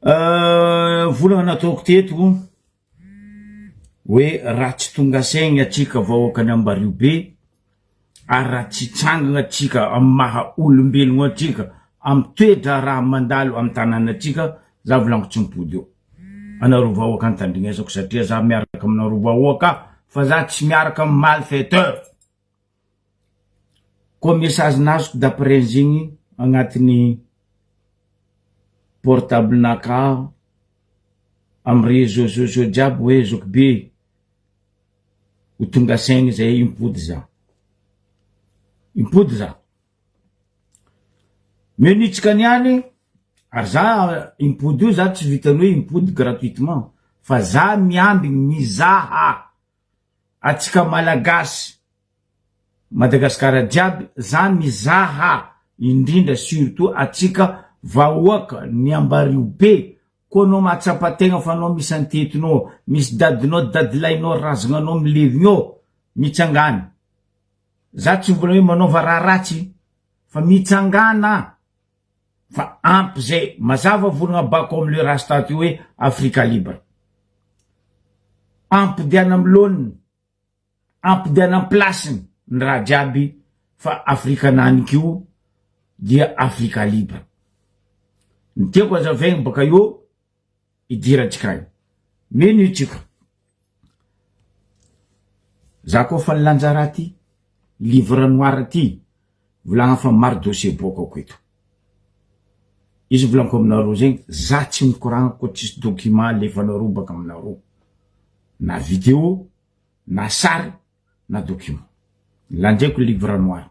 Volana nataoko teto hoe raha tsy tonga saigny atsika vahoakan'i Ambariobe ary raha tsy tsangana atsika amin'ny maha olombelogno atsika amin'ny toe-draharaha mandalo amin'ny tanànatsika, za volaniko tsy mipody eo. Anareo vahoaka antandrignesako satria za miaraka aminareo vahoaka fa za tsy miaraka amin'ny malfaiteur. Koa message nazoko d'après zegny agnatin'ny portable naka amy réseaux sociaux jiaby hoe zokibe ho tonga saigny zay himpody za, himpody za. Menitsika niany ary za himpody io za tsy vitan'ny hoe himpody gratuitement fa za miambigny mizaha atsika malagasy Madagascar jiaby za mizaha indrindra surtout atsika vahoaka ny ambario be ko anao mahatsapa tegna fa anao misy antetinao misy dadinao dadilahinao razagnanao milevigny eo mitsangana za tsy mbola hoe manaova raha ratsy fa mitsangana fa ampy zay mazava volagna bako am le rasta teo hoe Afrika libre ampodiana am laoniny ampodiana am place-ny ny raha jiaby fa Afrika nanik io dia Afrika libre ny tiako azavaigny baka eo idirantsika agny mino io tsika za koa fa nilanja raha ty livre noir ty volagna fa maro dossier boakako eto izy volaniko aminareo zegny za tsy mikoragna koa tsisy document alefanareo baka aminareo na video na sary na document lanjaiko livre noir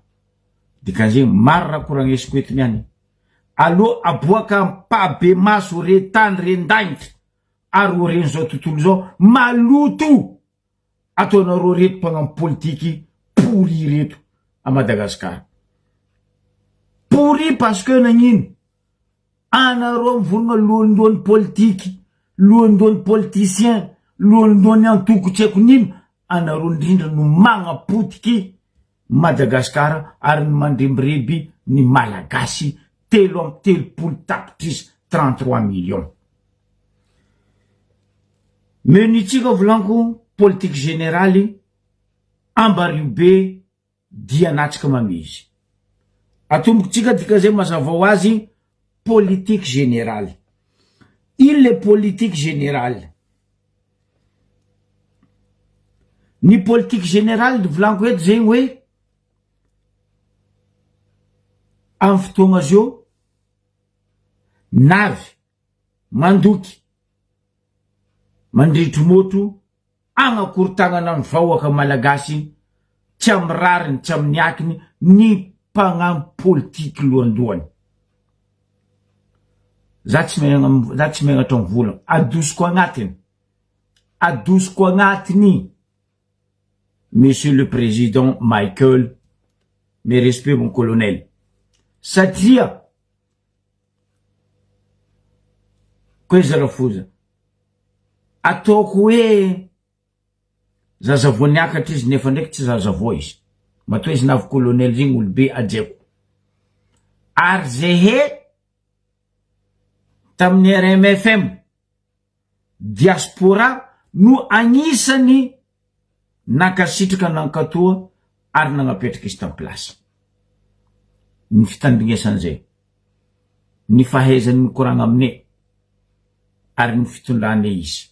dikan'zegny maro raha koragnesiko eto niany aloha aboaka ampahibemaso re tany ren-danitra ary ho ren'izao tontolo izao maloto ataonareo reto mpagnano politiky pourri reto a Madagascar pourri parce que nagnino anareo mivorogna lohandohan'ny politiky lohandohan'ny politicien lohandohan'ny antoko tsy haiko nino anareo indrindra no magnapotiky Madagascar ary ny mandrembireby ny malagasy 33 tapitrisa 33 millions Menu-tsika volaniko politique générale ambario be dia anatsika mamezy. Atombokotsika dika zay mazava ho azy politique générale. Ino le politique générale? Ny politique générale volaniko eto zegny hoe amy fotoagna zio navy mandoky mandritry motro agnakorontagnana ny vahoaka malagasy tsy amy rariny tsy amin'ny akiny ny mpagnano politiky lohandohany za tsy megna za tsy megnatra mivolagna adosiko agnatiny adosiko agnatiny monsieur le président Michael mes respects mon colonel satria Koa iza rafoza? Ataoko hoe zaza vao niakatra izy nefa ndraiky tsy zaza vao izy. Matoa izy navy colonel zegny olobe hajaiko. Ary zehe tamin'ny RMFM diaspora no agnisan'ny nankasitraka nankatoa ary nagnapetraka izy tam place. Ny fitandrignesan'izay, ny fahaizany mikoragna amine ary ny fitondrane izy.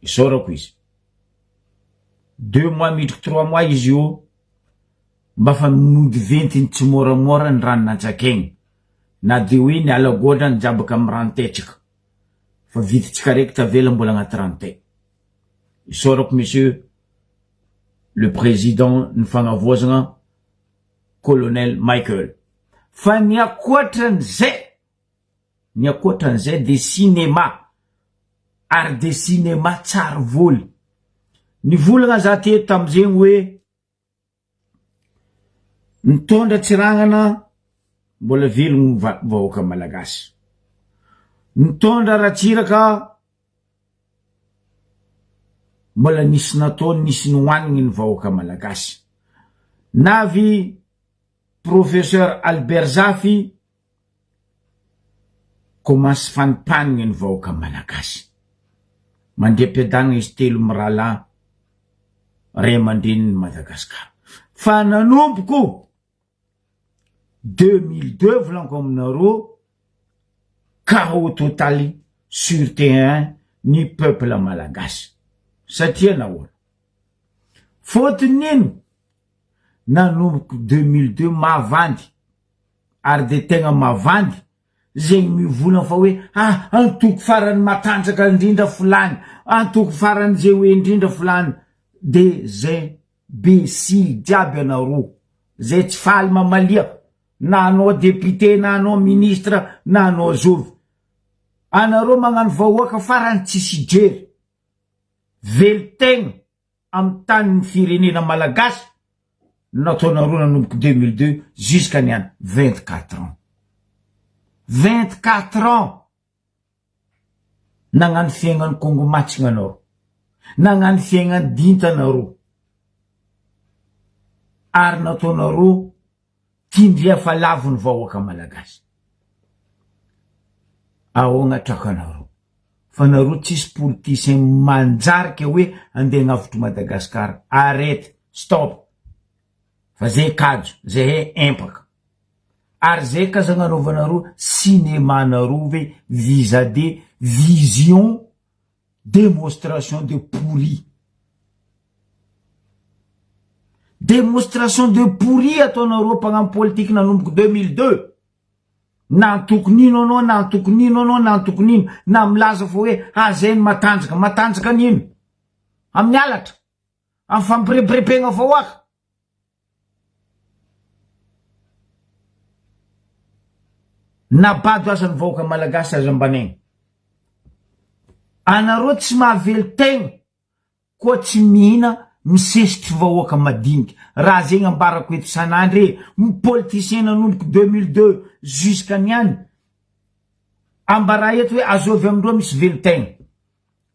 Isaorako izy. Deux mois midriky trois mois izy io mba fa nody ventiny tsimoramora ny rano nantsakaigny na de hoe niala goatra nijabaka amy rano tetraka fa vidintsika raiky tavela mbola agnaty rano tay. Isaorako monsieur le président ny fagnavoazagna colonel Michael. Fa ny akoatran'izay, ny akoatran'izay de cinéma ary de cinéma tsary voly. Nivolagna za teto tamizegny hoe Nitondra Tsiragnana mbola velogno vahoaka malagasy. Nitondra Ratsiraka mbola nisy nataony nisy nohanigny ny vahoaka malagasy. Navy Professeur Albert Zafy. Commence fanimpanigny ny vahoaka malagasy. Mandriampiadanagna izy telo mirahalahy ray aman-drenin'i Madagascar. Fa nanomboko 2002 volaniko aminareo chaos total sur terrain ny peuple malagasy. Satria nahoana? Fôtony ino? Nanomboko 2002 mavandy ary de tegna mavandy zegny mivolagna fa hoe ah antoko farany matanjaka indrindra folany, antoko farany ze hoe indrindra folany, de zay be sily jiaby anareo zay tsy faly mamalia na anao député na anao ministre na anao zovy, anareo magnano vahoaka farany tsisy jery, velon-tegna amin'ny tanin'ny firenena malagasy nataonareo nanomboka 2002 jusqu'à niany 24 ans 24 ans nagnano fiaignan'ny Congo matsigna anareo nagnano fiaignan'ny dinta anareo ary nataonareo Tindria fa lavo ny vahoaka malagasy. Ahoagna trakanareo? Fa nareo tsisy politicien manjarika hoe andeha agnavotro Madagascar. Arrête, stop. Fa zay kajo, zahay empaka. Ary zay ka zagnanaovanareo cinéma nareo ve visa de vision Démonstration de pourri. Démonstration de pourri ataonareo mpagnano politique nanomboka 2002. Na antoko nino anao, na antoko nino anao, na antoko nino, na milaza fa hoe ah zay ny matanjaka, matanjaka nino? Amin'ny halatra, amin'ny fampirebirebegna vahoaka. Na bado aza ny vahoaka malagasy aza ambanaina. Anareo tsy mahavelon-tegna koa tsy mihina misesitry vahoaka madinika. Raha zegny ambarako eto isan'andro e, ny politicien nanomboka 2002 jusqu'à niany, ambarà eto hoe azovy amindreo misy velon-tegna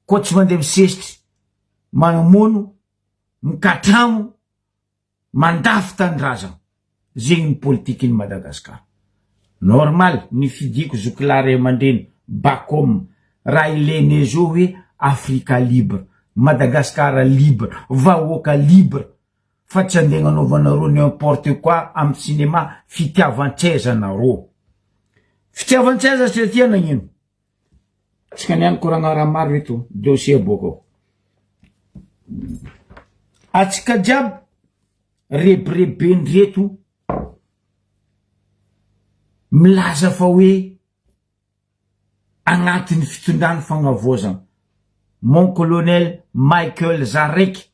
koa tsy mandeha misesitry mamono mikatramo mandafy tanindrazana zegny ny politiky ny Madagascar normal ny fidiko zokilahy ray aman-dreny bacom raha ilene zo hoe Afrika libre Madagascar libre vahoaka libre fa tsy andeha agnanaovanareo n'importe quoi amy cinéma fitiavan-tseza nareo fitiavan-tseza satria nagnino Tsika niany koragna raha maro eto dossier aboaka ao. Atsika jiaby rebireben'ireto milaza fa hoe agnatin'ny fitondrany fagnavoazana. Mon colonel Michael Zaraiky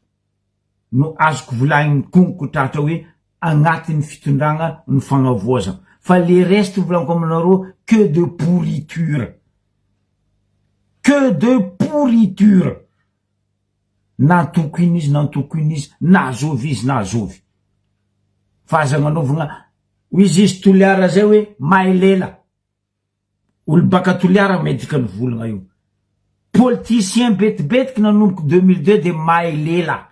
no azoko volagniny konko tratra hoe agnatin'ny fitondragna ny fagnavoazagna fa le reste volaniko aminareo que de pourriture que de pourriture na antoko ino izy na antoko ino izy na zovy izy na zovy fa aza agnanaovagna hoy izy izy toliara zay hoe mahay lela Olo baka Toliara may dikany volagna io. Politicien betibetiky nanomboky 2002 de may lela.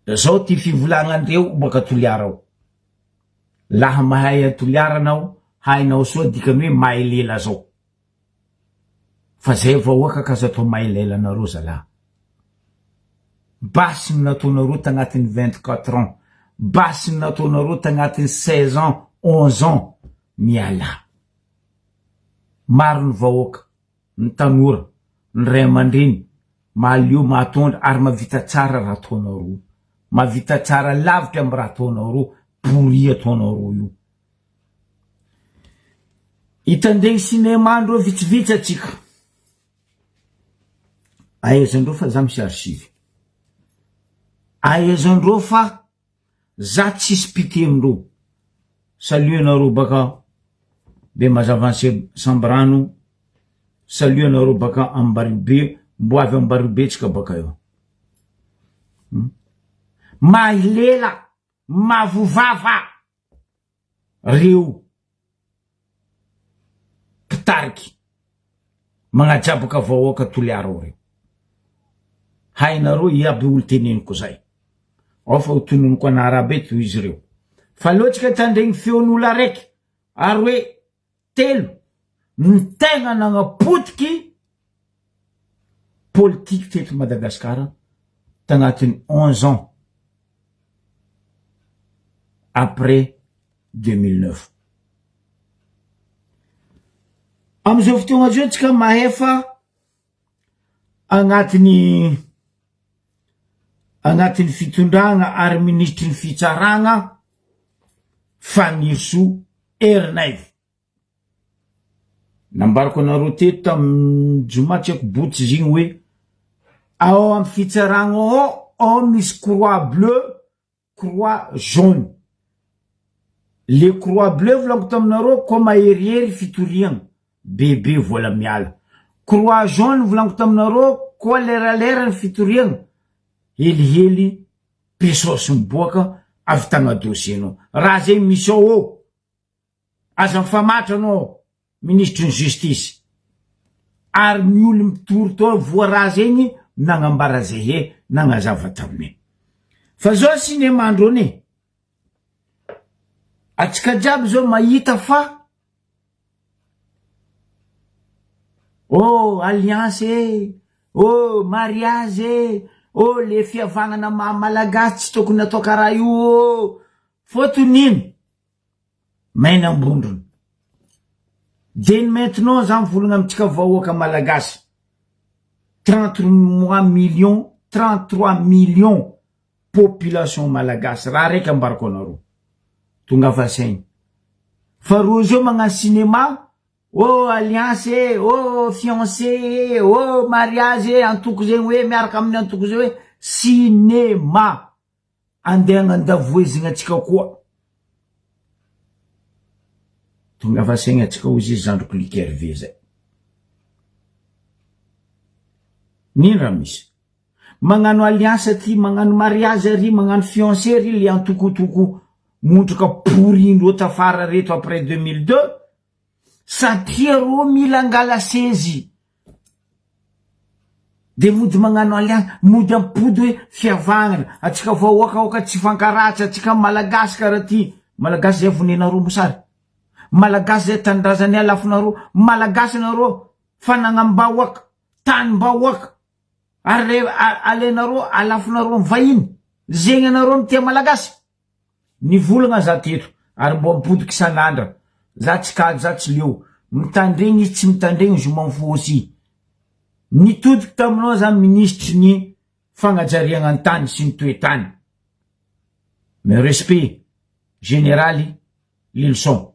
Zao ty fivolagnandreo baka Toliara ao. Laha mahay a Toliara anao, hainao soa dikany hoe may lela zao. Fa zay vahoaka ka aza atao may lela nareo zalahy. Basy no nataonareo tagnatin'ny 24 ans, basy no nataonareo tagnatin'ny 16 ans, 11 ans, mialà. Maro ny vahoaka, ny tanora, ny ray aman-dreny, mahaleo, mahatondra ary mahavita tsara raha ataonareo. Mahavita tsara lavitra amin'ny raha ataonareo, pourri ataonareo io. Hitandregny cinéma-ndreo vitsivitsy atsika. Ahaizandreo fa za misy archive. Ahaizandreo fa za tsisy pitié amindreo. Salut anareo baka Bemazava Sambirano, salut anareo baka Ambaribe, mbo avy Ambaribe tsika baka eo. Mahay lela, mavo vava. Reo mpitariky magnajabaka vahoaka Toliara ao reo. Hainareo iaby olo teneniko zay. Ao fa ho tononiko anara aby eto izy reo. Fa aleo tsika hitandregny feon'olo araiky ary hoe. telo ny tegna nagnapotiky politiky teto Madagasikara tagnatin'ny 11 ans après 2009. Amizao fotoagna zao tsika mahefa agnatin'ny agnatin'ny fitondragna ary minisitry ny fitsaragna Fanirisoa Ernaivo. Nambarako anareo teto tamin'ny joma tsy haiko botsy izy igny hoe ao amin'ny fitsaragna ao ao misy croix bleu croix jaune. Le croix bleu volaniko taminareo koa maherihery fitoriagna bebe vola miala. Croix jaune volaniko taminareo koa leralera ny fitoriagna helihely pesos miboaka avitagna dossier nao. Raha zegny misy ao ô. Aza mifamatra anao minisitry ny justice ary ny olo mitory tao voa raha zegny nagnambara zehe nagnazava tamine fa zao cinéma andreo ne atsika jiaby zao mahita fa oh alliance eh oh mariage eh oh le fihavanana maha malagasy tsy tokony atao karaha io oh fôtony ino Maina ambondrona. Dia ny maintenant za mivolagna amintsika vahoaka malagasy, 33 millions, 33 millions population malagasy, raha raiky ambarako anareo, tongava saigny, fa reo zao magnano cinéma, oh alliance eh, oh fiancé eh, oh mariage eh, antoko zegny hoe miaraka amin'ny antoko zay hoe cinéma. Andeha agnandavoezigna atsika koa. Tongava saigna atsika hozy izy zandriko Luc Hervé zay. Nino raha misy? Magnano alliance aty, magnano mariage ary, magnano fiancé ary le antokotoko montroka pourri ndreo tafara reto après 2002 satria reo mila angala sezy. De mody magnano alliance, mody ampody hoe fihavanana, atsika vahoaka aoka tsy hifankaratsy, atsika malagasy karaha ty, malagasy zay vonenareo mosary, malagasy zay tanindrazanay alafonareo, malagasy nareo fanagnam-bahoaka, tanim-bahoaka, ary re alainareo alafonareo am vahiny, zegny anareo mitia malagasy. Nivolagna za teto ary mbo ampodiko isan'andra, za tsy kajo za tsy leo, mitandregny izy tsy mitandregny je m'en fous aussi. Nitodiko taminao za minisitry ny fagnajariagna ny tany sy ny toe-tany. Mes respects Generaly Lilison.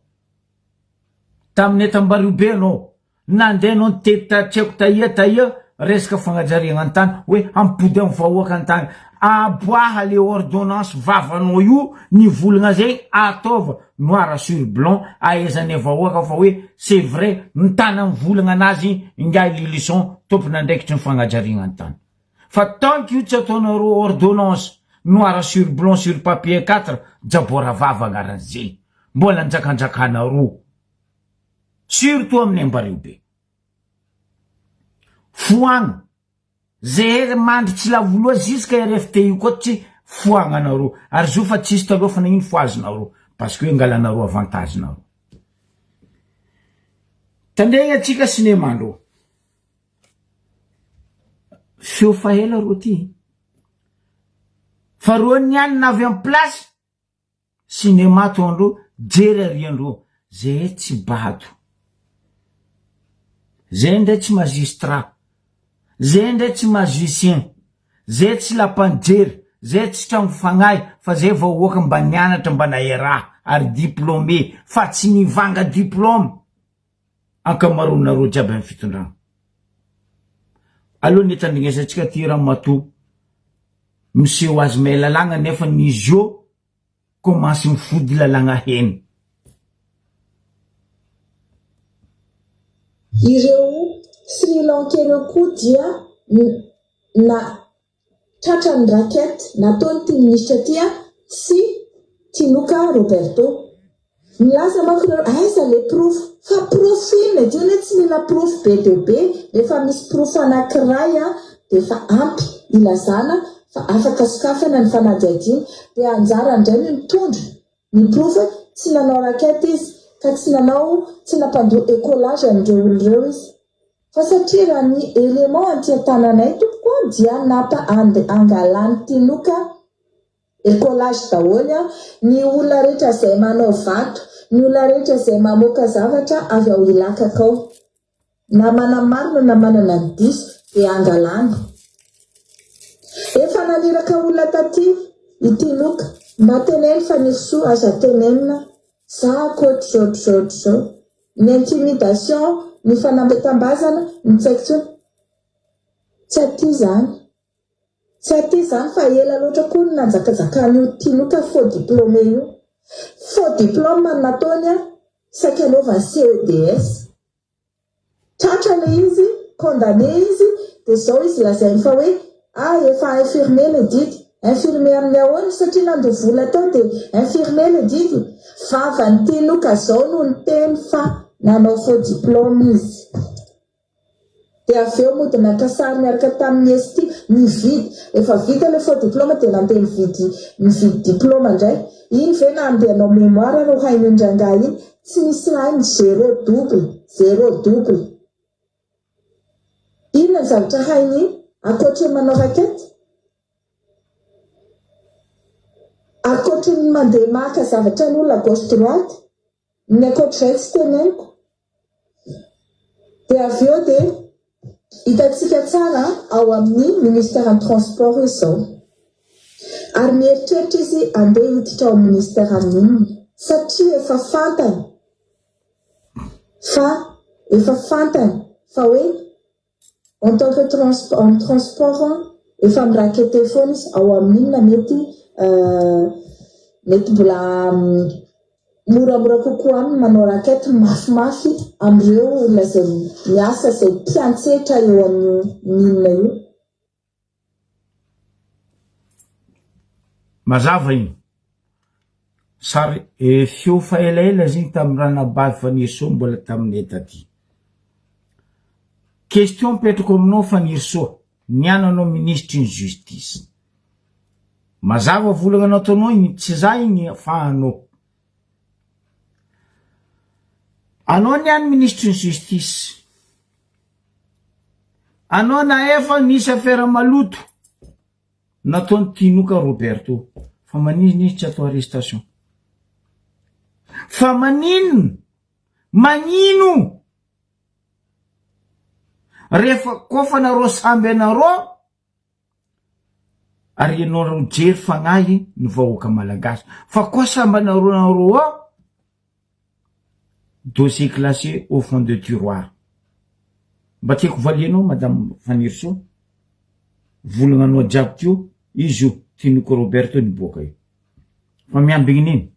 Taminay tambariobe anao, nandeha anao nitety ta tsy haiko taia taia resaka fagnajariagna ny tany hoe hampody am vahoaka ny tany. Aboaha le ordonnance vavanao io ny volagna zegny ataova noir sur blanc ahaizanay vahoaka fa hoe c'est vrai mitana ny volagna anazy ingahy Lilison tompon'andraikitry ny fagnajariagna ny tany. Fa tant que io tsy ataonareo ordonnance noir sur blanc sur papier 4 jabora vava agnaran'izay mbola anjakanjakanareo surtout amin'ny Ambariobe. Foagna zehe mandry tsy lavoloha jusqu'à RFT io koa tsy foagnanareo ary zo fa tsisy taloha fa nagnino fohazinareo parce que angalanareo avantage nareo. Tandregny atsika cinéma ndreo. Feo faela rô ty. Fa rô niany navy am place cinéma ataondreo jery ariandreo zay tsy bado. Zay ndray tsy magistrat, zay ndray tsy magicien, zay tsy lapanjery, zay tsy tragno fagnahy fa zay vahoaka mba nianatra mba nahay raha ary diplômé fa tsy nivanga diplôme. ankamaroanareo jiaby amin'ny fitondrana. Aleo ny tandrignesantsika ty ramatoa miseho azy mahay lalàgna nefa ny izy io commence mifody lalàgna heno. Ireo Sri Lankais ireo koa dia na Tratran'ny racket nataon'ity minisitra ity sy Tinoka Roberto. Milaza manko ireo aiza le porofo? Fa porofo inona ity anie tsy mila porofo be dia be rehefa misy porofo anankiray dia efa ampy ilazana fa afaka sokafana ny fanadihadiana dia anjarany indray ny mitondra ny porofo hoe tsy nanao racket izy. ka tsy nanao, tsy nampandoa écolage an'ireo olona ireo izy. Fa satria raha ny élément aty an-tananay tompoko an dia nampa angalan'i Tinoka écolage daholo an ny olona rehetra izay manao vato, ny olona rehetra izay mamoaka zavatra avy ao Ilakaka ao. Na manamarina na manana ny diso dia angalana. Efa naniraka olona taty i Tinoka, mba teneno Fanirisoa aza tenenina za ankoatr'izao ohatr'izao ohatr'izao. Ny intimidation, ny fanambetambazana, ny tsy haiko intsony. Tsy aty izany. Tsy aty izany fa ela loatra koa ny nanjakajakan'io Tinoka faux diplômé io. Faux diplôme no nataony an, saika hanaovany CEDS. Tratra ilay izy, condamné izy, dia izao izy lazainy fa hoe ah efa infirmé ilay didy. Infirmé amin'ny ahoana? Satria nandoa vola tao dia infirmé ilay didy? Vavan'i Tinoka izao no niteny fa nanao faux diplôme izy. Dia avy eo mody naka sary niaraka tamin'ny esti, nividy, efa vita ilay faux diplôme dia nandeha nividy nividy diplôme indray. Iny ve na handeha hanao mémoire ary ho hain'iny rangahy iny? Tsy misy hainy, zéro double, zéro double. Inona ny zavatra hainy iny ankoatry ny manao raquette? Ankoatry ny mandeha maka zavatra an'olona gauche droite? Ny ankoatr'izay tsy teneniko. Dia avy eo dia hitantsika tsara ao amin'ny ministeran'ny transport izy izao. Ary mieritreritra izy andeha hiditra ao amin'ny ministeran'ny inona. Satria efa fantany fa efa fantany fa hoe En tant que en transport efa mi-raqueter foana izy ao amin'inona mety mety mbola moramora kokoa aminy manao raquette mafimafy amin'ireo olona izay miasa izay mpiantsetra eo amin'io mine io. Mazava igny. Sary feo fa elaela izy igny tamin'ny ranabavy Fanirisoa mbola taminay taty. Question apetrako aminao Fanirisoa, niany anao minisitry ny justice. Mazava volagna nataonao igny, tsy za igny fa anao. Anao niany minisitry ny justice. Anao nahefa nisy affaire maloto nataon'i Tinoka Roberto fa maninona izy tsy atao arrestation? Fa maninona? Magnino? Rehefa kofa nareo samby anareo ary ianareo jery fagnahy ny vahoaka malagasy fa koa samby anareo nareo ao dossier classé au fond de tiroir. Mba tiako valianao madame Fanirisoa, volagna anao jiaby teo, izy io Tinoka Roberto niboaka io. Fa miambigny nino?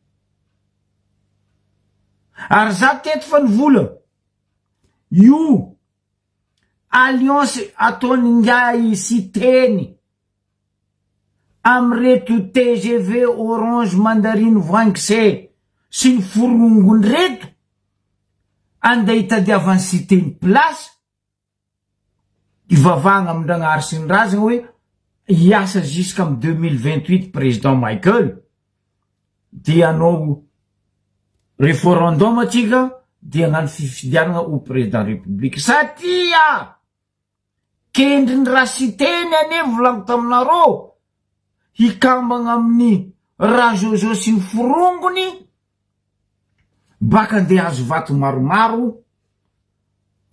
Ary za teto fa nivola, io alliance ataon'ingahy Siteny amin'ireto tgv orange mandarine voangy sy ny forongony reto andeha hitadiavany Siteny place hivavahagna amin-dragnahary sy ny razagna hoe hiasa jusqu'am 2028 président Michael dia hanao référendum atsika dia hagnano fifidianagna ho président république satria Kendriny Rasiteny anie volaniko taminareo hikambagna amin'ny Rajojo sy ny forongony baka andeha hazo vato maromaro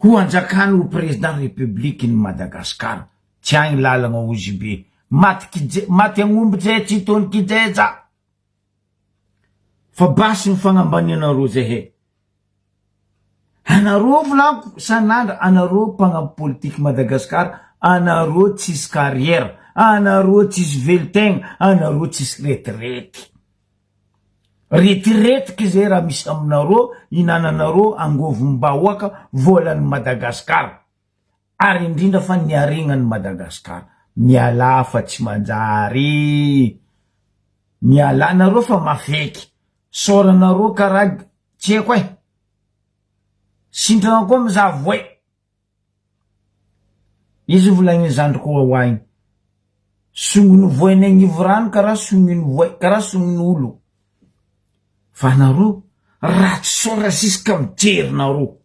ho anjakany ho président république ny Madagascar tsy agny lalagna ozy be maty kije maty agnomby zay tsy tony kijeja fa basy ny fagnambanianareo zay he Anareo volaniko sanandra anareo mpagnamby politique Madagascar anareo tsisy carrière anareo tsisy velontegna anareo tsisy retirety retiretiky zay raha misy aminareo hinananareo angovim-bahoaka volan'i Madagascar ary indrindra fa ny haregnan'i Madagascar mialà fa tsy manjary mialà nareo fa mafeky Saoranareo karaha tsy haiko eh! Sintrana koa mizaha voay! Izy volagniny zandriko wawa igny, songony voay ny agnivo rano karaha songony voay, karaha songony olo. Fa anareo, Ratsy sora ziska mijery nareo.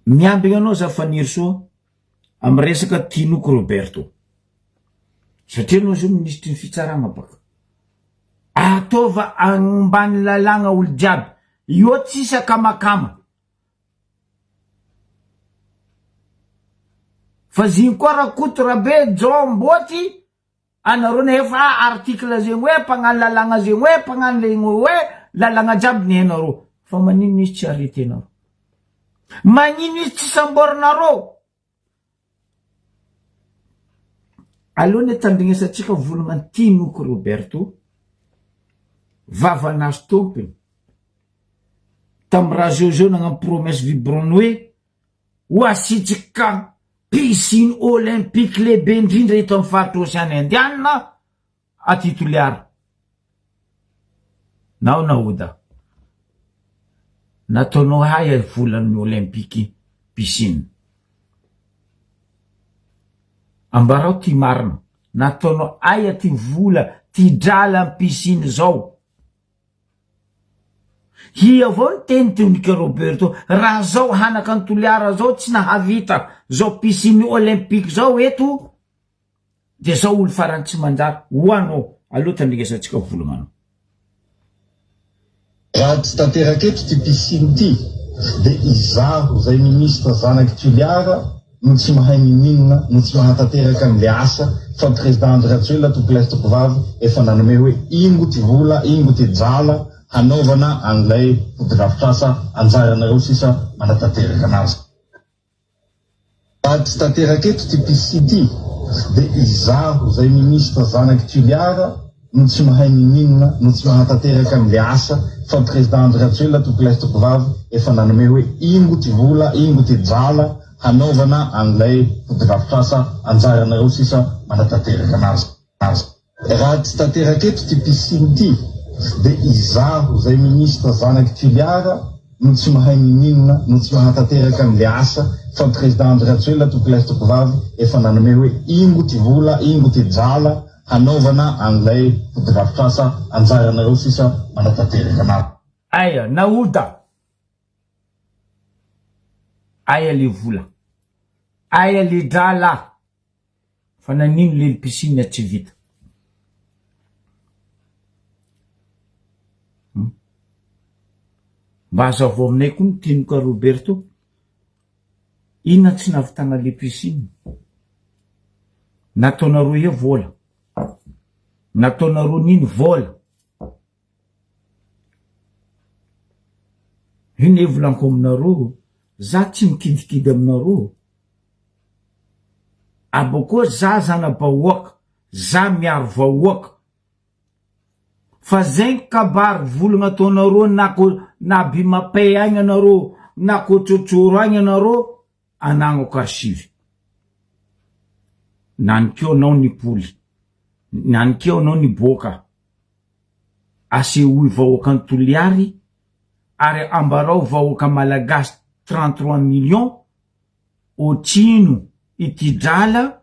Miambigna anao za Fanirisoa am resaka Tinoky Roberto. Satria anao zao minisitry ny fitsaragna baka. Ataova ambany lalàgna olo jiaby. Io tsisy akamakama. Fa zigny koa Rakoto Rabe Jao Mbôty anareo nefa article zegny hoe mpagnano lalàgna zegny hoe mpagnano legny hoe lalàgna jiaby ny hainareo. Fa magnino izy tsy arretenareo? Magnino izy tsy samborinareo? Aleo ny tandrignesantsika volagna Tinoky Roberto, vavanazy tompony, tam raha zeo zeo nagnano promesse vibrant hoe ho asiantsika piscine olympique lehibe indrindra eto amin'ny faritra Ocean Indiana aty Toliara. Nao naoda. Nataonao hay volan'ny olympique piscine. Ambarao ty marina. Nataonao aia ty vola ty drala am piscine zao. Hi avao ny teny Tonika Roberto, raha zao hanaka an'i Toliara zao tsy nahavita zao piscine olympique zao eto de zao olo farany tsy manjary ho anao, aleo tandringesantsika volognanao. Raha tsy tanteraka eto ity piscine ity dia izaho izay ministre zanak'i Toliara no tsy mahay nininona no tsy mahatanteraka an'le asa fa président Andry Rajoelina tompolahy sy tompovavy efa nanome hoe ingo ty vola ingo ty drala hanaovana an'ilay fotodrafitrasa anjaranareo sisa manatanteraka anazy. Raha tsy tanteraka eto ity piscine ity dia izaho izay ministre zanak'i Toliara no tsy mahay nininona no tsy mahatanteraka an'le asa fa président Andry Rajoelina tompolahy sy tompovavy efa nanome hoe ingo ty vola ingo ty drala hanaovana an'ilay fotodrafitrasa anjaranareo sisa manatanteraka anazy. Raha tsy tanteraka eto ity piscine ity dia izaho izay ministre zanak'i Toliara no tsy mahay nininona no tsy mahatanteraka an'le asa fa président Andry Rajoelina tompolahy sy tompovavy efa nanome hoe ingo ty vola ingo ty drala hanaovana an'ilay fotodrafitrasa anjaranareo sisa manatanteraka anazy. Aia naoda aia le vola aia le drala fa nanino lely piscine tsy vita Mba azavao aminay koa ny tinoka Roberto Inona tsy nahavitana le piscine? Nataonareo eo vola. Nataonareo nino vola. Ino e volaniko aminareo? Za tsy mikidikidy aminareo. Abokoa za zana-bahoaka, za miaro vahoaka. Fa zegny kabary volagna ataonareo na ko na bimapay agny anareo na kôtsôtsôro agny anareo anagnako archive. Nanikeo anao nipoly, nanikeo anao niboaka, asehoy vahoakan'i Toliary ary ambarao vahoaka malagasy 33 millions otrino ity drala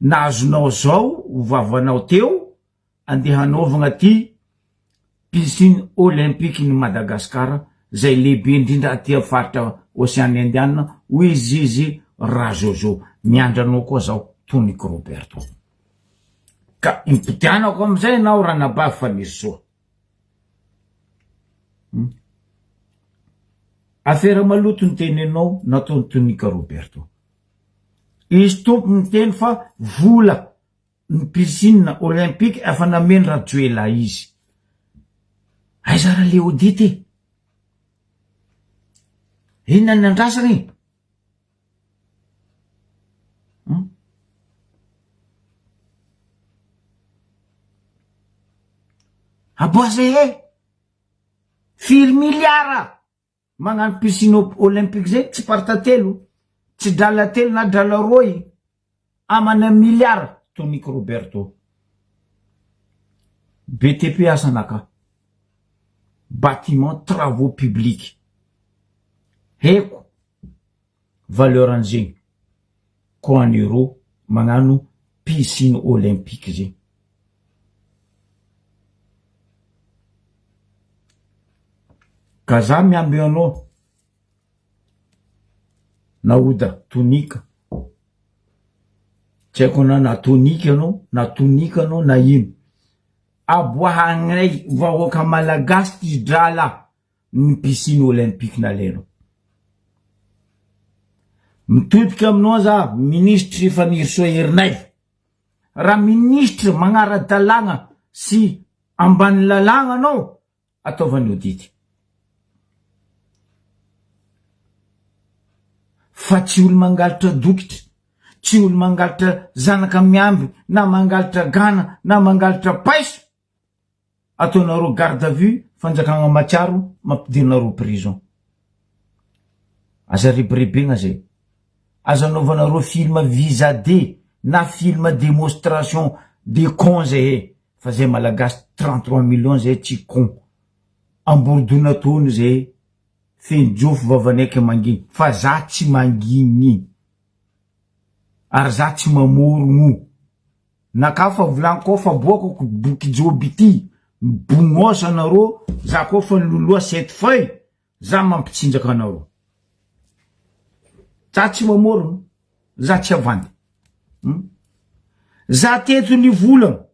Nahazonao zao ho vavanao teo andeha hanaovagna ty piscine olympique ny Madagascar zay lehibe indrindra aty am faritra ocean indiana hoy izy Rajojo miandry anao koa zaho Toniky Roberto ka impodianako amizay enao ranabavy Fanirisoa. Afera maloto ny teninao nataon'i Tonika Roberto. Izy tompo niteny fa vola ny piscine olympique efa nameno Rajoela izy. Aiza ra le audit e? Inona ny andrasana e? Hum? Aboaza e! Firy miliara? Magnano piscine olympique zay tsy partatelo, tsy drala telo na drala roy, amana milliard Tonic Roberto. BTP asanaka. Bâtiment travaux publics. Heko valeur an'zegny ko en euro magnano piscine olympique zegny. Ka za miamby anao Naoda tonika. Tsy haiko na na tonika anao na tonika anao na ino. Aboahanay vahoaka malagasy ty drala ny piscine olympique nalainao. Mitodika aminao za minisitry Fanirisoa Ernaivo. Raha minisitry magnara-dalàgna sy ambany lalàgna anao ataovany audit. Fa tsy olo mangalatra dokitra, tsy olo mangalatra zanaka miamby na mangalatra gana na mangalatra paiso ataonareo garde à vue fanjakagna matsiaro mampidirinareo prison. Aza rebirebegna zay. Aza anaovanareo film visa D na film démonstration de con zay e. Fa zay malagasy 33 millions zay tsy con. Amboridona tony zay feno jofo vavanay mangigny fa za tsy mangigny. Ary za tsy mamorogno. Naka fa volagny koa fa boakako boky joby ity mibognosa anareo za koa fa niloloha sept feuille za mampitsinjaka anareo. Za tsy mamorogno, za tsy avandy. Hmm? Za teto nivolagna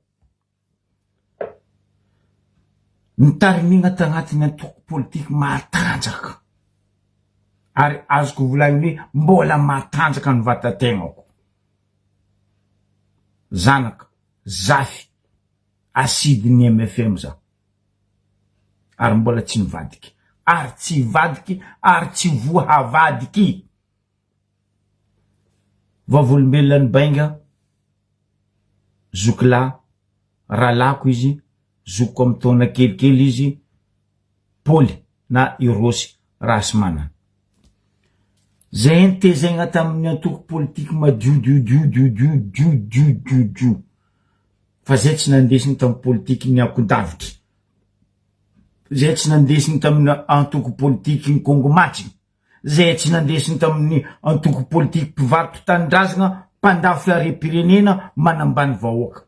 nitarimigna tagnatin'ny antoko politiky matanjaka ary azoko volagniny hoe mbola matanjaka ny vatategnako. Zanaka, zafy, asidin'ny MFM za. Ary mbola tsy nivadiky. Ary tsy hivadiky ary tsy voavadiky. Vavolombelona ny bainga, zokilahy, rahalahiko izy, zokiko amin'ny taona kelikely izy, Paoly na i Rossy Rahasimanana. Zay nitezaigna tamin'ny antoko politiky madiodio-dio-dio-dio-dio-dio-dio fa zay tsy nandesiny tamin'ny politiky ny akodavitry, zay tsy nandesiny tamin'ny antoko politiky ny Kongo Matsy. Zay tsy nandesiny tamin'ny antoko politika mpivarotra tanindrazana mpandafo harem-pirenena manambany vahoaka.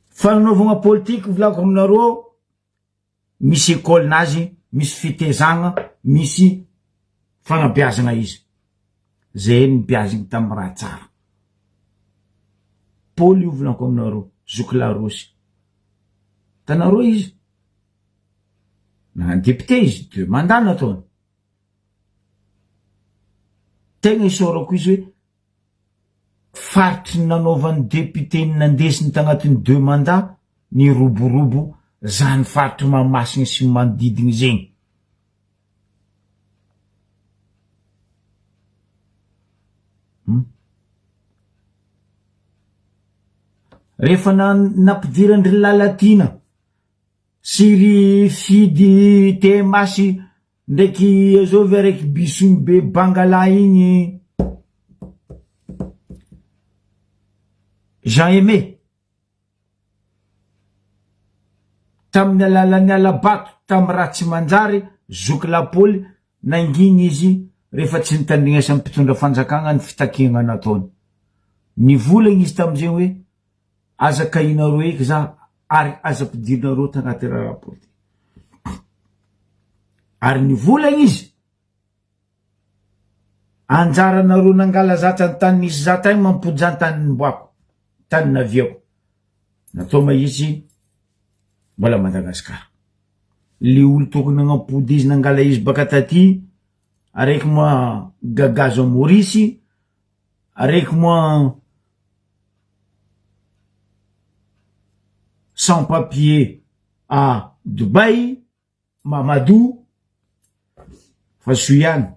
Fanaovagna politika volako aminareo misy école nazy, misy fitezagna, misy fanabeazagna izy. Zay nibeazigny tamin'ny raha tsara. Paoly io volako aminareo, zoky larosy. Hitanareo izy? Nagnano député izy, deux mandats nataony. Tegna isaorako izy hoe faritry ny nanaovany député ny nandesiny tagnatin'ny deux mandats niroborobo zany faritry Mahamasina sy ny manodidigny zegny. Hmm. Rehefa nampidiran-dry Lalatiana Sy ry fidy temasy ndraiky azovy araiky bisogno be bangala igny Jean Aimé tamin'ny alalan'ny alabato tamin'ny raha tsy manjary zoky lapoly nangigny izy rehefa tsy nitandrignesan'ny mpitondra fanjakagna ny fitakiagna nataony nivolagna izy tamizegny hoe Aza kahinareo eky za ary aza ampidirinareo tagnaty raharaha politika. Ary nivolagna izy, anjaranareo nangala zatra ny tany nisy za tagny mampody za ny tany nimboako, tany naviako. Natao mahitsy mbola Madagascar. Le olo tokony nagnampody izy nangala izy baka taty, araiky moa gagazo à Maurice, araiky moa Sans papier à Dubaï, Mamadou, fa soa ihany,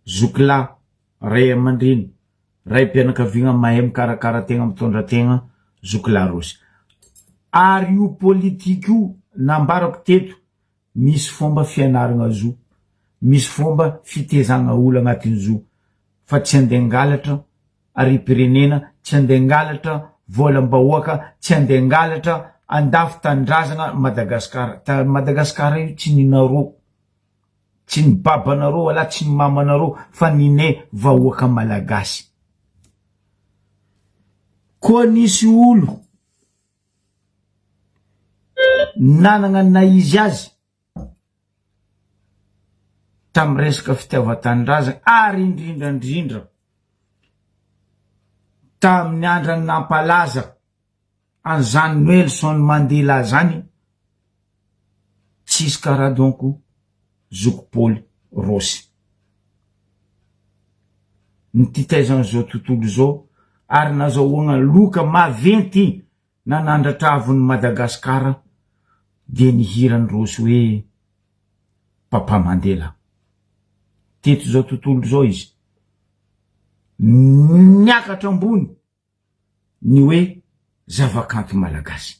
zokilahy, ray aman-dreny, raim-pianakaviagna mahay mikarakara tegna mitondra tegna, zokilahy Rossy. Ary io politique io nambarako teto, misy fomba fianaragna zo, misy fomba fitezagna olo agnatin'ny zo, fa tsy andeha angalatra harem-pirenena, tsy andeha angalatra volam-bahoaka, tsy andeha angalatra andafy tanindrazagna Madagascar, ta Madagascar io tsy ninareo, tsy ny babanareo wala tsy ny mamanareo fa ninay vahoaka malagasy. Koa nisy olo. Nanagna ny naha izy azy tamin'ny resaka fitiavan-tanindrazana ary indrindra indrindra tamin'ny andrany nampalaza an'izany Nelson Mandela zany tsisy karaha donko zoky Paoly Rossy. Ny titaizan'izao tontolo izao ary nazahoagna loka maventy nanandratra avo ny Madagascar dia ny hiran'i Rossy hoe Papa Mandela. Teto izao tontolo izao izy niakatra ambony ny hoe zavakanto malagasy.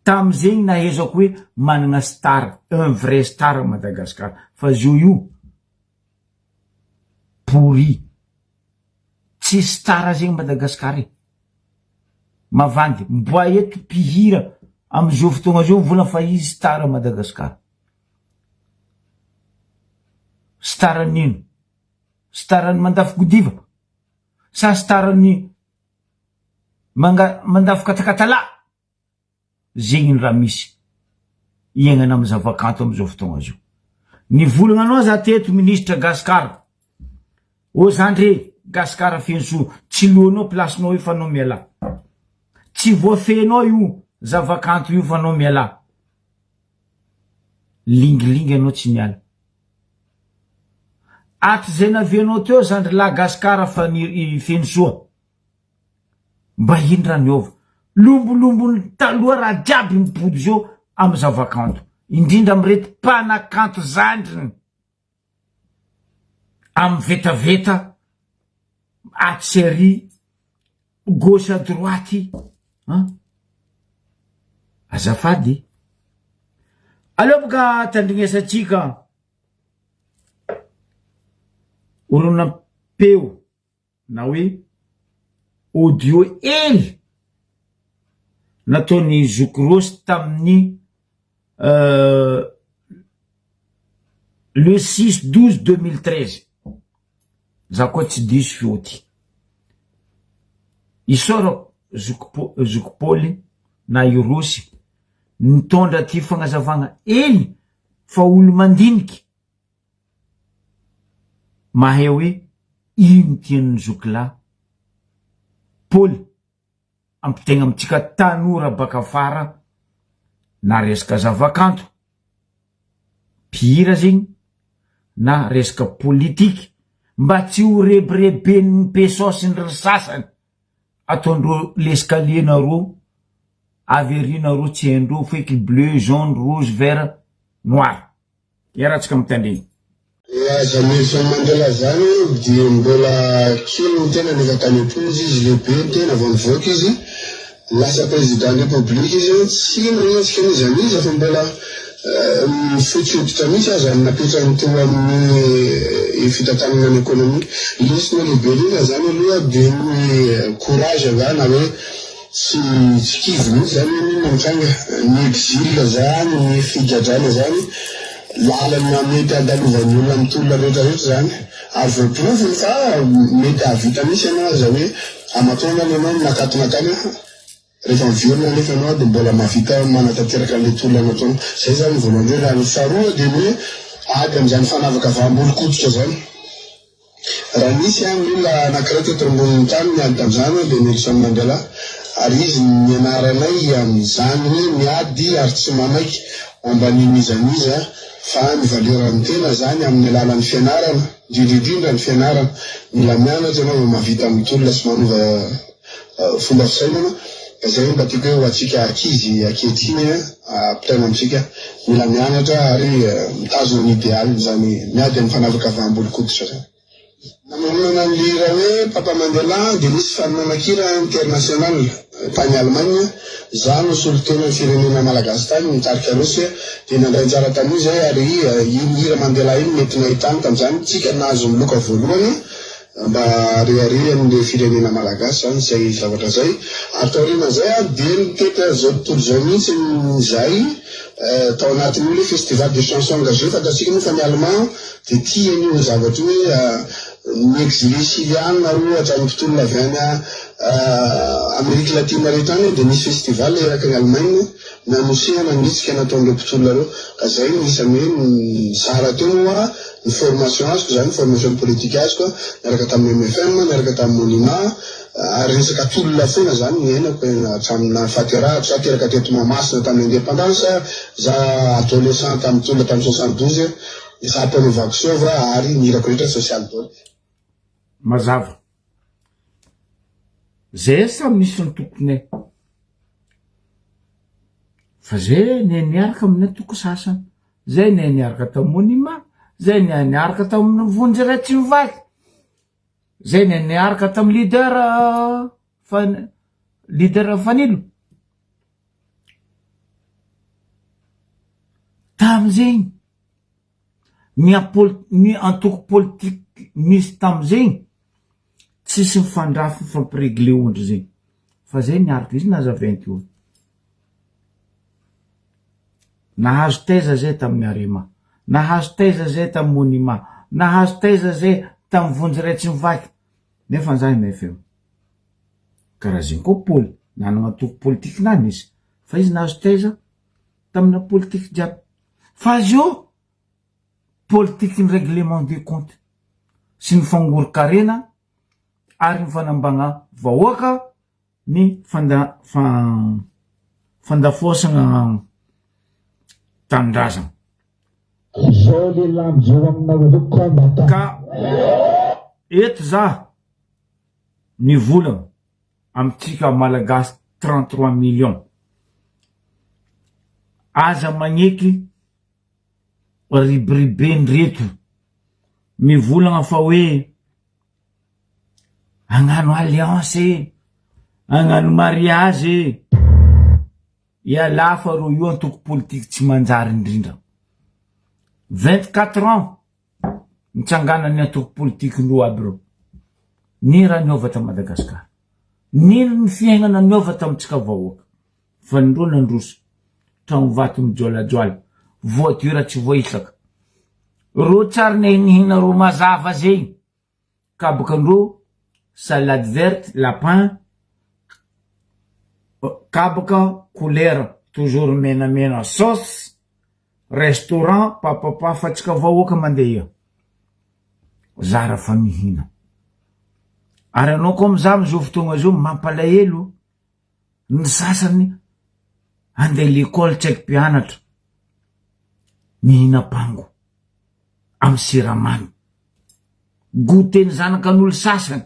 Tamin'izegny nahezako hoe manana star, un vrai star Madagascar fa zio io pourri. Tsisy star zegny Madagascar e. Mavandy, mboa eto mpihira amizao fotoagna zao mivolagna fa izy star Madagascar. Star nino? Star ny mandafo godiva? Sa star ny manga mandafo katakatala? Zegny ny raha misy iaignana amy zavakanto amizao fotoagna zao. Nivolagna anao za teto ministra Gascar, ô zandry e, Gascar Fenosoa, tsy lohanao place-nao io fa anao mialà. Tsy voafehinao io zavakanto io fa anao mialà. Lingilingy anao tsy miala. Hatrizay navianao teo zandry lahy Gascar Fenosoa. Mba ino raha niova? Lombolombony taloha raha jiaby mipody zao amy zavakanto, indrindra amy reto mpanakanto zandriny amy vetaveta atsy sy ary, gauche à droite an! Azafady, aleo boka tandrignesantsika horonam-peo. na hoe audio hely nataon'i Zoky Rossy tamin'ny le 6 12 2013 za koa tsy diso feo ty isaorako zoky zoky Paoly na i Rossy nitondra ty fagnazavagna hely fa olo mandiniky Mahay hoe ino tian'ny zokilahy Paoly ampitaigna amintsika tanora baka afara na resaka zavakanto, mpihira zegny na resaka politiky mba tsy ho rebireben'ny pesos ny ry sasany ataondreo l'escalier nareo avy ery nareo tsy haindreo feky bleu, jaune, rouge, vert, noir. Iarahantsika mitandrina. Laza Nelson Mandela zany dia mbola kely ny tenany efa tany am-ponja izy, lehibe ny tena vao nivoaka izy, lasa président république izy, tsy nirentsika n'iza n'iza fa mbola fotsy hoditra mihitsy aza no napetrany teo amin'ny fitantanana ny économie. Lesona lehibe indrindra zany aloha dia ny courage angaha na hoe Tsy tsy kivy mihitsy zany hoe n'inona mitranga, ny exil zany, ny figadrana zany, lalana mety handalovan'ny olona amin'ny tolona rehetra rehetra zany, ary voaporofony fa mety hahavita mihitsy ianao aza hoe aman-taonany ianao no nakatona tany an, rehefa miverina anefa ianao dia mbola mahavita manatanteraka an'ilay tolona nataonao, zay zany ny voalohany indrindra, ary ny faharoa dia ny hoe ady amin'izany fanavakavaham-bolon-koditra zany. Raha nisy any olona anankiray teto ambonin'ny tany niady tamin'izany dia Nelson Mandela ary izy no nianaranay amin'izany hoe miady ary tsy manaiky ho ambanin'iza n'iza fa ny valeur-n'ny tena izany amin'ny alalan'ny fianarana, indrindra indrindra ny fianarana, mila mianatra ianao vao mahavita mitolona sy manova fomba fisainana, izay no mba tiako hoe ho antsika ankizy ankehitriny ampitaina amintsika, mila mianatra ary mitazona ny ideal izany miady amin'ny fanavakavaham-bolon-koditra izany. Namoronana ny hira hoe Papa Mandela dia nisy famononan-kira international tany Allemagne, izaho no solontenan'ny firenena malagasy tany, nitarika Rosia, dia nandray anjara tamin'io izahay ary iny hira Mandela iny nentinay tany tamin'izany, tsika nahazo ny loka voalohany. Mba reharehan'le firenena malagasy zany zay zavatra zay ary taorianan'izay ary dia nitety an'izao tontolo izao mihitsy izahay tao anatin'io le festival de chanson engagée fantatsika moa fa ny allemand dia tia an'io zavatra io hoe. Ny exilé Shiliana ohatra, ny mpitolona avy any Amerique Latine rehetra any dia nisy festival eraky ny Allemagne nanosehana ny hetsika nataon'ireo mpitolona ireo. Ka izay no isan'ny hoe nizara teo moa ny formation azoko izany, formation politique azoko niaraka tamin'ny mfm, niaraka tamin'ny Monima ary resaka tolona foana izany no niainako hatramin'ny nahafaterahako. Za teraka teto Mahamasina tamin'ny indépendance, za adolescent tamin'ny tolona tamin'ny 72. Izaho mpanao vaky ary ny hirako rehetra sosialy daholo. Mazava. Zay samy misy ny tokonay. Fa zay ne niaraka amin'ny antoko sasany, zay ne niaraka tamin'ny Monima, zay ne niaraka tamin'ny Vonjy Ratsimivaky, zay ne niaraka tamin'ny leader fan- leader Fanilo. Tamin'izegny, ny apol- ny antoko politiky nisy tamin'izegny, tsisy nifandrafy nifampiregle ondry zegny, fa zay niaraka izy nazavainy teo. Nahazo taiza zay tamin'ny Arema, nahazo taiza zay tamin'ny Monima, nahazo taiza zay tamin'ny Vonjy Ray Tsy Mivaky, nefa za MFM. Karaha zegny koa Paoly, nanagna antoko politikinany izy, fa izy nahazo taiza tamina politiky jiaby. Fa azy io politikin'ny règlement de compte sy ny fangoron-karena ary ny fanambagna vahoaka ny fanda fandafoasagna tanindrazagna. Zao lehilahy mijoro aminareo zao combattant. Ka eto za mivolagna amintsika Malagasy 33 millions, aza magneky ribiriben-dreto mivolagna fa hoe hagnano alliance e, hagnano mariage e, ialahy fa reo io antoko politiky tsy manjary indrindra, 24 ans nitsanganan'ny antoko politiky-ndreo aby reo, ny raha niova ta Madagascar, ny ny fiaignana niova tamintsika vahoaka, fa ny reo nandroso, tragno vato mijoalajoala, voiture tsy voaisaka, reo tsary nihinihinareo mazava zegny, kabakandreo salade verte, lapin, kabaka couleur toujours menamena sauce, restaurant papapa fa tsika vahoaka mandeha eo zara fa mihina ary anao koa mizaha amizao fotoagna zao mampalahelo ny sasany andeha lekôly tsy haiko mpianatra mihina pango amy siramamy goûter ny zanakan'olo sasany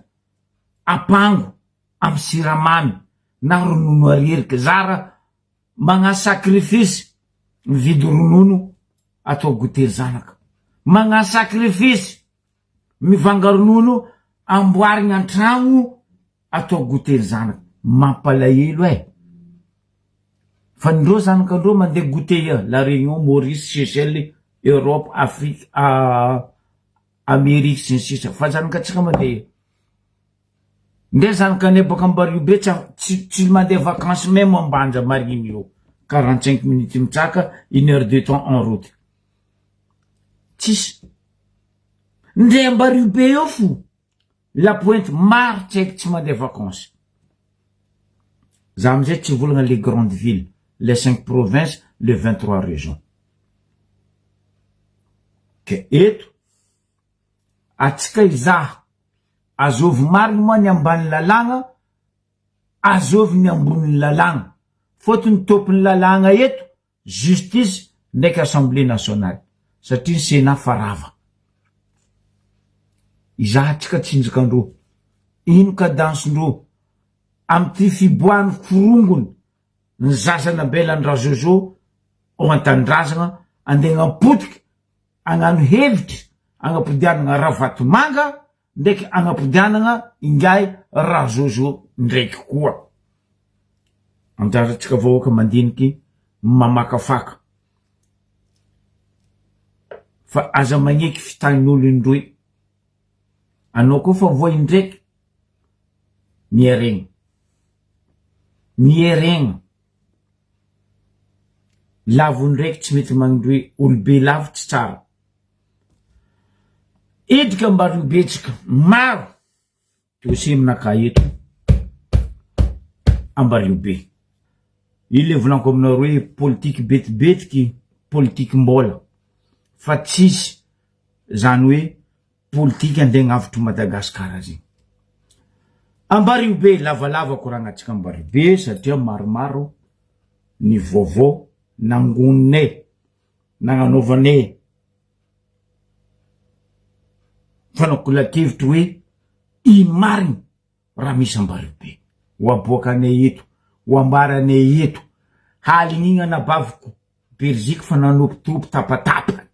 apango amy siramamy na ronono areriky zara Magnano sacrifice mividy ronono atao goûter zanaka. Magnano sacrifice mivanga ronono amboarigna antragno atao goûter zanaka. Mampalahelo eh. Fa ndreo zanaka ndreo mandeha goûter ia, la Réunion, Maurice, Seychelles, Europe, Afrique, Amérique sy ny sisa fa zanaka antsika mandeha ia. Ndre zany ka ne baka Ambario be tsy tsy tsy mandeha vacances meme Ambanja marigny io 45 minutes mitsaka une heure de temps en route tsisy ndre Ambario be eo fo la pointe maro tsy haiko tsy mandeha vacances za amizay tsy volagna les grandes villes les cinq provinces les 23 régions ke eto atsika izaha Azovy marigny moa ny ambany lalàgna, azovy ny ambony lalàgna. Fôtony tômpony lalàgna eto justice ndraiky assemblée nationale satria ny sénat fa rava. Izaha tsika tsinjakandreo, ino cadence-ndreo amty fiboahany forongony ny zaza nabelan'i Razozo ao antanindrazagna andeha agnampotiky agnano hevitry agnapodianagna Ravatomanga ndraiky agnapodianagna ingahy Razozo ndraiky koa. Anjarantsika vahoaka mandiniky mamakafaka fa aza magneky fitahin'olo indroy. Anao koa fa voa indraiky miheregna. Miheregna. Lavo ndraiky tsy mety magnindroy olobe lavo tsy tsara. Edika Ambarobetsika maro dossier aminakahy eto Ambariobe. Io le volaniko aminareo hoe politique betibetiky politique mbola fa tsisy zany hoe politique andeha agnavotro Madagascar zegny. Ambariobe lavalava koragnantsika Ambariobe satria maromaro ny vaovao nangoninay nagnanaovanay fanakolan-kevitry hoe ino marigny raha misy Ambariobe. Ho aboakanay eto, ho ambaranay eto, halignigna anabaviko Belgique fa nanopitopy tapatapany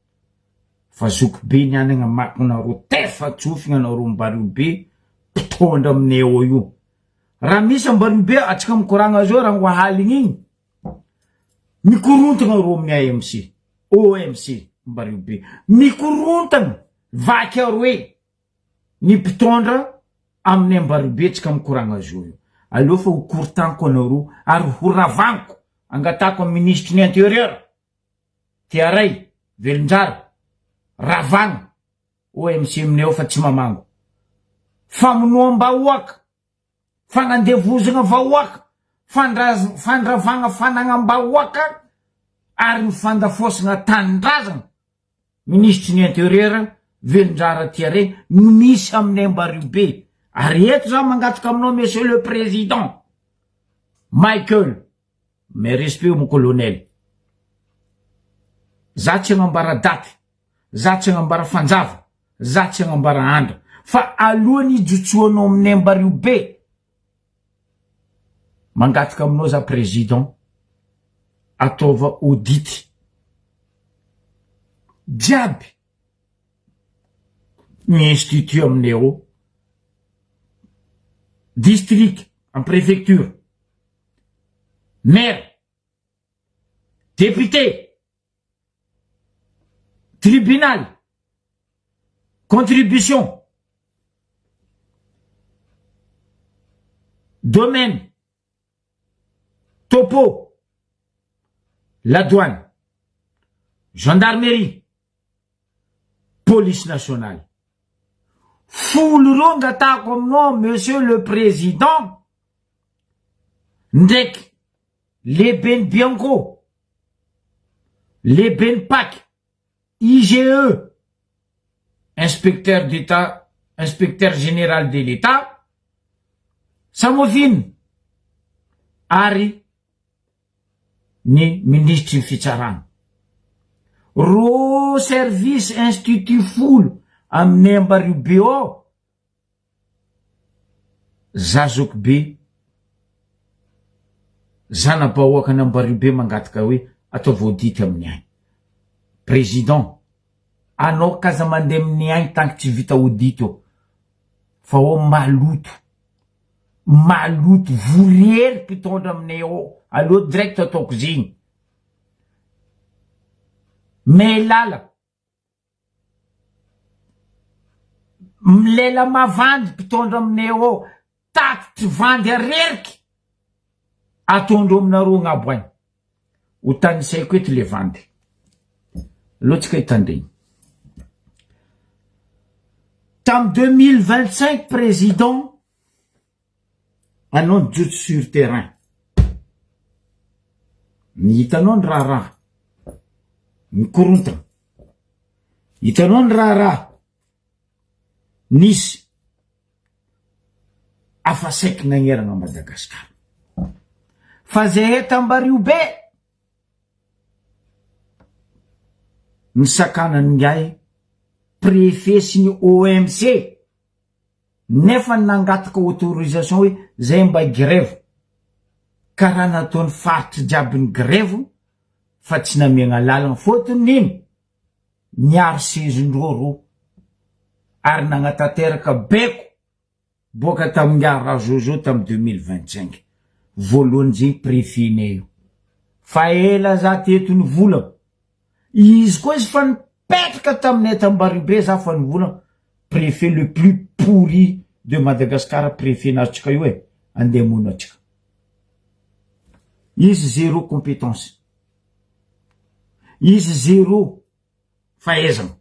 fa zoky be ny any agnamako nareo tefa tsofigna nareo Ambariobe mpitondra aminay ao io. Raha misy Ambariobe atsika mikoragna zao raha ngo halignigny Mikorontagna reo amin'ny AMC, OMC, Ambariobe. Mikorontagna vaky aroe ny mpitondra amin'ny Ambariobe tsika mikoragna zao io. Aleo fa ho korotaniko anareo ary ho ravaniko, angatahako amin'ny minisitry ny intérieur, Tiaray, Velonjara, ravagna OMC aminay ao fa tsy mamango. Famonoam-bahoaka. Fanandevozana vahoaka, fandravagna fanagnam-bahoaka ary ny fandafosagna tanindrazana, Minisitry ny Intérieur, Velonjara Tiare, no misy aminay Ambariobe. Ary eto za mangataka aminao Monsieur le Président, Michael, mes respects mon colonel, za tsy hagnambara daty, Za tsy agnambara fanjava, za tsy agnambara andra, fa alohan'ny hijotsoanao aminay Ambario be, mangataka aminao za président, ataova audit jiaby ny institut aminay ao, district, en préfecture, maire, député, Tribunal, contribution, domaine, topo, la douane, gendarmerie, police nationale. Folo ireo angatahako aminao monsieur le président ndraiky Lehiben'ny Bianco, Lehiben'ny Pac, IGE, Inspecteur d'Etat, Inspecteur Général de l'Etat, Samofin ary ny Minisitry ny Fitsarana. Reo service institut folo amin'ny Ambariobe ao Za zoky be zana-bahoakan' Ambariobe mangataka hoe ataovy audit amin'ny ainy. Président, anao k'aza mandeha amin'ny ainy tant que tsy vita audit eo fa ao maloto, maloto vorery mpitondra aminay ao, aleo direct ataoko zegny. Meilala. Milela mavandy mpitondra aminay ao tatitry vandy areriky ataondreo aminareo agnabo agny. Ho tanisaiko eto le vandy. Aleo tsika hitandregny. Tam 2025 président anao nijotso sur terrain. Ny hitanao ny raharaha. Mikorontana. Hitanao ny raharaha. Nisy afa saiky nagnerana Madagascar. Fa zay eto Ambariobe ny sakanan'ingahy préfet sy ny OMC Nefa nangataka autorisation hoe zay mba grève karaha nataony faritry jiaby ny grève fa tsy namiagna lalagna fôtony nino niaro sezindreo rô ary nagnatanteraka baiko boaka tamin'ingahy Rajojo tam 2025 voalohany zegny préfet nay io fa ela za teto nivolagna Izy koa izy fa nipetraka taminay tambaribe za fa nivolagna préfet le plus pourri de Madagascar préfet natsika io e andeha hamono atsika izy zéro compétence izy zéro fahaizana.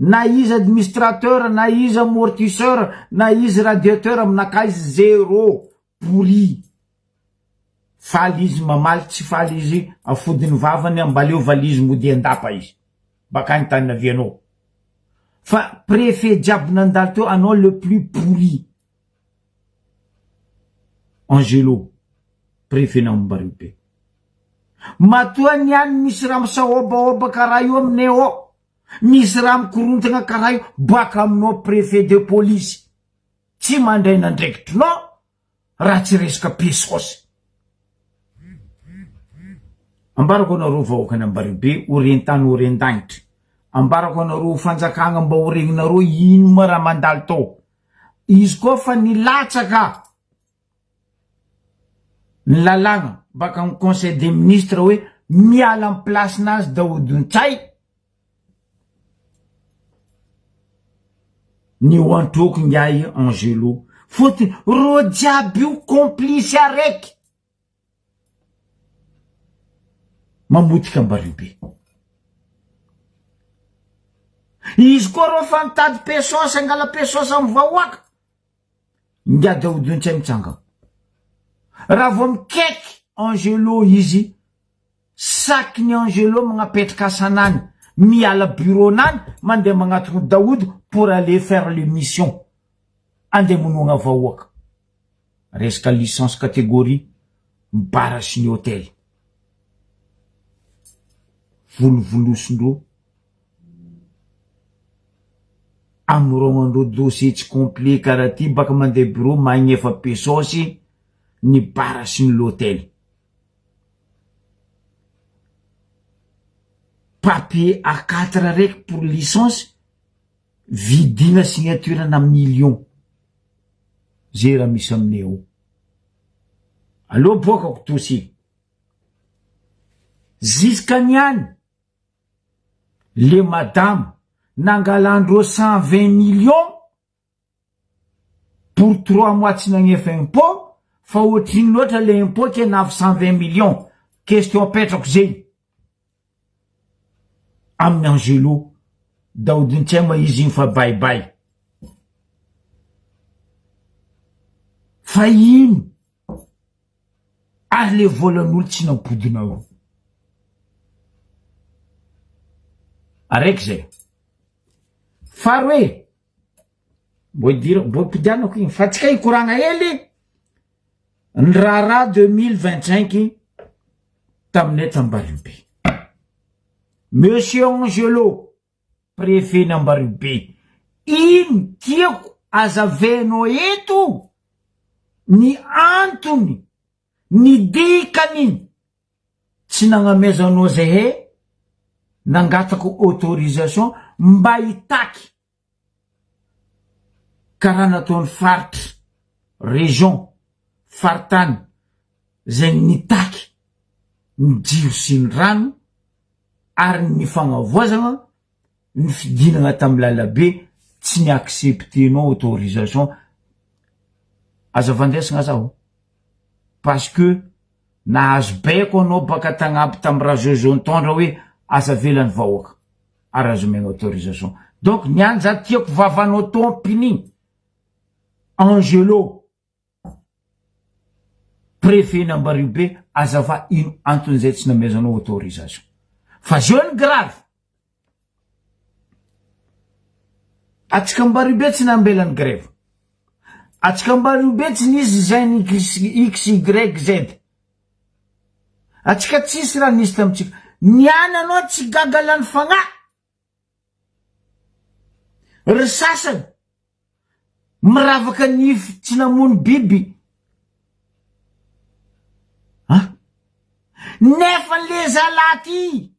Na izy administrateur na izy amortisseur na izy radiateur aminakahy izy zéro pourri. Faly izy mamaly tsy faly izy afodiny vavany ambaleo valizy mody andapa izy. Bakany tany navianao. Fa préfet jiaby nandalo teo anao le plus pourri. Angelo, préfet n'Ambaribe. Matoa niany misy raha misahobahoba karaha io aminay ao, misy raha mikorontagna karaha io baka aminao préfet de police. Tsy mandray n'andraikitrinao raha tsy resaka pesos. Ambarako anareo vahoakan'i Ambaribe ho ren-tany ho ren-danitra. Ambarako anareo fanjakagna mba ho regninareo ino ma raha mandalo tao. Izy koa fa nilatsaka ny lalàgna baka amin'ny conseil des ministres hoe miala amin'ny place-nazy Daoud Ntsay, ny ho antroko ingahy Angelo fôtony rô jiaby io complice araiky mamotika Ambariobe. Izy koa rô fa nitady pesos angala pesos amin'ny vahoaka, ingahy Daoud Ntsay mitsangana. Raha vao mikaiky Angelo izy Saky ny Angelo magnapetraka asanany miala bureau nany mandeha magnatogno Daoud pour aller faire le mission andeha monoagna vahoaka resaka licence catégorie bar sy ny hotel volovolosindreo amorognandreo dossier tsy complet karaha ty baka mandeha bureau magnefa pesos ny bar sy ny l'hotel. Papier A quatre araiky pour licence vidina signature ana million zay raha misy aminay ao aleo aboakako dossier jusqu'à niany le madama nangalandreo 120 millions Pour trois mois tsy nagnefa impot fa ohatrino loatra le impot ke navy 120 millions? Question apetrako zegny amin'ny Angelo Daodintsema izy igny fa bye bye. Fa ino ary le volan'olo tsy nampodinareo? Araiky zay. Faharoe, Mbô idirako, mbô ampidianako igny fa tsika hikoragna hely ny raharaha 2025 taminay t'Ambariobe. Monsieur Angelo, préfet n'Ambariobe, ino tiako azavainao eto ny antony, ny dikany tsy nagnamezanao zahay nangataka autorisation mba hitaky karaha nataon'ny faritra, région, faritany izay nitaky ny jiro sy ny rano ary ny fagnavoazana ny fidinana tamin'ny lalabe tsy ni accepter-nao autorisation aza vandesina zaho parce que nahazo baiko anao baka tagnaby tamy raha Jojo nitondra hoe aza avela ny vahoaka ary aza omegna autorisation donc niany za tiako vavanao tompiny Angelo préfet n'Ambariobe azava ino antony zay tsy namezanao autorisation fa zeo ny grave atsika Ambariobe tsy nambelany grève atsika Ambariobe tsy nisy zay x y z atsika tsisy raha nisy tamitsika niany anao tsy gaga lany fagnahy ry sasany miravaka nify tsy namono biby a nefa le zalahy ty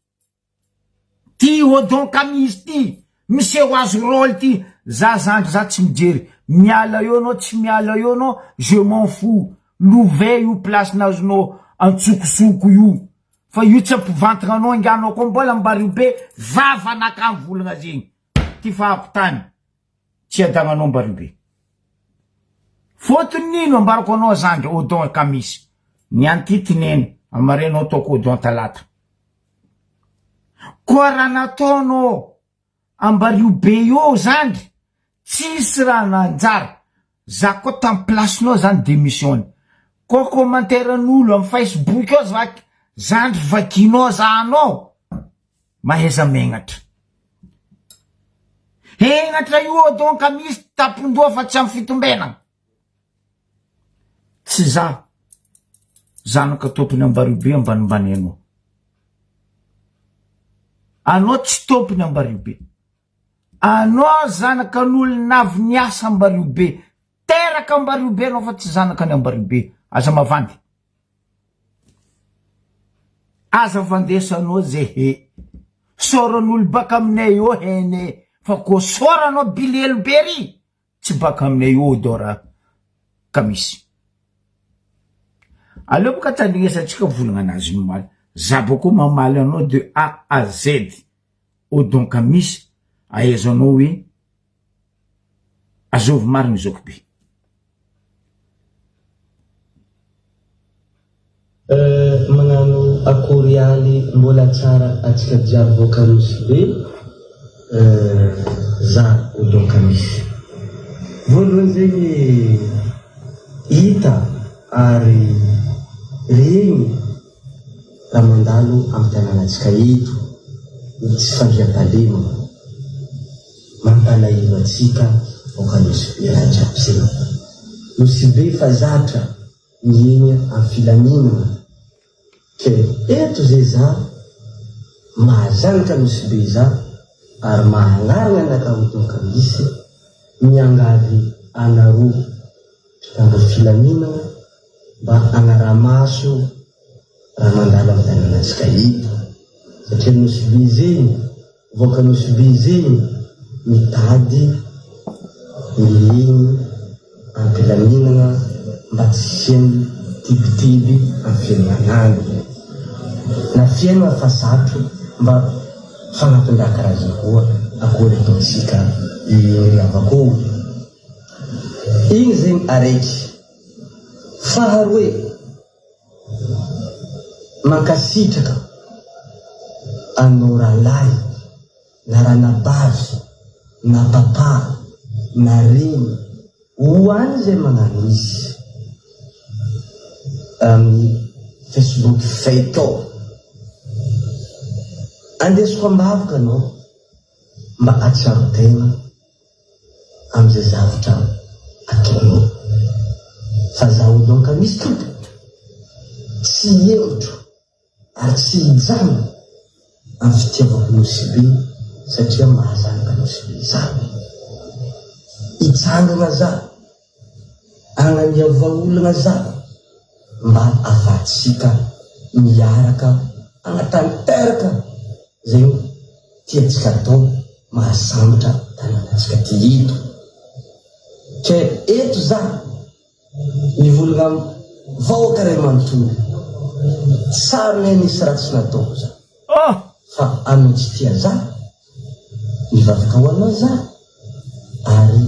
Ty Odon Kamizy ty miseho azy role ty za zandry za tsy mijery miala eo anao tsy miala eo anao je m'en fous love io place nazonao antsokosoko io fa io tsy ampivantagna anao ingahy anao koa mbola ambario be vava anakahy mivolagna zegny ty fa tany tsy adagnanao ambario be fotony nino ambarako anao zandry Odon Kamisy ny anty tineny amarenao ataoko Odon talata Koa raha nataonao. Ambario be eo zandry tsisy raha nanjary za koa tam place nao zany demissionne koa commentaire n'olo am facebook eo za zandry vakinao zahanao mahaiza megnatra henatra io donc misy tapondoha fa tsy am fitombenana Tsy za zanaka tompony Ambariobe ambanimbany anao. Anao tsy tompony Ambariobe. Anao zanaka an'olona avy niasa Ambariobe. Teraka Ambariobe anao fa tsy zanaka ny Ambariobe. Aza mavandy. Aza vandesanao ze he. Soran'olo baka aminay eo hene fa koa soranao bilelo be ry. Tsy baka aminay io odeur ka misy. Aleo boka tandrignesantsika volagna anazy omaly. Za bako mamaly anao de A à Z. Odon ka misy ahaizanao hoe azovy marigny zoky be. Euh magnano akory ialy mbola tsara atsika jiaby boaka nosy be euh za odon kamisy voalohany zegny hita ary regny raha mandalo am tanànatsika eto ny tsy fandriampahalemana mampalahelo atsika boaka nosy be raha jiaby zegny nosy be fa zatra Miegna am filaminana ke eto ze za mahazanaka nosy be za ary mahagnarigna anaka ho tonga misy miangavy anareo mpitandro filaminana mba agnaramaso raha mandalo am tananatsika eto satria nosy be zegny Vahoaka Nosy Be zegny mitady miegny ampilaminagna mba tsy hisian'ny tebiteby am fiaignana agny. Na fiaignana fa sarotro mba fagnampin-draha karaha zay koa akory ataontsika ry havako ô. Igny zegny araiky. Faharoe. Mankasitraka anao rahalahy na ranabavy na papa na reny ho any izay magnano izy amin'ny Facebook fake ao. Andesiko ambavaka anao mba atsiaro tena. amin'izay zavtra ataonao. Fa zaho donc misy tompoko, tsy hihemotro ary tsy hijanona amin'ny fitiavako Nosy Be satria mahazanaka Nosy Be za. Hitsangana za, hagnamia vahaolana za mba afahantsika miaraka hagnatanteraka izay tiantsika atao mahasambatra tanànantsika ty eto. Ke eto za mivolagna am vahoaka ray manontolo, tsary nisy ratsy nataoko za fa anao tsy tia za, mivavaka ho anao za ary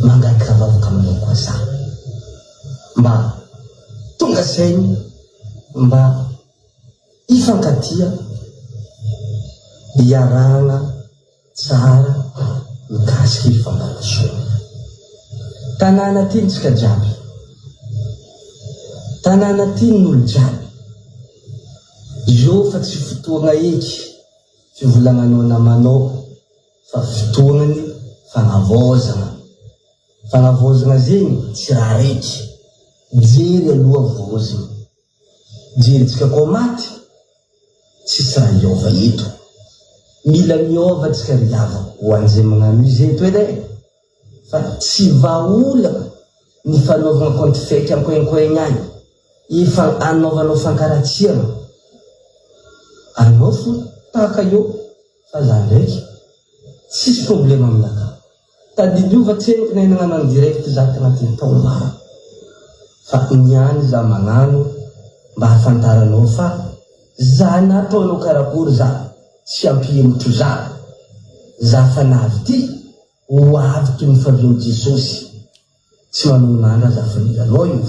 mangataka vavaka aminao koa za mba tonga saigny mba Hifankatia, hiarahana tsara mikasika ny fampandrosoana. Tanàna tiantsika jiaby. Tanàna tian'olo jiaby. Izao fa tsy fotoagna eky fivolagnanao namanao fa fotoagnany fagnavaozagna. Fagnavaozagna zegny tsy raha raiky. Jery aloha vaozigny. Jerentsika koa maty, tsisy raha hiova eto. Mila miova tsika ry havako ho an'izay magnano izy eto edy e! Fa tsy vahaolana ny fanaovagna compte fake ankoenkoegny agny, efa anaovanao fankaratsiagna anao fo tahaka io fa za ndraiky tsisy problème aminakahy. Tadidio fa tsy henoko nahay nagnano en direct za tagnatin'ny taogno maro fa niany za magnano mba hahafantaranao fa za na ataonao karakory za tsy hampihemotro za, za fa navy ty ho avy toy ny fahavian'i Jesosy. Tsy manonona andro aza fa mila anao io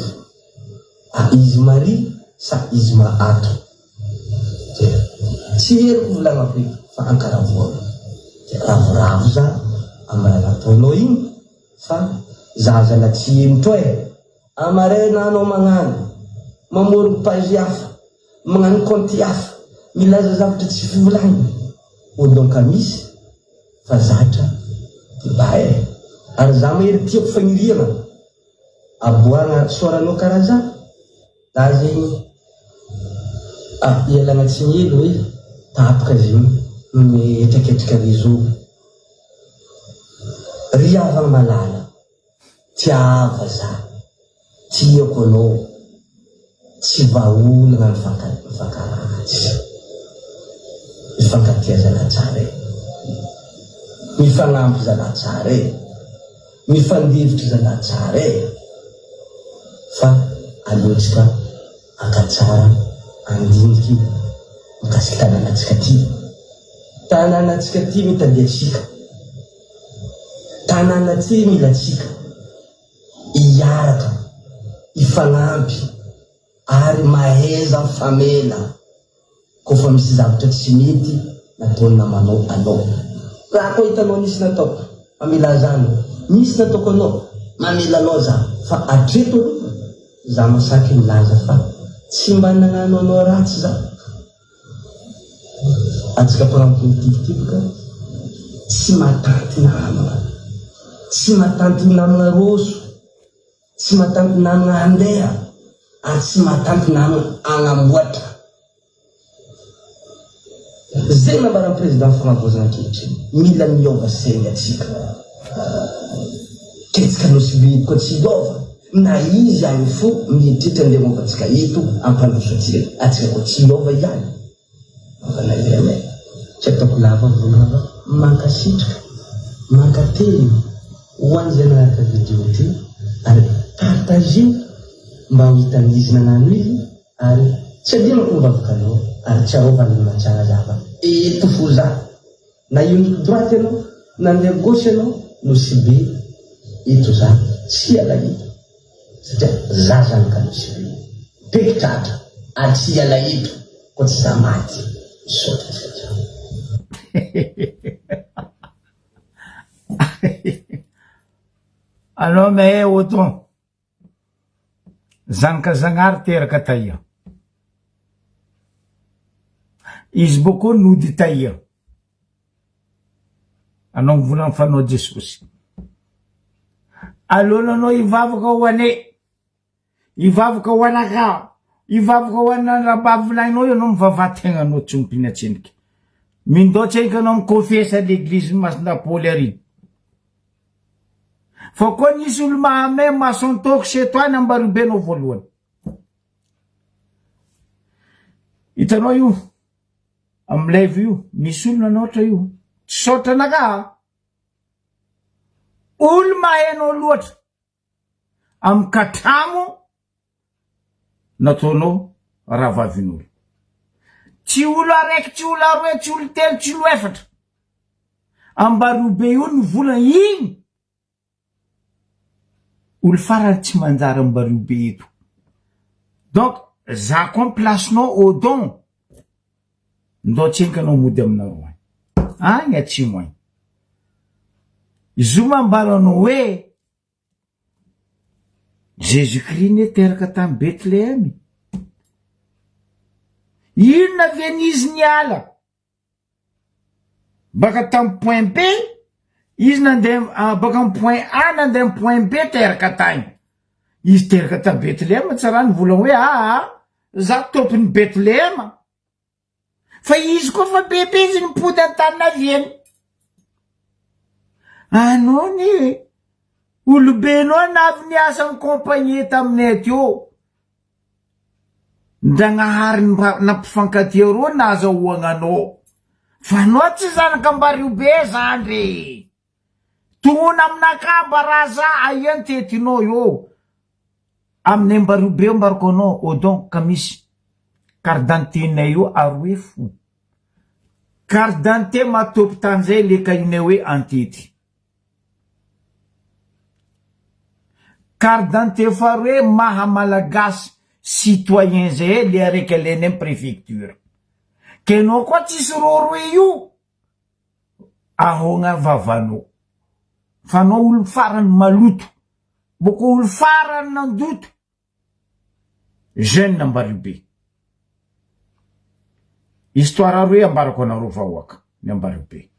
a izy Maria sa izy ma ato dia tsy heriko volagnako eto fa ankaravoako dia. Ravoravo za am raha nataonao igny fa za zala tsy hemotro e! Amarena anao magnano, mamorogno page hafa, magnano compte hafa, milaza zavatra tsy fivolagnina, odon ka misy fa zatra débat e! Ary za mahery tiako fagniriagna aboahagna soaranao karaha za. Za zegny ah ialagna tsiny hely hoe tapaka zegny noho ny hetraketraka réseau. Ry havagna malala, tiava za, tiako anao, tsy vahaolagna ny mifankaratsy, mifankatia zalahy tsara e, mifagnampy zalahy tsara e. Mifandefitra zalahy tsara e! Fa aleontsika ankatsara andiniky mikasika tanànantsika ty. Tanànantsika ty mitady antsika. Tanàna ty mila antsika hiaraka, hifagnampy ary mahaiza mifamela. Kôfa misy zavatra tsy mety nataon'ny namanao anao. Raha koa hitanao nisy nataoko, mamelà za anao. Nisy nataoko anao, mamela anao za. Fa hatreto aloha, za masaky milaza fa tsy mba nagnano anao ratsy za. Antsika mpanao politique ty boka tsy matanty namagna. Tsy matanty namagna roso. Tsy matanty namagna handeha ary tsy matanty namagna hagnamboatra. Zay nambaran'ny président fagnavaozana ankehitriny. Mila miova saigny atsika. Ketsika Nosy Be eto koa tsy hiova na izy any fo mieritreritra andeha hova antsika eto hampandroso antsika, atsika koa tsy hiova ihany. Mampalahelo e! Tsy ataoko lava volana fa mankasitraka, mankatelina ho an'izay nanaraka video ty ary partager mba ho hitan'izy nagnano izy ary tsy adinoko mivavaka anao ary tsiarova ny matsara zava eto fo za na hiondriko droite ianao na andeha gauche ianao nosy be eto za tsy hiala eto. Satria za zanaka Nosy Be be tratra ary tsy hiala eto koa tsy za maty. Misaotra antsika jiaby. Anao mahay Odon, zanaka Zagnahary teraka taia. Izy boko nody taia. Anao mivolagna fa anao Jesosy. Aleonao anao hivavaka ho anay, hivavaka ho anakahy, hivavaka ho an'ny rahavavy ianao mivavaha tegnanao tsy ompina tsendriky. Mindao tsendriky anao mikofesa l'eglise Masina Paoly ary. Fa koa nisy olo mahamay maçon torche eto any Ambaribe anao voalohany. Hitanao io? Am live io misy olona nanaotra io tsy saotra anakahy a! Olo mahay anao loatra am katramo nataonao rahavavin'olo. Tsy olo araiky tsy olo aroe tsy olo telo tsy olo efatra. Ambariobe io ny volana igny Olo farany tsy manjary ambario be eto. Donc za koa am place nao Odon ndao tsenky anao mody aminareo agny. Agny atsimo agny. Zoma ambaranao hoe Jésus Christ ne teraka tany Bethlehem. Inona ve n'izy niala? Baka tam point B izy nandeha baka am point A nandeha am point B teraka tagny. Izy teraka ta Bethlehem tsy raha nivolagna hoe aa za tompony Bethlehem. Fa izy koa fa bebe izy nipody an-tany naviany. Anao anie olobenao navy niasa am compagnie taminay teo. Ndragnahary nampifankatia reo nahazahoagna anao fa anao tsy zanak'Ambariobe zandry e! Tohona aminakahy baraza aia ny tetinao eo aminay Ambariobe eo ambarako anao Odon ka misy carte d'identité-nay io aroe fo carte d'identité maha tany zay le kahinay hoe antety. Carte d'identité faharoe maha malagasy citoyen zay le araiky alainay am préfecture. Ke enao koa tsisy roroe io. Ahogna vavanao. Fa anao olo farany maloto. Boko olo farany nandoto. Jeune Ambariobe. Histoire aroe ambarako anareo vahoaka ny Ambariobe.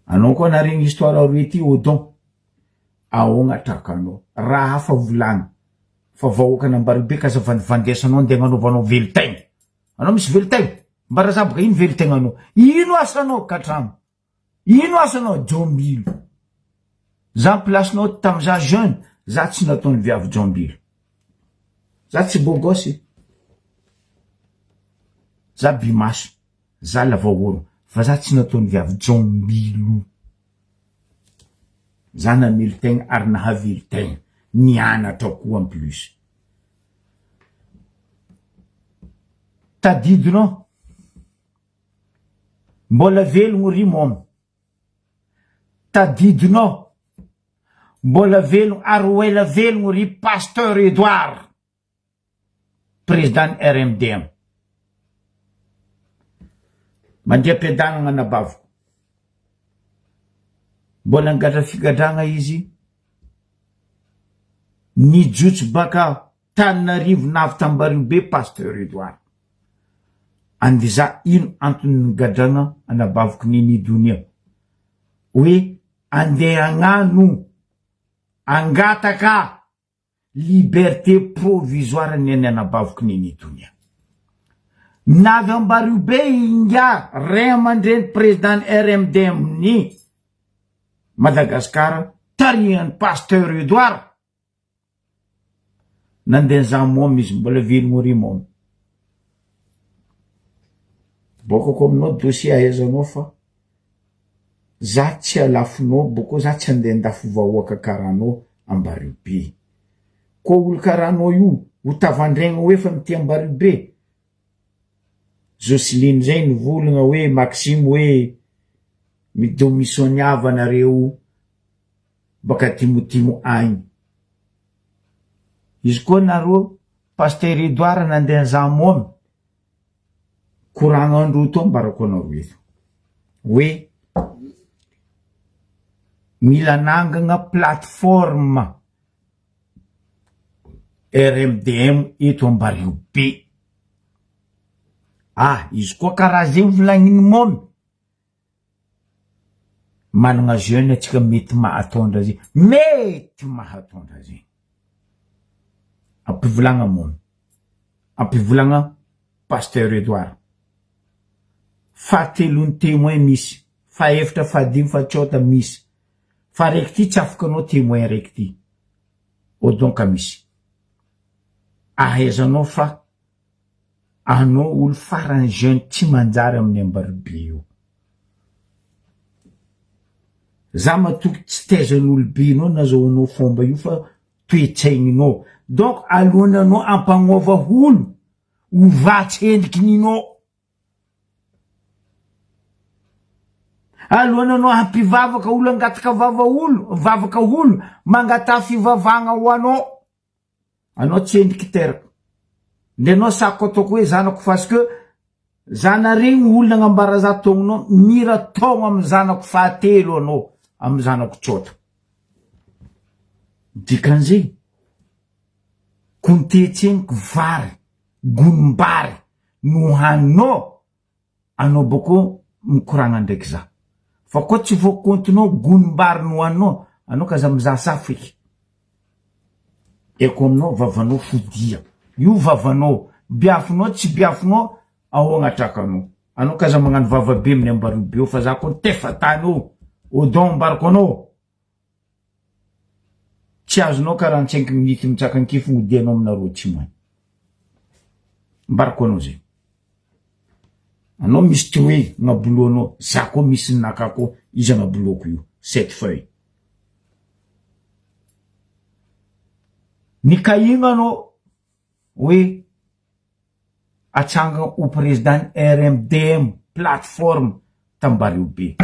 Anao koa naregny histoire aroe ty Odon. Ahogna trakanao. Raha hafa volagny. Fa vahoakan'Ambariobe ka aza vandivandesanao andeha agnanaovanao velon-tegna. Anao misy velon-tegna? Mbarazaboka ino velon-tegnanao? Ino asanao katramo? Ino asanao Jombilo? Za place-nao tam za jeune, za tsy nataon'ny viavy Jombilo. Za tsy beau gosse. Za by maso, za lava orona, fa za tsy nataon'ny viavy Jombilo. Za namelo-tegna ary nahavelo-tegna, nianatra koa en plus. Tadidinao? Mbola velogno ry mômy. Tadidinao? Mbola velogno ary ho ela velogno ry Pasteur Edouard, Président ny RMDM. Mandeha am-piadanagna anabaviko. Mbola nigadra figadragna izy, nijotso baka Tananarivo navy Tambariobe Pasteur Edouard. Andiza ino antony nigadragna anabaviko Nini Donia? Hoe andeha agnano angataka liberté provisoire ny an'ny anabaviko Nini Donia. Navy Ambariobe ingahy ray aman-dreny président RMDM ny Madagascar tarihan'i Pasteur Edouard. Nandeha nizaha mômy izy, mbola velogno ry mômy. Bôkako aminao dossier ahaizanao fa za tsy alafonao bôkô za tsy andeha andafo vahoaka karaha anao Ambariobe. Koa olo karaha anao io ho tavandregna ho efa mitia Ambariobe. Jocelyne zay nivolagna hoe Maxime hoe midomisoniava nareo baka atimotimo agny. Izy koa nareo Pasteur Edouard nandeha nizaha mômy, koragna andro tô ambarako anareo eto hoe mila anangagna plateforme RMDM eto Ambariobe. Ah, izy koa karaha zegny volagniny mômy. Managna jeune atsika mety mahatondra zegny, mety mahatondra zegny. Ampivolagna moa, ampivolagna Pasteur Edouard. Fahatelon'ny témoin misy, fahefatra, fahadimy, fahatsôta misy. Fa araiky ty tsy afaka anao témoin araiky ty. Odon ka misy. Ahaizanao fa Anao olo farany jeune tsy manjary amin'ny ambaribe io. Za matoky tsy taizan'olobe nao nazahoanao fomba io fa toetsaigninao. Donc alohan'ny anao ampagnova olo ovà tsendriky ninao. Alohan'ny anao hampivavaka olo hangataka vava olo vavaka olo mangataha fivavahagna ho anao. Anao tsy endriky teraka. Ndre anao sako ataoko hoe zanako parce que zanaregny olona nagnambara za taognonao mira taogno amy zanako fahatelo anao amy zanako tsôta. Dikan'izegny kontetseniko vary gonim-bary nohaninao Anao bôko mikoragna ndraiky za. Fa koa tsy voakontinao gonim-bary nohaninao, anao k'aza mizaha safo eky. Eko aminao vavanao fodia. Io vavanao, biafinao tsy biafinao, ahoagna trakanao. Anao k'aza magnano vava be amin'ny ambariobe eo fa za koa nitefa tany eo, odon ambarako anao. Tsy azonao quarante cinq minutes mitsaka ankifo modianao aminareo atsimo any. Ambarako anao zay. Anao misy troe gnaboloanao, za koa misy ny naka koa izy agnaboloako io, sept feuille. Ny kahigna anao hoe atsangana ho président RMDM plateforme Tambariobe.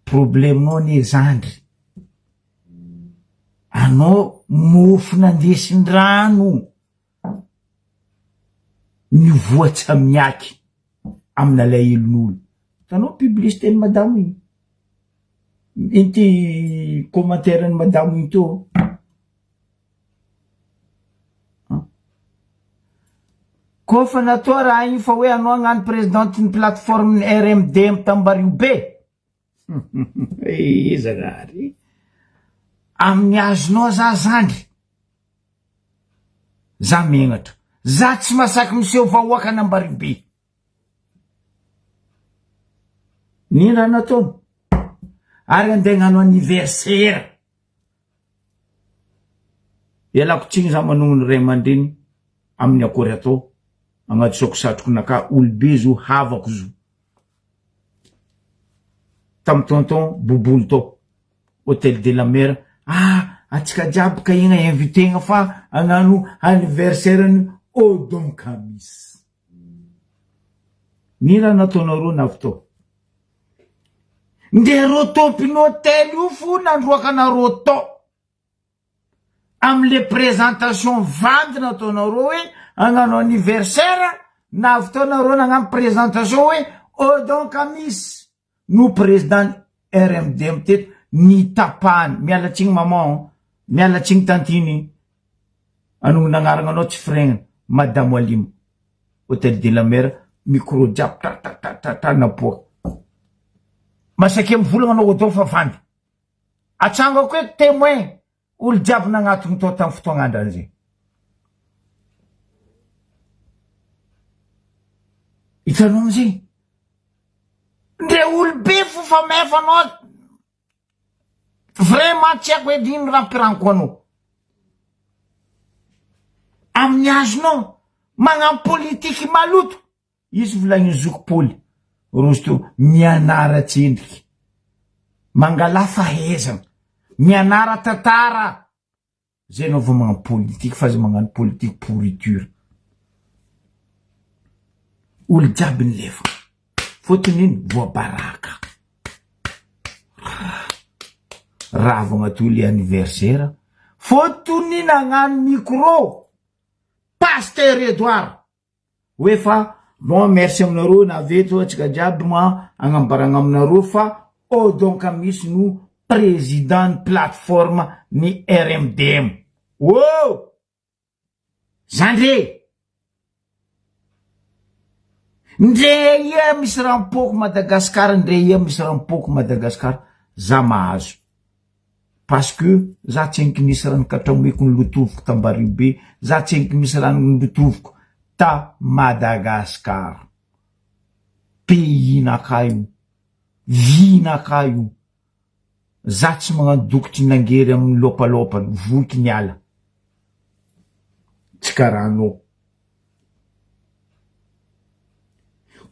Problème-nao anie zandry, anao mofo nandesin-drano mivoatsa miaky. Amin'ny alahelon'olo. Hitanao publicité ny madamo igny. Ino ty commentaire ny madamo igny tô? Kôfa natao raha igny fa hoe anao hagnano présidente ny plateforme ny RMDM Tambario be. Eh Zagnahary. Amin'ny azonao za zandry. Za megnatra. Za tsy masaky miseho vahoaka an'Ambario be. Nino raha nataony? Ary andeha hagnano anniversaire. Ialako tsiny za manogno ny ray aman-dreny amin'ny akory atao agnadisoako satroko naka olobe zo havako zo tam tonton bobolo tao hotel de la mer ah atsika jiaby ka igna invitena fa agnano anniversaire ny Odon Kamis ny raha nataonareo navy tao Ndeha reo tompony hotel io fo nandroaka anareo tao amle présentation vandy nataonareo hoe hagnano anniversaire navy tao nareo nagnano présentation hoe Odon Kamis no président RMDM teto nitapahany miala tsigny maman miala tsigny tantine anonona agnarana anao tsy firegnana madamo Alima Hotel de la mer micro jiaby tra tra tra tra tra napoaka. Masakia mivolagna anao Odon fa vandy. Atsangako eto témoin olo jiaby nagnatogno tao tam fotoagn'andrany zay. Hitanao amizay? Ndre olobe fo fa mefa anao Vraiment tsy haiko edy ino raha ampiraniko anao. Amin'ny azonao magnano politiky maloto. Izy volagniny zoky Paoly rozy teo mianara tsendriky. Mangalà fahaizana. Mianara tantara. Zay anao vao magnano politique fa aza magnano politique pourriture. Olo jiaby nilefa. Fotony ino? Voabaraka. Ravagna toy le anniversaire. Fotony nagnano micro. Pasteur Edouard. Hoe fa bon merci aminareo navy eto atsika jiaby ma agnambaragna aminareo fa Odon Kamisy no président ny plateforme ny RMDM. Oh! Zandry e! Ndre ia misy rampoko Madagascar ndre ia misy rampoko Madagascar za mahazo. Parce que za tsenky nisy raha nikatramoiko nilotoviko tambario be, za tsenky misy raha nilotoviko ta Madagascar. Pays naka io, vie naka io. Za tsy magnano dokotry nangery amin'ny lopalopany, voky ny ala. Tsy karaha anao.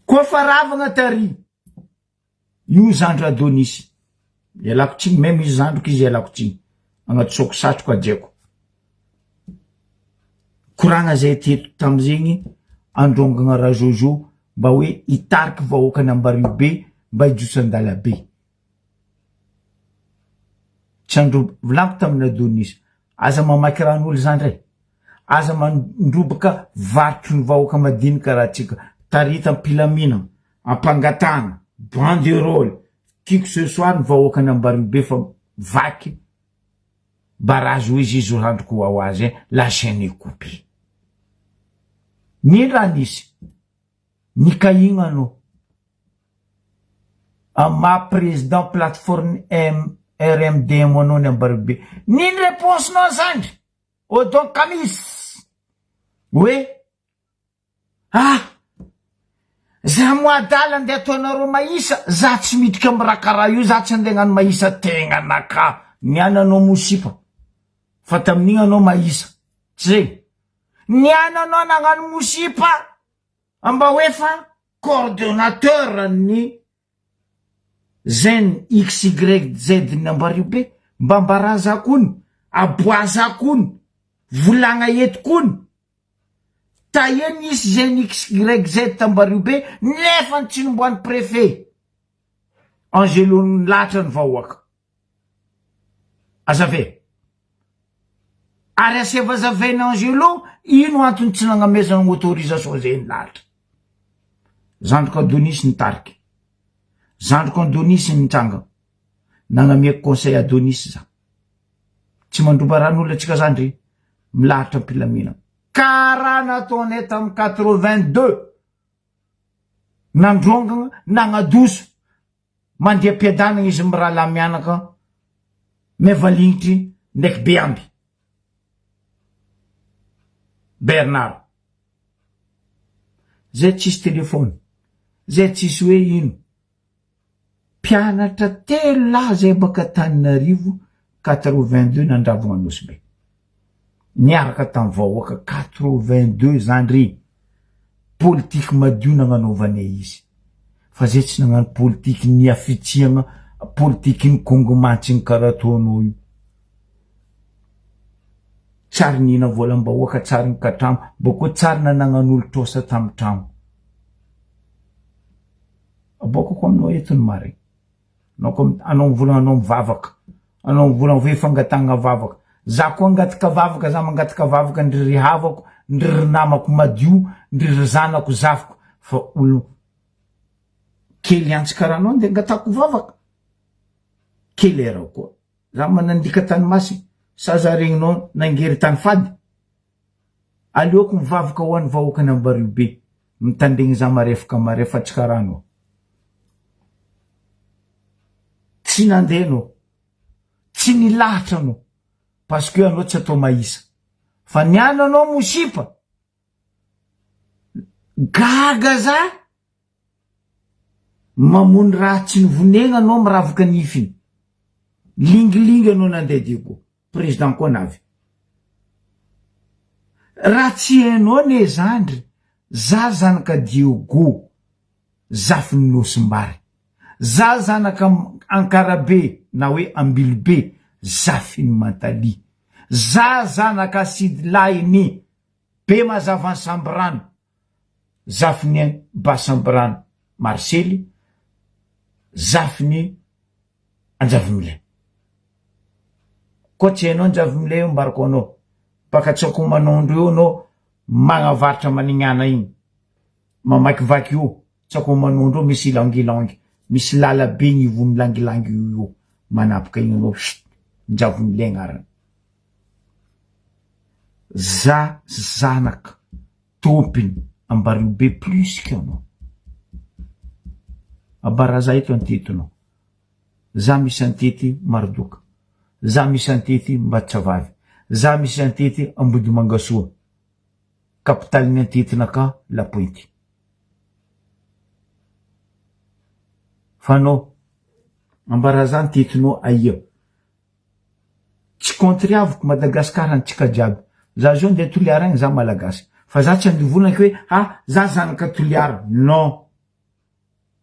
Koa fa ravagna tary. Io zandry Adonis. Ialako tsiny, meme izy zandriko izy ialako tsiny. Agnatsoako satroko hajaiko. Koragna zay teto tamizegny androngagna Rajojo mba hoe hitariky vahoakan'i Ambariobe mba hijotso an-dalabe. Tsy andro volaniko tamin'i Adonis, aza mamaky ran'olo zandry e. Aza mandroboka varotry ny vahoaka madinika raha tsika. Tarita am-pilaminana. Ampangatahana, banderole, qui que ce soit ny vahoakan' Ambaribe fa vaky barrage hoy izy izy randriko ho azy eh, la chaine est coupée. Nino raha nisy? Nikahigna anao am maha président plateforme RMDM anao ny Ambaribe. Nino réponse nao zandry? Odon Kamis! Hoe Ah! Za moa adala ndeha ataonareo mahisa, za tsy miditra am raha karaha io, za tsy andeha agnano mahisa tegna naka, niany anao mosipa fa tamin'igny anao mahisa, tsy zay? Niany anao nagnano mosipa mba hoe fa coordonnateur ny Zen XYZ ny ambario be mba ambaraza kony aboaza kony volagna eto kony taia nisy zen XYZ tambario be nefa ny tsy nomboan'ny préfet Angelo nilahatra ny vahoaka azave ary asevazavaina Angelo ino antony tsy nagnamezana autorisation zay nilahatra. Zandriko Adonis nitarika. Zandriko Adonis nitsanga. Nagnamia conseil Adonis za. Tsy mandroba ran'olona tsika zandry. Milahatra am-pilamina. Karaha nataonay tamin'ny 82. Nandrongana, nagnadoso. Mandeha am-piadanana izy mirahalahy mianaka. Mevalinitry ndraiky be amby. Bernard. Zay tsisy téléphone. Zay tsisy hoe ino. Mpianatra telo lahy zay baka Antananarivo 82 nandravogna Nosy Be. Niaraka tamin'ny vahoaka 82 zandry. Politique madio nagnanaovanay izy. Fa zay tsy nagnano politique ny hafitsiagna, politique ny Congo mantsiny karaha ataonao io. Tsary nihina volam-bahoaka, tsary nikatramo, bôkô tsary nanagnan'olo trosa tamin'ny tragno. Aboakako aminao eto ny marigny. Anao ko anao mivolagna anao mivavaka, anao mivolagna hoe fangatahagna vavaka. Za koa angataka vavaka, za mangataka vavaka ndry ry havako, ndry ry namako madio, ndry ry zanako zafiko fa olo kely antsy karaha anao nde angatahako vavaka. Kely erao koa. Za manandika tany masina, sa za regninao nangery tany fady? Aleoko mivavaka ho an'ny vahoakan'i Ambariobe, mitandregny za marefaka maref fa tsy karaha anao. Tsy nandeha anao, tsy nilahatra anao, parce que anao tsy atao mahisa. Fa niany anao mosipa, gaga za Mamono raha tsy nivonegna anao miravoka nifiny. Lingilingy anao nandeha Diego. Président koa navy. Raha tsy hainao ne zandry, za zanaka Diego zafin'ny Nosimbary. Za zanaka Ankarabe na hoe Ambilobe zafin'ny Mantalia. Za zanaka Sidilahin'i Bemazavan'i Sambirano. Zafin'i Basambrano Marsely, zafin'i Anjavimilay. Koa tsy hainao Anjavimilay io ambarako anao. Baka Tsakomanondro io anao magnavaratra manignana igny. Mamakivaky io Tsakomanondro io misy ilangilangy, misy lalabe agnivon'ny langilangy io io manapaka igny anao chut Anjavimilay agnarany. Za zanaka tompiny Ambariobe plus que anao. Abaraza eto antetinao. Za misy antety Marodoka. Za misy antety Mbatsavavy. Za misy antety Ambodimangasoa. Capitalin'ny antetinakà La Pointe. Fa anao, Ambaraza antetinao aia? Tsy contre avoko Madagascar antsika jiaby. Za zao ndeha Toliara agny za malagasy. Fa za tsy andivolagna ke hoe ah za zanaka Toliara. Non.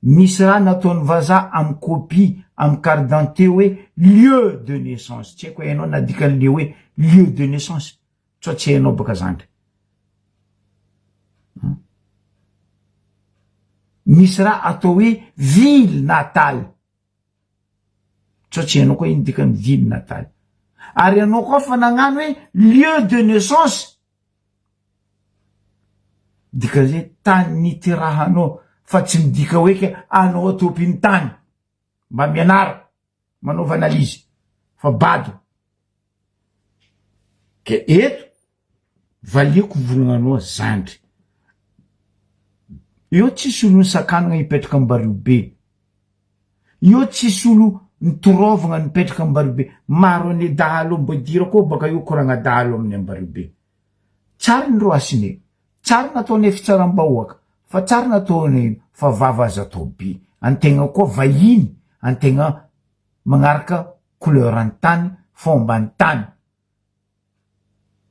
Misy raha nataon'ny vazaha am copie am carte d'identité hoe lieu de naissance. Tsy haiko hainao na dikan'le hoe lieu de naissance. Sao tsy hainao baka zandry. Misy raha atao hoe ville natale. Sao tsy hainao koa ino dikan'ny ville natale. Ary ianao koa fa nagnano hoe lieu de naissance, dikan'izay tany niterahanao fa tsy midika hoe ke anao tompin'ny tany. Mba mianara. Manaova analyse fa bado. Ke eto valiako volognanao zandry. Eo tsisy olo nisakanagna hipetraka Ambariobe. Eo tsisy olo nitoraovagna nipetraka Ambariobe. Maro ane dahalo mbo idirako ao baka eo koragna dahalo amin'ny Ambariobe. Tsary ny roasine. Tsary nataonay fitsaram-bahoaka fa tsary nataonay ino fa vava aza atao be. Antegna koa vahiny, antegna magnaraka couleur ny tany, fomba ny tany.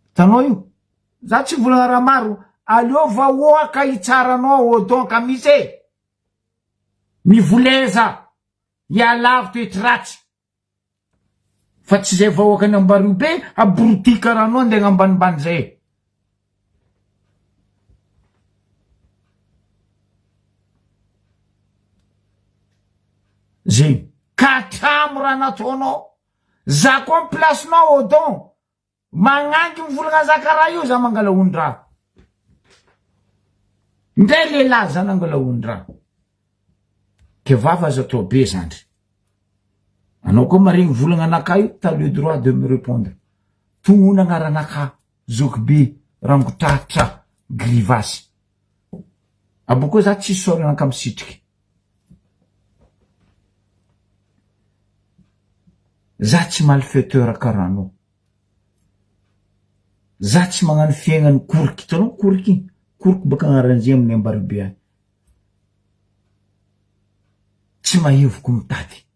Hitanao io? Za tsy mivolagna raha maro, aleo vahoaka hitsara anao Odon Kamisy e! Mivoleza, ialavo toetry ratsy. Fa tsy zay vahoakan'i Ambariobe abruti karaha anao andeha agnambanimbany zay e. Zegny. Katramo raha nataonao. Za koa am place-nao Odon. Magnangy mivolagna za karaha io za mangala ondraha. Ndray lehilahy zany angala ondraha. Ke vava aza atao be zandry. Anao koa maregny volagna anakahy io, t'as le droit de me répondre. Tognona agnaranakahy, zokibe, rangotratra, grivasy. Abokeo za tsisy saorana misitriky. Za tsy malfaiteur karaha anao. Za tsy magnano fiaignan'ny koriky, hitanao koriky igny? Koriky baka agnaran'izay amin'ny Ambaribe agny. Tsy mahevoko mitady,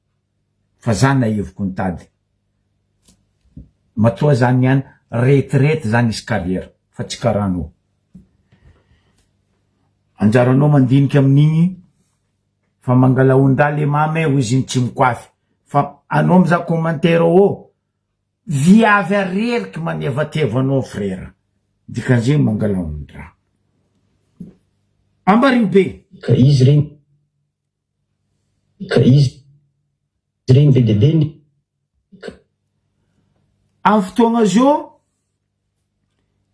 fa za nahevoko nitady. Matoa za niany retraite za nisy carrière fa tsy karaha anao. Anjaranao mandinika amin'igny fa mangala ondraha le mamy e hoy izy iny tsy mikoafy fa anao mizaha commentaire ô Viavy areriky manevateva anao frera dikan'izegny mangala ondraha. Ambario be. Ka izy regny ka izy regny be dia be ny. Amin'ny fotoagna zao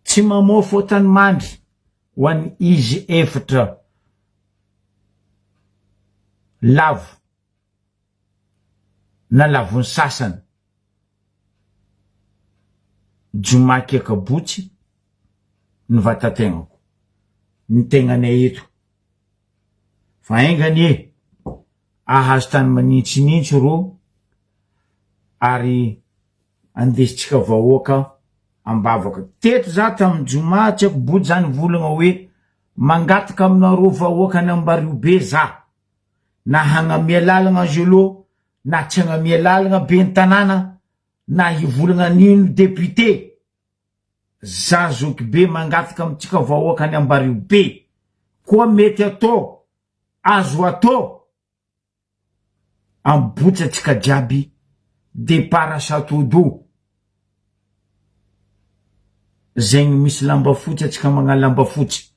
tsy mamôfo tany mandry ho an'ny izy efatra lavo na lavon'ny sasany Joma kiakabotsy ny vatategnako, ny tegnanay eto fa enga anie ahazo tany manintsinintsy rô ary andesintsika vahoaka ambavaka. Teto za tamin'ny joma tsy haiko body za nivolagna hoe mangataka aminareo vahoakan'Ambariobe za na hagnamia lalagna Angelo na tsy hagnamia lalagna ben'ny tanàna na hivolagna an'ino député za zokibe mangataka amintsika vahoaka any Ambariobe koa mety atao azo atao ambotsy atsika jiaby départ chateau d'eau Zegny misy lamba fotsy atsika magnano lamba fotsy,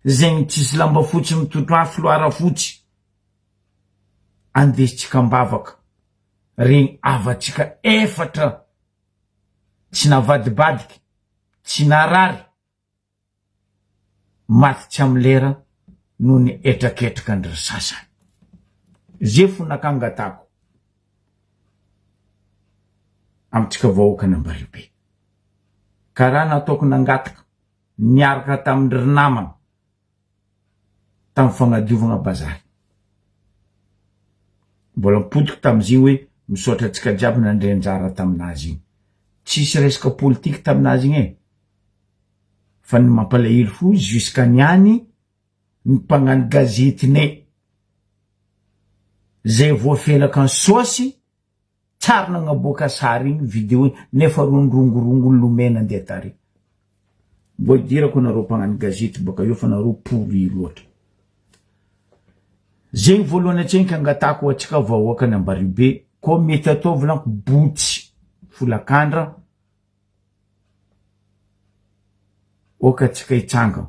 zegny tsisy lamba fotsy mitotoa filoara fotsy, andesintsika ambavaka regny havantsika efatra tsy navadibadiky, tsy narary. Maty tsy am lera noho ny hetraketraka ndry sasany. Ze fonaka angatako amitsika vahoakan Ambaribe. Karaha nataoko nangataka niaraka tamindry namana tam fagnadiovagna bazary. Mbola mipodiko tamizigny hoe misaotra antsika jiaby nandray anjara taminazy igny. Tsisy resaka politique taminazy igny e. Fa ny mampalahelo fo jusqu'à niany ny mpagnano gazetinay zay voafelaka ny saosy tsary nagnaboaka sary igny video igny nefa ro nirongorongo lomena andeha tary. Mbô idirako nareo mpagnano gazety baka eo fa nareo pourri loatra. Zegny voalohany antsenky angatahako ho antsika vahoaka ny Ambaribe koa mety atao volaniko botsy folakandra Ok atsika hitsangana.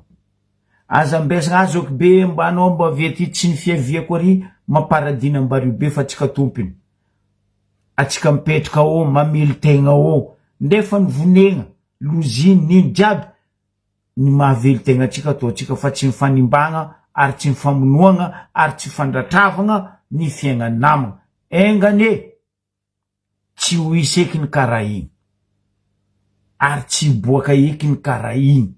Aza ambesagna ahy zoky be mba anao mba avy aty tsy ny fiaviako ary mamparadina ambario be fa tsika tompony. Atsika mipetraka ao mamelo tegna ao nefa ny vonegna, loziny, nino jiaby ny mahavelo tegna atsika ataontsika fa tsy ny fanimbagna ary tsy ny famonoagna ary tsy fandratravagna ny fiaignan'ny namagna. Enga anie! Tsy ho hisy eky ny karaha igny. Ary tsy hiboaka eky ny karaha igny.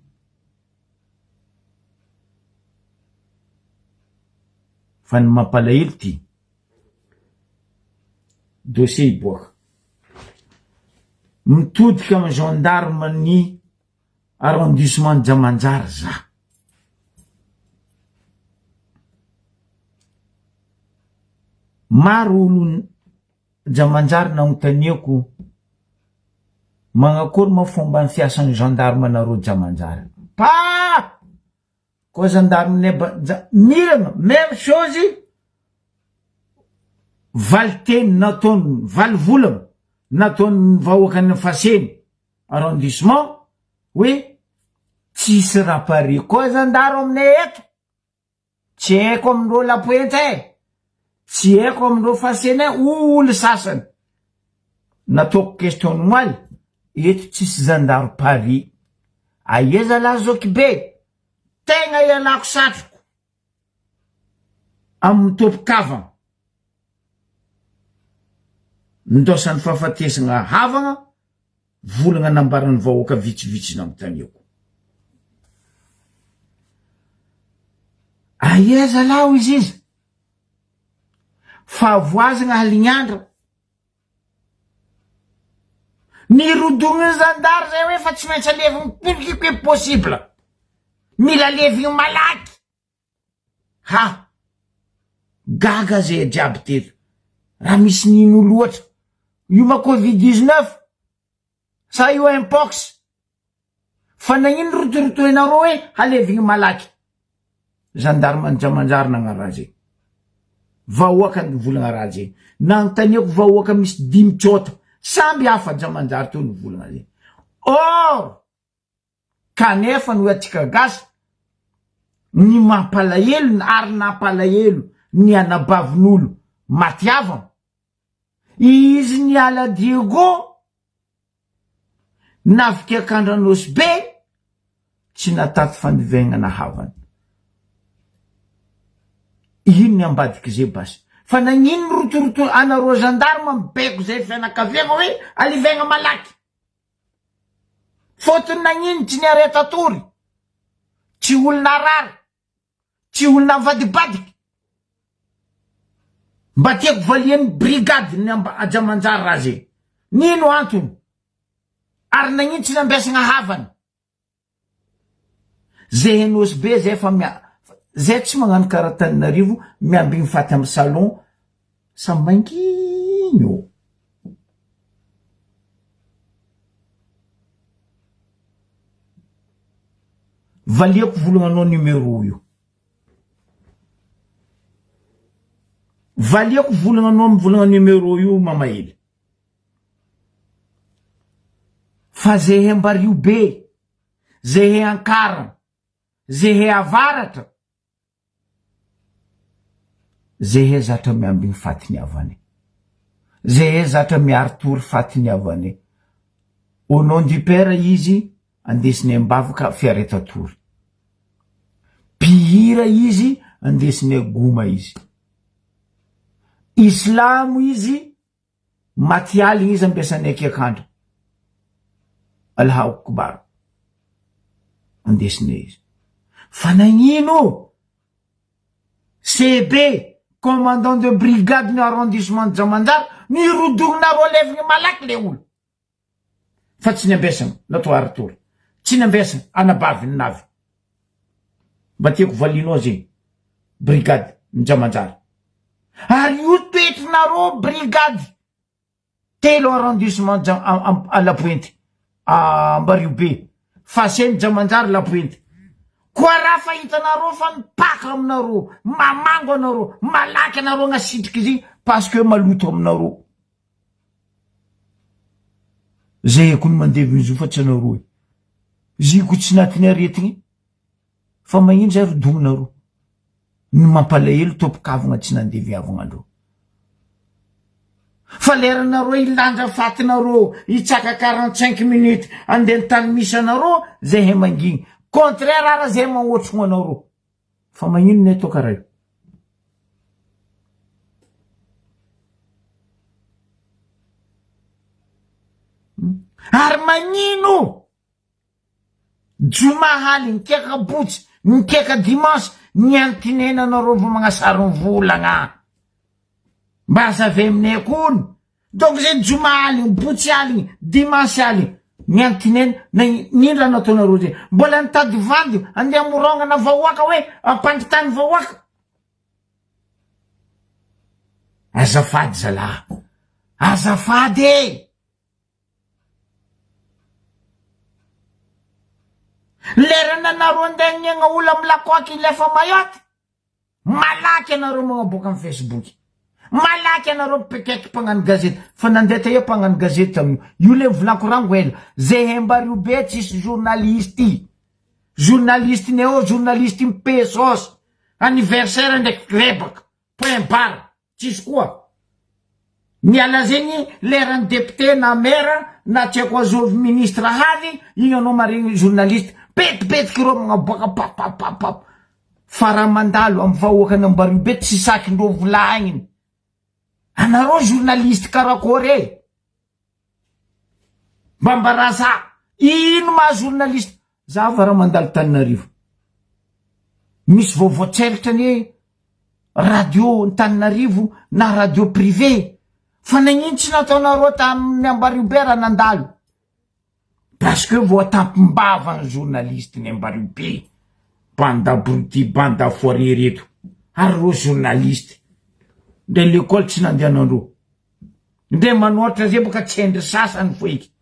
Fa ny mampalahelo ty, dossier hiboaka. Mitodika amin'ny gendarme ny arrondissement Djamanjary za. Maro olo Djamanjary nagnontaniako magnakory ma fomba fiasan'ny gendarme nareo Djamanjary. Pah! Koa gendarme ne ba dja mirana même chose valiteny nataony valy volana nataon'ny vahoakan'ny Faseny arrondissement hoe tsisy rapare koa zandaro aminay eto tsy haiko amindreo lapoenta e tsy haiko amindreo fasena e olo sasany nataoko question omaly eto tsisy zandaro Paris aia zalahy zoky be. Tegna ialako satroko amin'ny tompon-kavana. Nindaosan'ny fahafatesana havana, volagna nambaran'ny vahoaka vitsivitsy nanontaniako. Aia zalahy hoy izy iza? Fahavoazagna halignandra. Nirodogn'ny zandary zay hoe fa tsy maintsy alevigny plus que possible. Mila alevigny malaky. Ha! Gaga zay jiaby teto. Raha misy nino loatra. Io ma covid 19 sa io mpox? Fa nagnino rotorotoinareo hoe halevigny malaky? Gendarme Njamanjary nagnano raha zegny. Vahoaka nivolagna raha zegny. Nanontaniako vahoaka misy dimy tsôta. Samby hafa Njamanjary teo nivolagna zegny. Or! Kanefa ny hoe antsika gasy, ny mampalahelo ary nampalahelo ny anabavin'olo maty havana, izy niala Diego navikiakandra Nosy Be tsy nataty fandivegnana havana. Ino ny ambadik'izay basy? Fa nagnino rotoroto anareo gendarme mibaiko zay fianakaviagna hoe alivegna malaky? Fôtony nagnino tsy niareta-tory? Tsy olo narary, tsy olo navadibadiky. Mba tiako valian'ny brigade ny Ajamanjary raha zay. Nino antony? Ary nagnino tsy nambiasagna havana? Zay Nosy be zay fa mia zay tsy magnano karaha Antananarivo miambigny faty amy salon samy mangigny ô. Valiako volagnanao numéro io. Valiako volagnanao mivolagna numéro io mama hely. Fa zehe Ambario be, zehe Ankarana, zehe Avaratra, zehe zatra miambigny fatiny havane, zehe zatra miaritory fatiny havane. Au nom du Père izy andesiny am-bavaka fiaretatory. Mpihira izy andesiny goma izy. Islamo izy Maty aligny izy ampiasan'ny akiakandra. Allahu Akbar. Andesina izy. Fa nagnino? CB, commandant de brigade ny arrondissement de Jamanjary, nirodognareo levigny malaky le olo. Fa tsy niambesagna, natao aritory. Tsy niambesagna, anabaviny navy. Mba tiako valianao zegny, brigade Njamanjary. Ary io toetrinareo brigade telo arrondissement Lapointy, Ambariobe, Faseny Jamanjary Lapointy. Koa raha fa hitanareo fa mipaka aminareo, mamango anareo, malaky anareo agnasitriky izy parce que maloto aminareo. Zay ko ny mandeviny zo fa tsy anareo e. Zy ko tsy natin'ny aretigny fa magnino zay ry dominareo. Ny mampalahelo tompokavagna tsy nandeviavagna andreo. Fa leranareo hilanja fatinareo hitsaka 45 minutes andeha ny tany misy anareo zay he mangigny. Contraire ara zay mahotrogno anareo. Fa magnino ny atao karaha io? Ary magnino? Joma haly, nikeka botsy, nikeka dimanche, ny antinenanareo vao magnasary ny volagna. Mba azavy aminay kony. Donc zay joma aligny, botsy aligny, dimanche aligny, ny antinena, na nino raha nataonareo zay? Mbola nitady vandy andeha hamorongana vahoaka hoe ampandritany vahoaka? Azafady zalahy, azafady e! Lerana nareo andeha hagniagna olo amy lakoaky hilefa Mayotte? Malaky anareo magnaboaka am Facebook. Malaky anareo mpikaiky mpagnano gazety. Fa nandeha taia mpagnano gazety tamin'io. Io le volako rango ela. Zehe mbario be tsisy journaliste. Journaliste neo journaliste mpesos. Anniversaire ndraiky rebaka. Point barre. Tsisy koa. Miala zegny leran'ny député na maire na tsy haiko azovy ministre havy igny anao maregny journaliste. Betibetiky ireo magnaboaka papapapap. Fa raha mandalo amy vahoakan'Ambariho be tsy sakindreo volagniny. Anareo journaliste karakory e! Mba mba za ino maha journaliste za va raha mandalo Tananarivo misy vaovao tselatra anie radio Antananarivo na radio privé fa nagnino tsy nataonareo tamin'ny Ambariho be raha nandalo parce que voatampim-bava ny journaliste ny Ambariho be bande abruti bande afoire reto ary reo journaliste ndre l'école tsy nandehanandreo Ndre manoatra zay boka tsy haindry sasany foeky.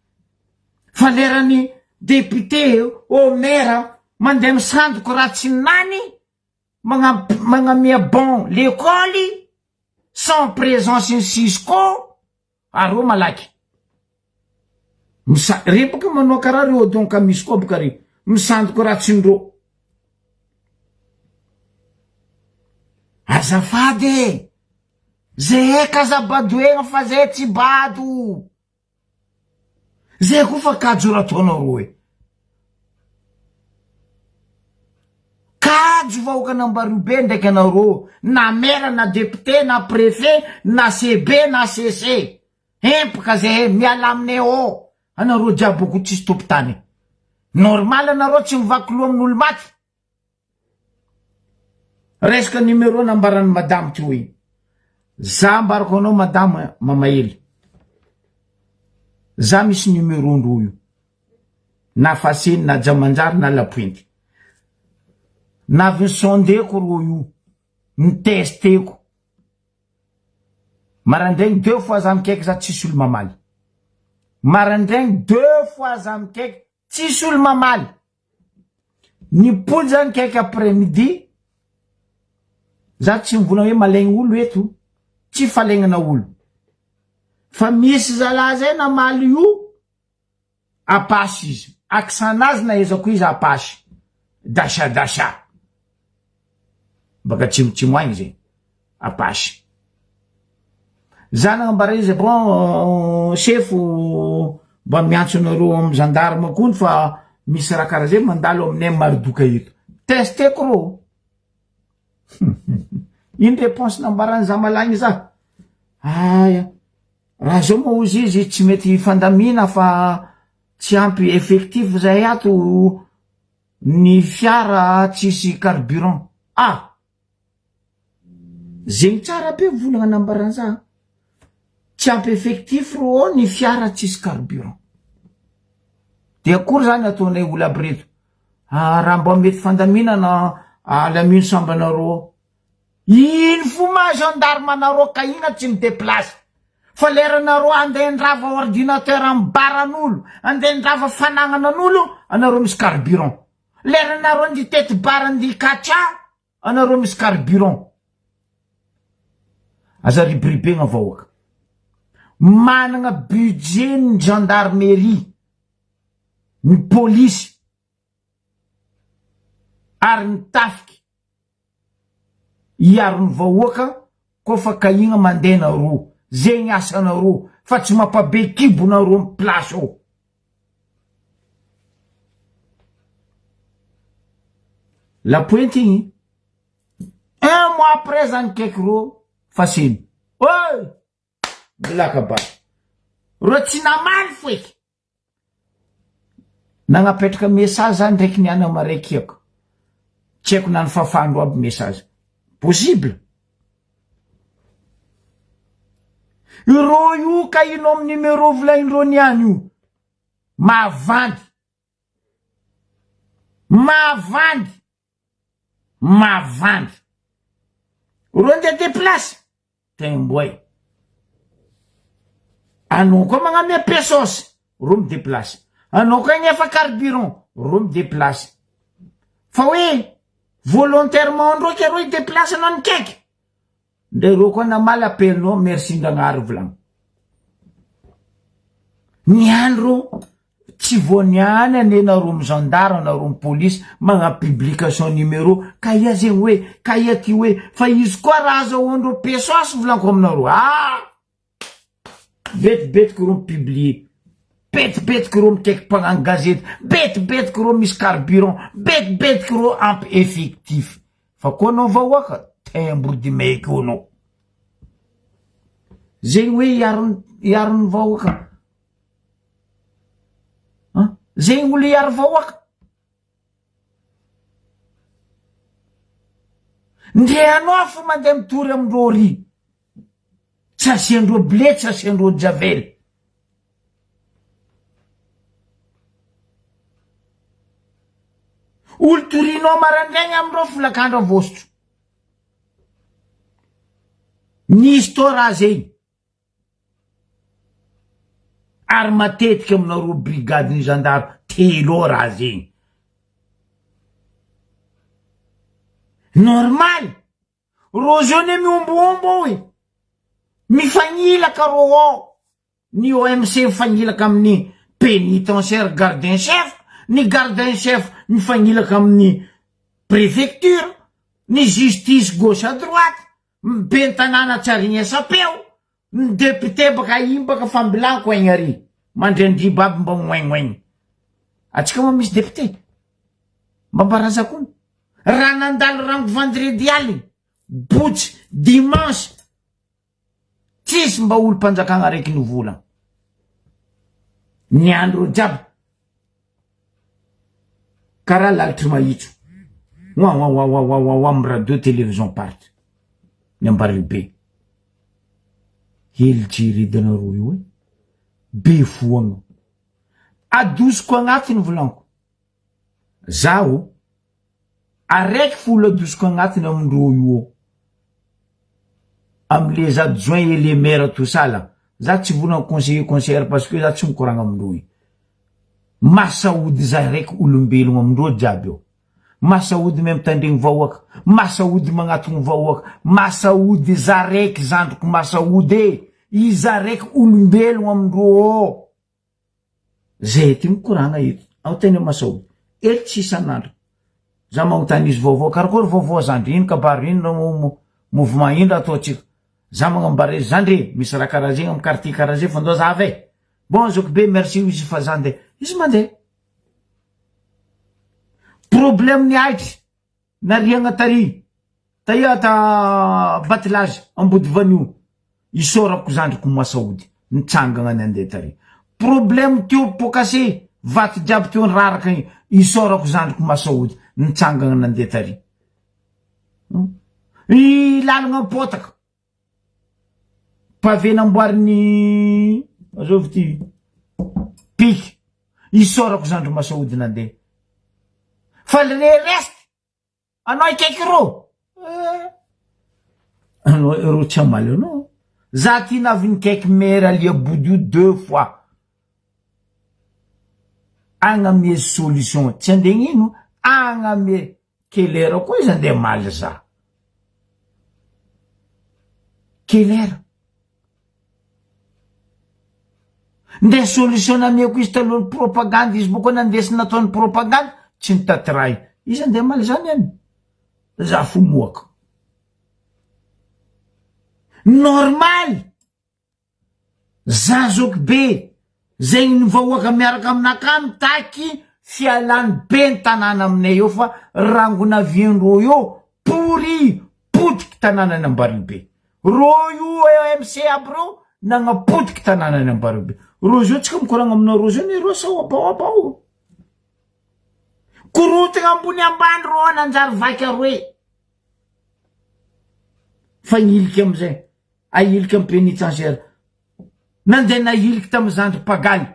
Fa lerany député au maire mandeha misandoko raha tsy nany magnamia bon l'école sans présence ny cisco areo malaky. Misa re boka manoa karaha reo odon kamisy koa boka re misandoko raha tsy ndreo. Azafady e! Zehe ka aza badoegna fa zehe tsy bado. Zehe koa fa kajo raha ataonareo e. Kajo vahoakan'Ambariho be ndraiky anareo na maire na député na préfet na CB na CC. Empaka zehe miala aminay ao. Anareo jiaby koa tsisy tompon-tany. Normal anareo tsy mivaky loha amin'olo maty. Resaka numéro nambaran'i madame teo igny. Za ambarako anao madame Mamaely. Za misy numéro ndreo io. Na Faseny na Jamanjary na Lapointy. Navy nisondeko reo io. Nitesteko. Marandraigny deux fois za mikaiky za tsisy olo mamaly. Marandraigny deux fois za mikaiky tsisy olo mamaly. Nipoly zany kaiky après midi, za tsy mivolagna hoe malaigny olo eto, tsy falegnana olo, fa misy zalahy zay namaly io apache izy, accent nazy nahaizako izy apache, dasha dasha, baka atsimotsimo agny zay, apache. Za nagnambara izy bon sefo mba miantso anareo amy gendarme kony fa misy raha karaha zay mandalo aminay Marodoka eto. Testeko rô. Ino réponse nambarany za malagny za? Aya, raha zao moa ozy izy tsy mety hifandamina fa tsy ampy effectif zahay ato ny fiara tsisy carburant. Ah! Zegny tsara be volagna nambaranza tsy ampy effectif ro ao ny fiara tsisy carburant de akory zany ataonay olo aby reto ah, raha mba mety fandaminana alamino sambanareo ao ino fo ma gendarme anareo ka ina tsy mideplace fa leranareo andeha andrava ordinateur amy baran'olo andeha andrava fanagnanan'olo anareo misy carburant leranareo andeha tety bara andeha kacha Anareo misy carburant. Aza ribiribegna vahoaka. Managna budget ny gendarmerie, ny polisy ary ny tafiky hiaro ny vahoaka koa fa kahigna mandeha nareo. Zegny asanareo fa tsy mampabe kibo nareo am place ao. La pointe igny, un mois après zany kaiky rô faseny. Oy! Milaka ba. Rô tsy namaly foeky. Nagnapetraka message za ndraiky niany amaray kiako. Tsy haiko na nifafandro aby message. Possible. Irô io ka ino amy numéro volaindrô niany io. Mavandy. Mavandy. Mavandy. Reo ndeha déplace. Temboay. Anao koa magnamia pesos. Reo mi-déplace. Anao koa agnefa carburant. Reo mi-déplace. Fa hoe volontairement ndreo ke reo hi-déplace anao nikaiky. Ndre reo koa namaly appel-nao merci Ndragnahary volagno. Niany reo tsy vao niany anie nareo mi gendarme nareo mi police magna publication numéro ka ia zegny hoe ka ia ty hoe fa izy koa raha azahoandreo pesos volaniko aminareo ah! Betibetiky reo mi publier. Betibetiky reo mikaiky mpagnano gazety, betibetiky reo misy carburant, betibetiky reo ampy effectif. Fa koa anao vahoaka, tembro dimaiky eo anao. Zegny hoe hiaro hiaro ny vahoaka. An? Zegny olo hiaro vahoaka. Ndre anao fo mandeha mitory amindreo ry. Tsy asiandreo blé, tsy asiandreo javel. Olo torinao marandraigny amindreo folakandro avosotro. Nisy tô raha zegny. Ary matetika aminareo brigade ny gendarme telo ao raha zegny. Normal. Rô zao ne miombombo ao e. Mifagnilaka rô ao. Ny OMC mifagnilaka amin'ny pénitentiaire gardien chef, ny gardien chef mifagnilaka amin'ny préfecture, ny justice gauche à droite, ny ben'ny tanàna tsy arignesa-peo, ny député baka ino baka fambilaniko aigny ary, mandriandriba aby mba mihoegnoegny. Atsika moa misy député? Mba mbaraza koa. Raha nandalo rango vendredi aligny, botsy, dimanche, Tsisy mba olom-panjakagna araiky nivolagna. Ny andro jiaby karaha lalitry mahitso. Wawawawawawa am radio télévision partout. Ny Ambaribe. Hely jeredanareo io e. Be foagna. Adosiko agnatiny volaniko. Zaho araiky fo olo adosiko agnatiny amindreo io ao. Am les adjoints et les maires tout ça là. Za tsy volagna conseiller conseillère parce que za tsy mikoragna amindreo io. Masaody za raiky olombelogno amindreo jiaby ao. Masaody mahay mitandregny vahoaka, masaody magnatogno vahoaka, masaody za raiky zandriko masaody e! Iza raiky olombelogno amindreo ao. Zay ty mikoragna eto. Ao tena masaoby. Eto tsy isan'andro. Za magnontany izy vaovao karakôry vaovao zandry ino kabaro ino mouvement ino raha ataontsika. Za magnambara izy zandry e misy raha karaha zegny amy quartier karaha zay fa ndao zava e. Bon zoky be merci hoy izy fa za ndeha. Izy mandeha. Problème ny ahitry. Nariagna tary, taia ta Batilazy Ambodivanio, isaorako zandriko Masaody nitsangagna nandeha tary. Problème teo Pocasé, vato jiaby teo niraraka igny, isaorako zandriko Masaody nitsangagna nandeha tary. I lalagna Ampotaka, pavé namboarin'ny azovy ty piky, isaorako zandry Masaody nandeha. Fa le reste anao akaiky rô eh. Anao rô tsy hamaly anao. Za ty navy nikaiky maire Alia Bodo deux fois. Agnamie solution tsy andeha gnino agnamie quelle heure koa izy andeha hamaly za. Quelle heure? Ndeha solution nameko izy taloha ny propagande izy boko nandesy nataony propagande tsy nitatirahiny izy andeha hamaly zany any za fo moaka normal za zoky be zegny ny vahoaka miaraka aminakahy mitaky fialany be ny tanàna aminay eo fa rangonaviandreo eo pory potiky tanànany Ambaribe Rô io EMC aby reo nagnapotiky tanànany Ambaribe. Rô zao tsika mikoragna aminareo zao ne rô sa obaoba o. Korontagna ambony ambany rô nanjary vaky aroe. Fa hiliky amizay, ahiliky amy pénitentiaire. Nandeha nahiliky tamy zandry pagaly.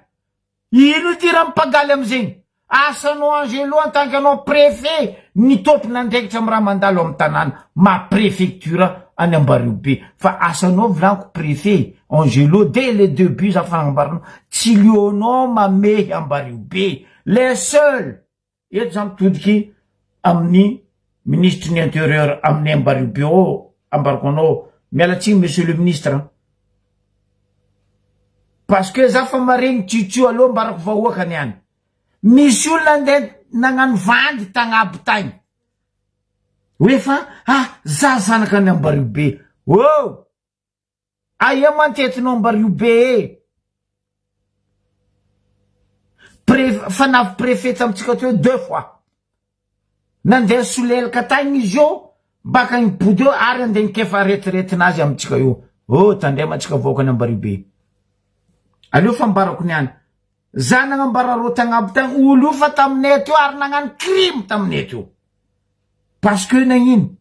Ino idiran'ny mpagaly amizegny? Asanao Angelo en tant que anao préfet ny tompon'andraikitra am raha mandalo am tanàna maha préfecture any Ambariobe fa asanao volaniko préfet Angelo dès le debut za fagnambaranao tsy lionao mamehy Ambariobe le seul Eto za mitodiky amin'ny minisitry ny interieur amin'ny Ambariobe ao ambarako anao miala tsiny monsieur le ministre an! Parce que za fa maregny tsitsio aleo ambarako vahoaka niany misy olona andeha nagnano vandy tagnabo tagny hoe fa ah za zanaka ny Ambariobe oh! Aia mantetinao Ambariobe e! Pre fa navy préfet tamintsika teo deux fois. Nandeha solelaka tagny izy io baka nipody eo ary andeha nikefa aretirentinazy amintsika io. Oh tandrema antsika vahoakany Ambaribe. Aleo fambarako niany. Za nagnambara rô tagnabo tagny olo io fa taminay teo ary nagnano crime taminay teo. Parce que nagnino?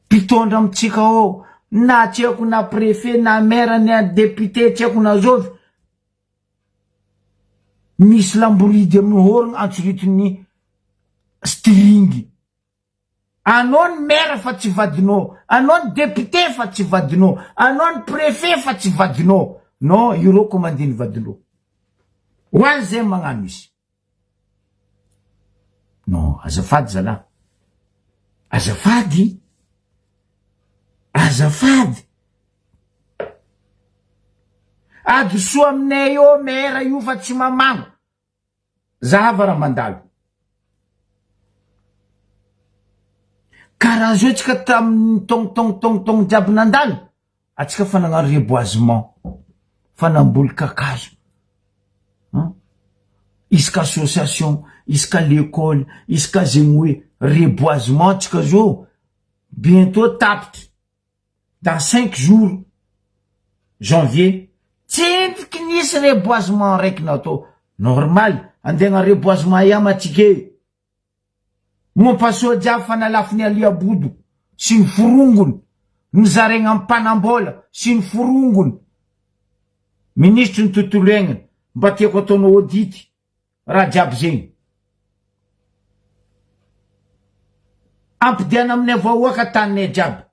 Mpitondra amintsika ao na tsy haiko na préfet na maire na député tsy haiko na zovy misy lamboridy amin'ny horogno antsoritin'ny string. Anao ny maire fa tsy vadinao, anao ny député fa tsy vadinao, anao ny préfet fa tsy vadinao. Non, ireo commandin'ny vadinao. Ho any zay magnano izy. Non, azafady zalahy. Azafady. Azafady. Adosoa aminay eo maire io fa tsy mamango. Zahava raha mandalo. Karaha zao tsika tamin'ny taogno taogno taogno taogno jiaby nandalo, atsika fa nagnano reboisement, fa namboly kakazo. An! Isaka association, isaka l'école, isaka zegny hoe reboisement tsika zao, bientôt tapitry. dans cinq jours janvier tsendriky nisy reboisement raiky natao normal andeha hagnano reboisement aia ma tsika e Mompasoa jiaby fa nalafiny aliabodo sy ny forongony nozaraigna am mpanambola sy ny forongony minisitry ny tontolo iainana mba tiako ataonao audit raha jiaby zegny. Ampidiana aminay vahoaka taninay jiaby.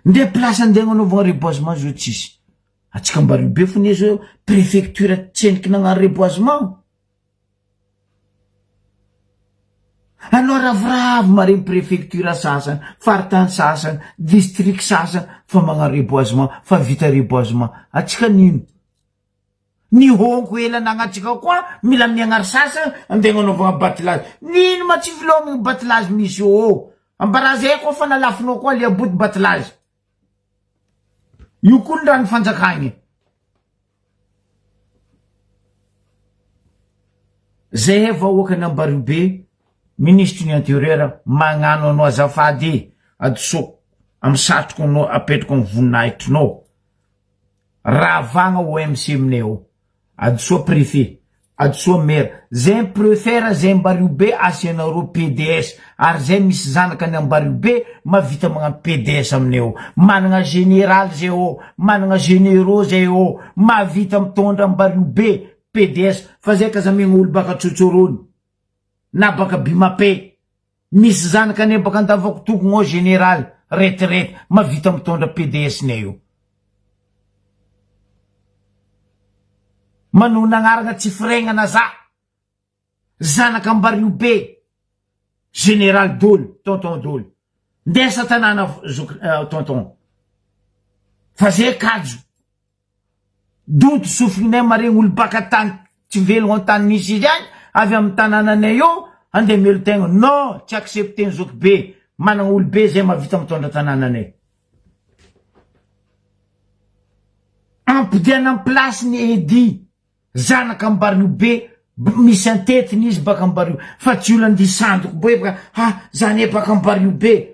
Nde place andeha agnanaovagna reboisement zao tsisy. Atsika Ambaribe be fone zao préfecture tsendriky nagnano reboisement. Anao ravoravo maregny préfecture sasany, faritany sasany, district sasany fa magnano reboisement, fa vita reboisement. Atsika nino? Ny honko ela anagnantsika koa mila miagnary sasa andeha agnanaovagna batilazy. Nino ma tsy vilomigny batilazy misy eo oo. Ambaraza eh koa fa nalafinao koa le abody batilazy. Io koa ny rano fanjakagna e. Zahay vahoakan'i Ambariobe, minisitry ny intérieur magnano anao azafady e, adosoko amy satroko anao apetrako amy voninahitrinao. Ravagna OMC aminay ao. Adisoa préfet, adisoa maire, zay mi-prefère zay Ambariobe asianareo PDS ary zay misy zanaka any Ambariobe mahavita magnano PDS aminay ao. Managna général zay ao, managna généraux zay ao, mahavita mitondra Ambariobe PDS fa zay k'aza amiagna olo baka Tsotsorony na baka Bimape. Misy zanaka any baka andavakotokogno ao général retraite mavita mitondra PDS nay io. Manona agnarana tsy firegnana za. Zanaka Ambariobe général doly tonton doly. Ndesa tanàna zoky tonton. Fa zay kajo. Donto sofinay maregny olo baka tany tsy velogno antany misy izy agny avy amy tanànanay eo andeha melo tegna non tsy accepter ny zoky be managna olo be zay mahavita mitondra tanànanay ampidiana am place ny Eddy zanaka ambario be misy antetiny izy baka ambario fa tsy olo andia sandoko boe baka ha zany baka ambario be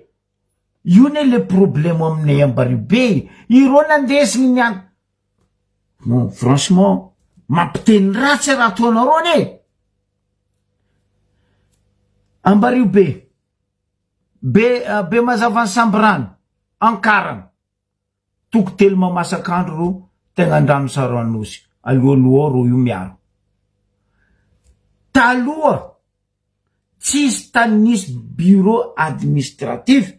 Io ne le problème aminay Ambaribe e! Ireo nandesigny nian non franchement mampiteny ratsy raha ataonareo anie! Ambariobe, be be mazava ny sambirano, Ankarana. Toko telo mamasak'andro ro tegna andrano saro anosy alohaloha ao ro io miaro. Taloha tsisy tany nisy bureau administratif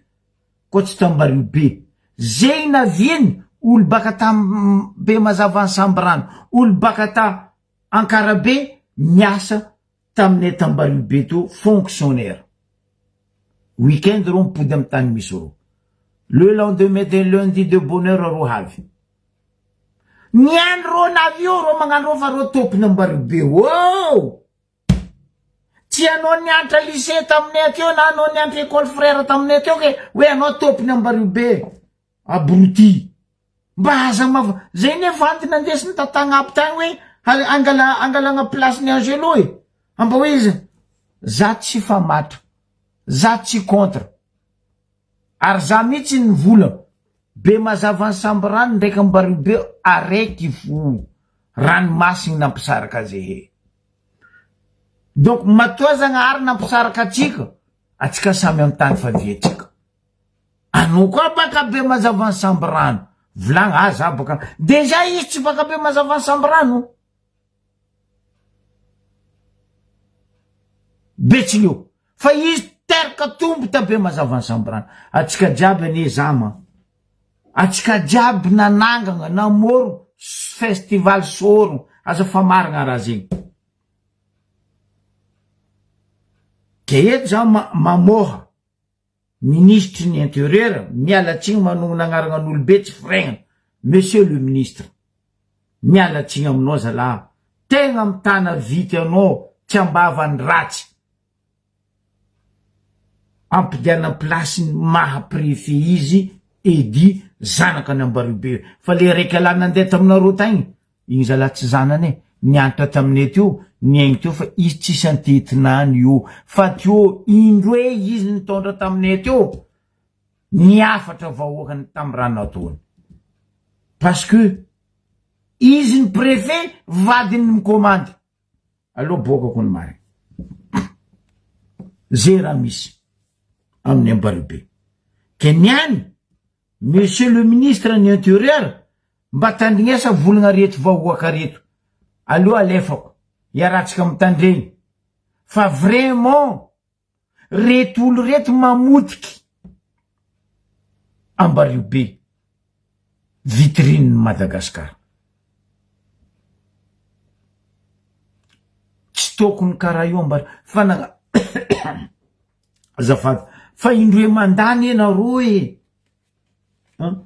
koa tsy tambario be. Zegny naviany olo baka tam Bemazava Sambirano, olo baka ta Ankarabe miasa taminay tambario be to fonctionnaire. Week-end reo mipody am tany misy reo. Le lendemain de lundi de bonne heure reo havy. Niany reo navy eo reo magnano reo fa reo tompony ambario be oh! Tsy anao niantra lycée taminay teo na anao niantra école frère taminay teo ke hoe anao tompony ambario be. Abruti. Mba aza mav zay ne vandy nandesiny ta tagnabo tagny hoe angala angalagna place ny Angelo e! Amba hoe iza? Za tsy famatra, za tsy contre, ary za mihitsy nivola be mazava ny samby rano ndraiky ambario be araiky fo ranomasigny nampisaraka azehe. Donc matoa Zagnahary nampisaraka atsika, atsika samy am tany faviatsika. Anao koa baka be mazava ny samby rano. Volagna ah za baka dejà izy tsy baka be mazava ny samby rano. Betsileo. Fa izy teraka tombo ta be mazava ny samby rano. Atsika jiaby anie zama. Atsika jiaby nanangagna namoro festival sôrogno aza fa marigna raha zegny. Ke eto za mamoha. Minisitry ny interieur, miala tsiny manonona agnarana an'olobe tsy firegnana, Monsieur le ministre, miala tsiny aminao zalah, tegna mitana vity anao tsy ambavany ratsy, ampidiana place ny maha prefet izy Eddy zanaka ny Ambariobe, fa le raiky lahy nandeha taminareo tagny, Igny zalahy tsy zanany e, nianatra taminay teo, niaigny teo fa izy tsisy antetinany io, fa teo indroe izy nitondra taminay teo, nihafatra vahoakany tam raha nataony, parce que izy ny prefet vadiny ny mikomandy, aleo boakako ny marigny, ze raha misy amin'ny Ambaribe, ke niany Monsieur le ministre ny interieur mba tandrignesa volagna reto vahoaka reto aleo alefako iaratsika mitandregny fa vraiment reto olo reto mamotiky Ambario be vitrine ny Madagascar tsy tokony karaha io Ambario fa na Azafady fa indroe mandà anie nareo e! An!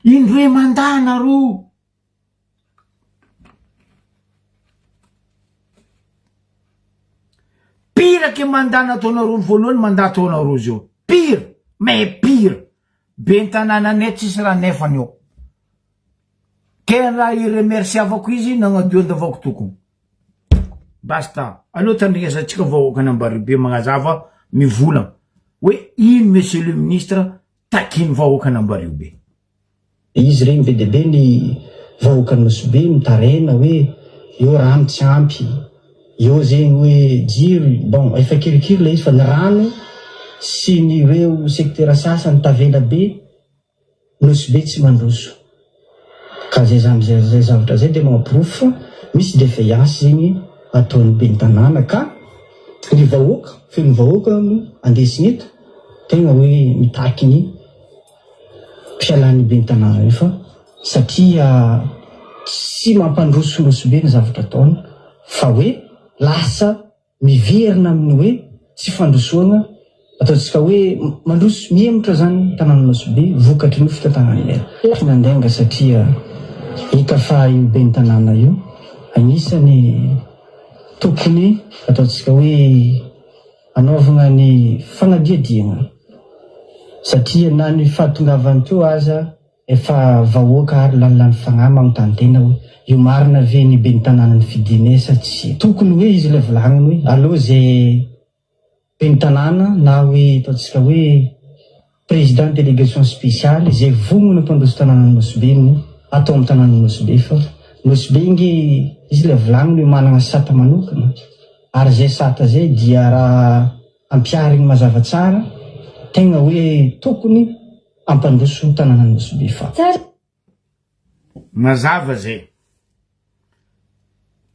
Indroe mandà nareo! Pire que mandat nataonareo voalohany mandat ataonareo zao. Pire! Mais pire! Ben'ny tanànanay tsisy raha nefany eo. Ke raha i-remerciavako izy nagnadio andavako tokony. Basta. Aleo tandrignesantsika vahoakan'Ambaribe magnazava mivolagna hoe ino monsieur le ministre takin'ny vahoakan'Ambariobe. Izy regny be dia be ny vahoakan'i Nosy Be mitaraina hoe eo rano tsy ampy, eo zegny hoe jiro, bon efa kirikiri le izy fa ny rano sy ny reo secteur sasany tavela be. Nosy be tsy mandroso. Ka zay zany zay zavatra zay dia mahaporofo fa misy defaillance zegny ataon'ny ben'ny tanàna ka ny vahoaka, feon'ny vahoaka no andesiny eto, tegna hoe mitaky ny fialan'ny ben'ny tanàna io fa satria tsy mampandroso Nosy be ny zavatra ataony fa hoe lasa Miverina amin'ny hoe tsy fandrosoana, ataontsika hoe mandroso, mihemotra izany ny tanànan'i Nosy Be vokatry ny fitantanan'ny maire. Tsy nandainga satria hita fa io ben'ny tanàna io anisany tokony ataontsika hoe anaovana ny fanadihadiana satria na ny fahatongavany teo aza Efa vahoaka ary lanilany fagnahy magnontany tegna hoe io marina ve ny ben'ny tanàna nifidinay sa tsia? Tokony hoe izy ilay volagniny hoe aleo ze ben'ny tanàna na hoe ataontsika hoe président délégation spéciale ze vognona hampandroso tanànan'i Nosy Be no atao amin'ny tanànan'i Nosy Be fa Nosy Be nge izy ilay volagniny hoe managna sata manokana ary zay sata zay dia raha ampiharigny mazava tsara tegna hoe tokony Hampandroso tanànan'i Nosy Be fa. Mazava zay.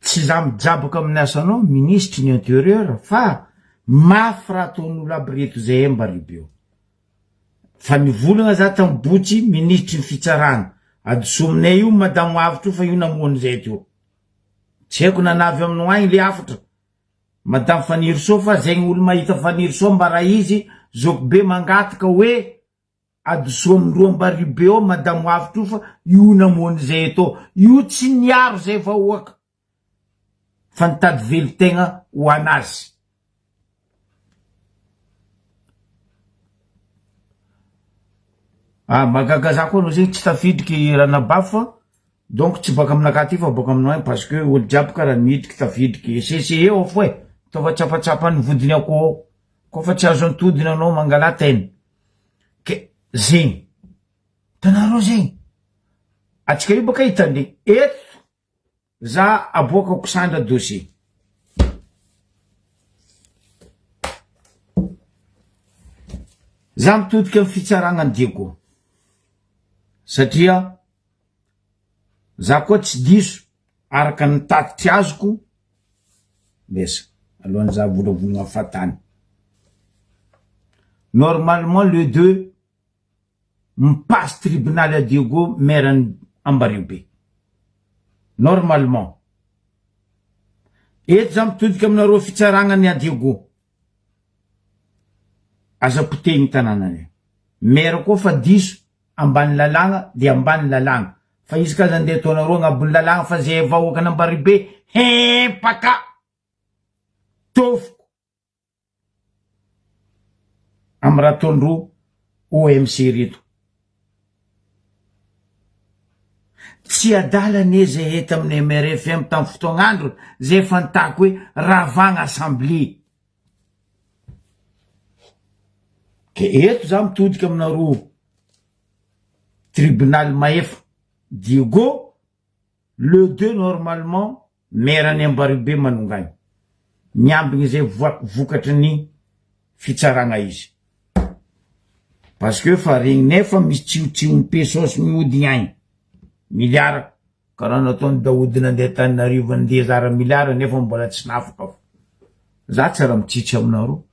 Tsy za mijabaka amin'ny asanao minisitry ny interieur fa mafy raha ataon'olo aby reto zay mba ribeo. Fa nivolagna za tam botsy minisitry ny fitsarana. Adoso aminay io madamo avotra io fa io namoha an'izay teo. Tsy haiko na navy aminao agny le hafatra. Madame Fanirisoa fa zegny olo mahita Fanirisoa mba raha izy zokibe mangataka hoe adosoa amindroa Ambaribe ao madamo Avotra io fa io namono zay eto io tsy niaro zay vahoaka fa nitady velon-tegna ho anazy. Ah mahagaga za koa anao zegny tsy tafidriky ranabavy fa donc tsy baka aminakahy aty fa baka aminao agny parce que olo jiaby karaha midriky tafidriky eseseheo fo e, ataova tsapatsapan'ny vodiny akoho ao, koa fa tsy azo antodina anao mangalà tena, ke zegny, hitanareo zegny, atsika io baka hitandregny eto. Za aboakako sandra dossier. Za mitodika am fitsaragna ny Diego satria za koa tsy diso araka ny tatitry azoko mbesa alohan'ny za volavolagna fahatany normalement le deux mipasse tribunal à Diego maire any Ambariobe. Normalement. Eto za mitodika aminareo fitsaragna ny à Diego. Aza potehigny tanànanay. Maire koa fa diso ambany lalàgna de ambany lalàgna. Fa izy ka aza ndeha ataonareo agnabon'ny lalàgna fa zay vahoakan'Ambaribe hempaka. Tofoko. Am raha ataondreo OMC reto. Tsy adala anie zay eto amin'ny MRFM tam fotoagn'andro zay efa nitaky hoe ravagna assemblée. Ke eto za mitodika aminareo tribunal mahefa Diego Le deux normalement maire any Ambaribe manongany. Miambigny izay vokatry ny fitsaragna izy. Parce que fa regninay fa misy tsiotsiom pesos mihodigny agny. Milliard karaha nataony Daody nandeha Antananarivo nandeha zara milliard nefa mbola tsy nafaka fo. Za tsy raha mitsitsy aminareo.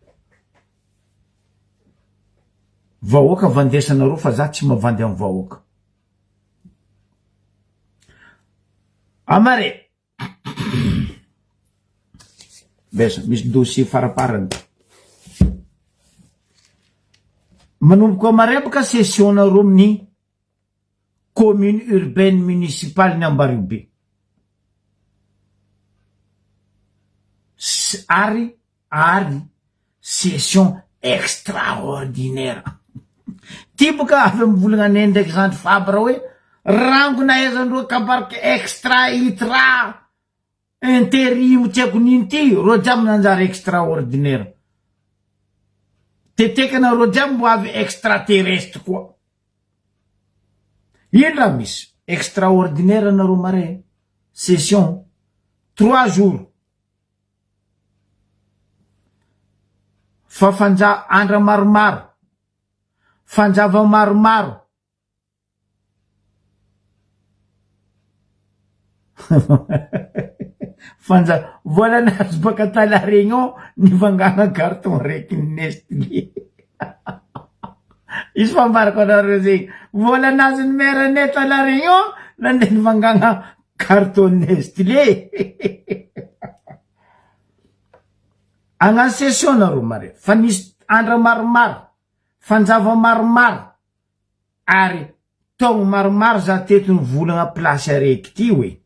Vahoaka vandesanareo fa za tsy mavandy am vahoaka. Amare! Besa, misy dossier faraparany. Manomboka amare baka session nareo amin'ny commune urbaine municipale ny Ambariobe. Ary ary session extraordinaire. Ty boka avy am volagna neny ndraiky zandry Fabre hoe rangona ahaizandreo kabary extra itra interim tsy haiko nino ty reo jiaby nanjary extraordinaire. Tetekana reo jiaby mbo avy extraterrestre koa. Ino raha misy? Extraordinaire nareo mare session trois jours. Fa fanja andra maromaro, fanjava maromaro. Fanja vola nahazo baka ta la Réunion nivangana carton raiky Nestlé. Izy fambarako anareo zegny. Vola nahazo ny maire anay ta la Réunion nandeha nivangana Carton Nestlé. Agnano session nareo mare fa nisy andra maromaro, fanjava maromaro ary taogno maromaro za teto nivolagna place araiky ty oe.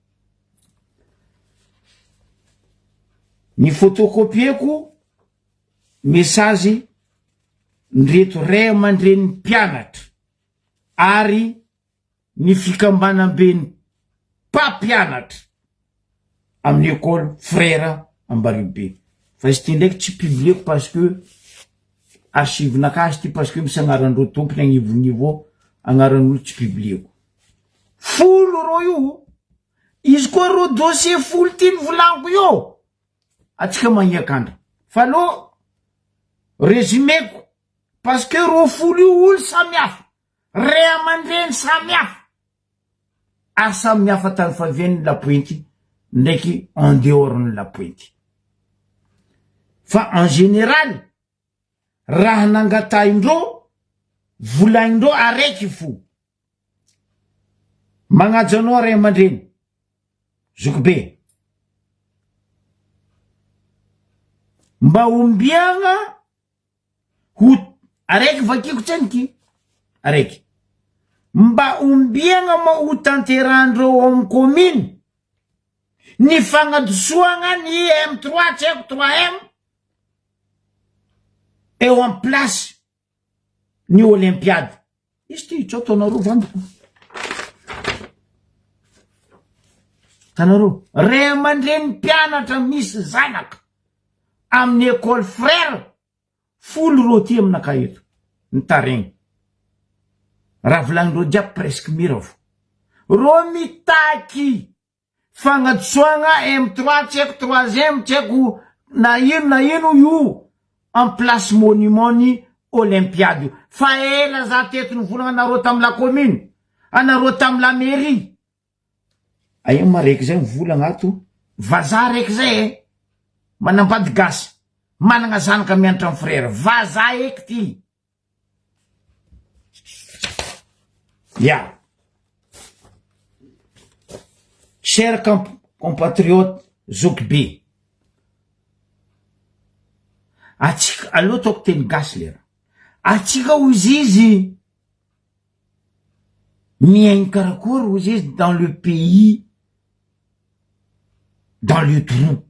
Ny photocopie-ko message ndreto ray aman-drenin'ny mpianatra ary ny fikambanamben'ny mpampianatra amin'ny école frère Ambariobe. Fa izy ty ndraiky tsy publieko parce que archive-nakahy izy ty parce que misy agnaran-dreo tompony agnivonivo ao, agnaran'olo tsy publieko. Folo rô io, izy koa rô dossier folo ty novolaniko io, atsika magniakandra. Fa alô résumé-ko parce que rô folo io olo samy hafa. Ray aman-dreny samy hafa ary samy hafa tany faviany ny lapointy ndraiky en dehors ny lapointy. Fa en général raha nangatahindreo volagnindreo araiky fo. Magnaja anao ray aman-dreny zokibe. Mba ombiagna Ho araiky vakiko tseniky araiky. Mba ombiagna moa ho tanterahandreo ao amin'ny commune ny fagnadosoagna ny M trois tsy haiko trois M eo en place ny olympiade. Izy ty tsao ataonareo vandiko. Hitanareo, ray aman-dreny mpianatra misy zanaka amin'ny école frère folo reo aty aminakahy eto, mitaregny. Raha volagnindreo jiaby presque mira fo. Reo mitaky Fagnadisoagna M trois tsy haiko troisième tsy haiko na ino na ino io en place monument ny olympiade io fa ela za teto nivolagna anareo tam la commune anareo tam la mairie aia ma raiky zay mivolagna ato vazaha raiky zay e manambady gasy managna zanaka mianatra am frère vazaha eky ty Ya. Cher compatriote zokibe. Atsika, aleo ataoko teny gasy lera. Atsika hozy izy miaigny karakory hozy izy dans le pays dans le trou.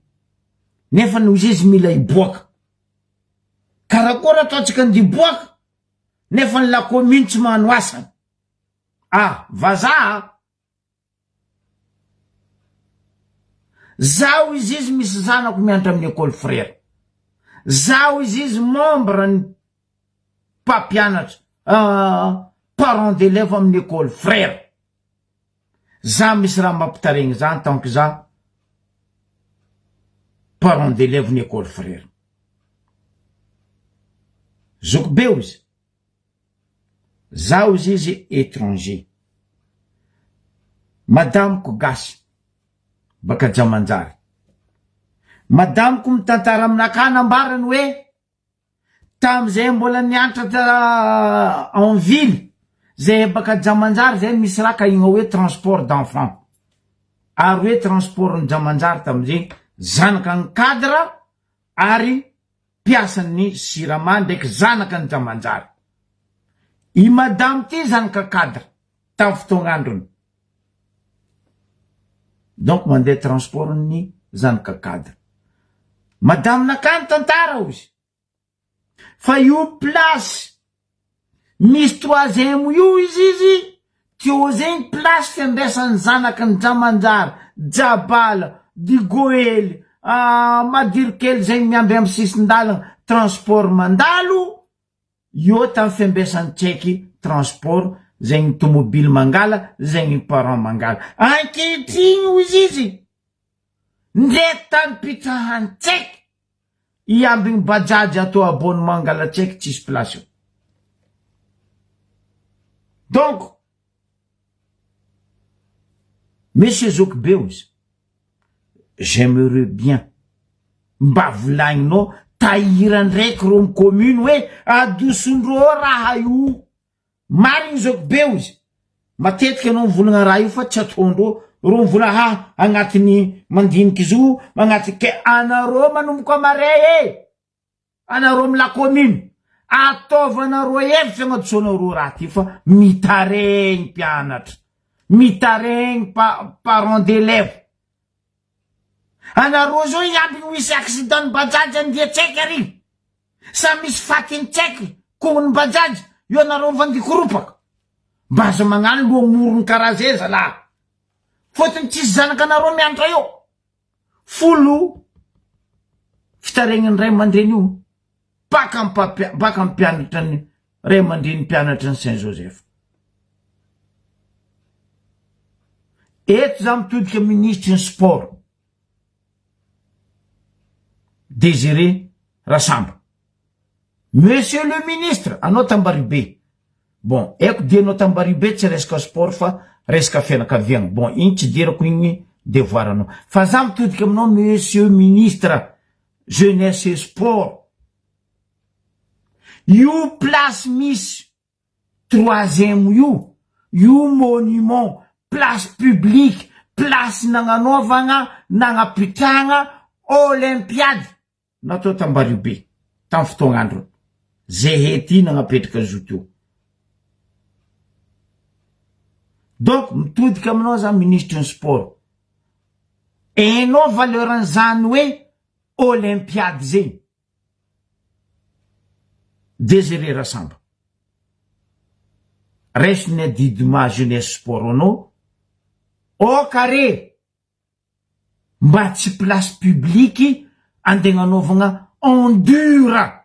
Nefa hozy izy mila hiboaka. Karakory ataontsika ndiboaka nefa ny la commune tsy magnano asany. Ah, vazaha a! Zaho izy izy misy zanako mianatra amin'ny école frère. Zaho izy izy membre ny mpampianatra, parent d'élève amin'ny école frère. Za misy raha mampitaregny za en tant que za parent d'élève ny école frère. Zoky be ozy. Za ozy izy étranger. Madamiko gasy baka Jamanjary. Madamiko mitantara aminakahy nambarany hoe Tamizay mbola nianatra ta en ville zay baka Jamanjary zay misy raha ka igny hoe transport d'enfant ary hoe transport ny Jamanjary tamizay zanaka ny cadre ary mpiasan'ny sirama ndraiky zanaka ny Jamanjary i madame ty zanaka cadre tam fotoagn'androny donc mandeha transport ny zanaka cadre madame nakany tantara ozy Fa io place misy troisième io izy izy teo zegny place fiandraisan'ny zanaky ny Jamanjary, Jabala, Digoely, Madirokely zegny miamby amy sisin-dalagna transport mandalo eo tamy fiambesan'ny tsaiky transport zegny tomobily mangala zegny parent mangala ankehitrigny ozy izy ndre tany pitrahan'ny tsaiky I ambigny bajaj atao abonnement angalatsaiky tsisy place eo. Donc Monsieur zoky be ozy j'aimerais bien mba volagninao tahira ndraiky ro am commune hoe adosondreo raha io. Marigny zoky be ozy. Matetika anao mivolagna raha io fa tsy ataondreo reo mivolagna ha agnatiny mandiniky zo agnaty ke anareo manomboka maray e! Anareo am la commune ataovanareo hevitra agnadisoanareo raha ty fa mitaregny mpianatra mitaregny pa parent d'élève anareo zao hiambigny ho hisy accident ny bajaj andia tsaiky ary Sa misy faty ny tsaiky kogny bajaj io anareo mifandikoropaka. Mba aza magnano loha morony karaha zay zalahy. Fotony tsisy zanaka anareo miantra eo. Folo fitaregnany ray aman-dreny io baka mpampi- baka mpianatra ny ray aman-dreny mpianatra ny Saint Joseph. Eto za mitodika minisitry ny sport. Désiré Rasamba. Monsieur le ministre, anao Tambaribe. Bon, haiko dia anao Tambaribe tsy resaka sport fa resaka fianakaviagna. Bon, igny tsy idirako igny devoir anao. Fa za mitodika aminao monsieur ministre jeunesse et sport. Io place misy troisième io, io monument, place publique, place nagnanaovagna, nagnapitrahagna olympiade natao t'Ambaribe tam fotoagn'androny, zehe ty nagnapetraka zo teo. Donc mitodika aminao za ministre ny sport, hainao valeur an'izany hoe olympiade zegny. Désiré Rasamba. Raiso ny adidy maha jeunesse sport anao, aoka re mba tsy place publique andeha agnanaovagna endure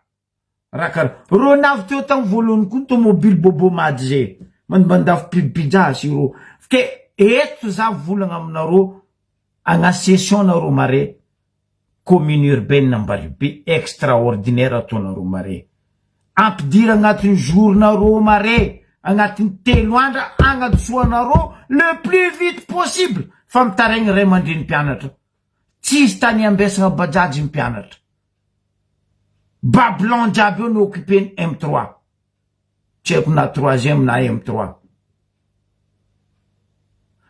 raha karaha reo navy teo tam voalohany koa tomobile bobo mady zay mandafo pub pizza sy reo ke eto za volagna aminareo agna session nareo mare commune urbaine Ambaribe extraordinaire ataonareo mare ampidira agnatin'ny jour nareo mare agnatin'ny telo andra agnadisoanareo le plus vite possible fa mitaraigny ray aman-dreny mpianatra tsisy tany ambesagna bajaj mpianatra ba blanc jiaby eo no occupé ny M trois tsy haiko na troisième na M trois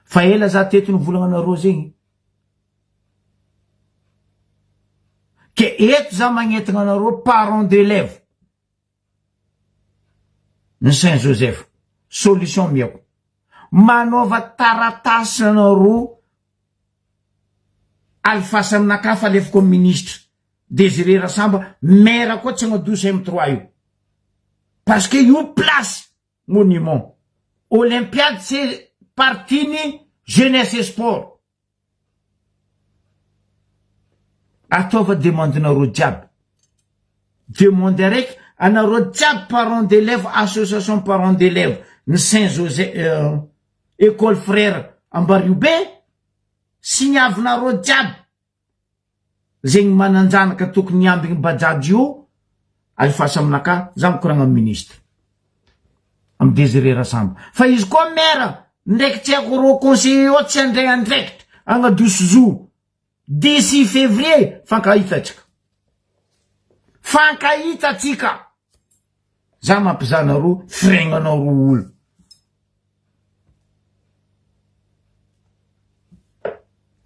fa ela za teto nivolagna anareo zegny Ke eto za magnetagna anareo parents d'élèves ny Saint Joseph, solution miako, manaova taratasy anareo alifasa aminakahy fa alefako amy ministre Désiré Rasamba, maire koa tsy agnadoso M trois io, parce que io place monument, olympiade c'est partie ny jeunesse et sport. Ataova demande nareo jiaby. Demande araiky anareo jiaby parents d'élèves association parents d'élèves ny Saint Joseph euh, école frère Ambariobe signavinareo jiaby zegny mananjanaka tokony hiambigny bajaj io alefaso aminakahy za mikoragna amy ministre amy Désiré Rasamba fa izy koa maire ndraiky tsy haiko rô conseiller io tsy handray andraikitra agnadoso zo d'ici février fankahita atsika fankahita atsika za mampizaha anareo firegnanao ro olo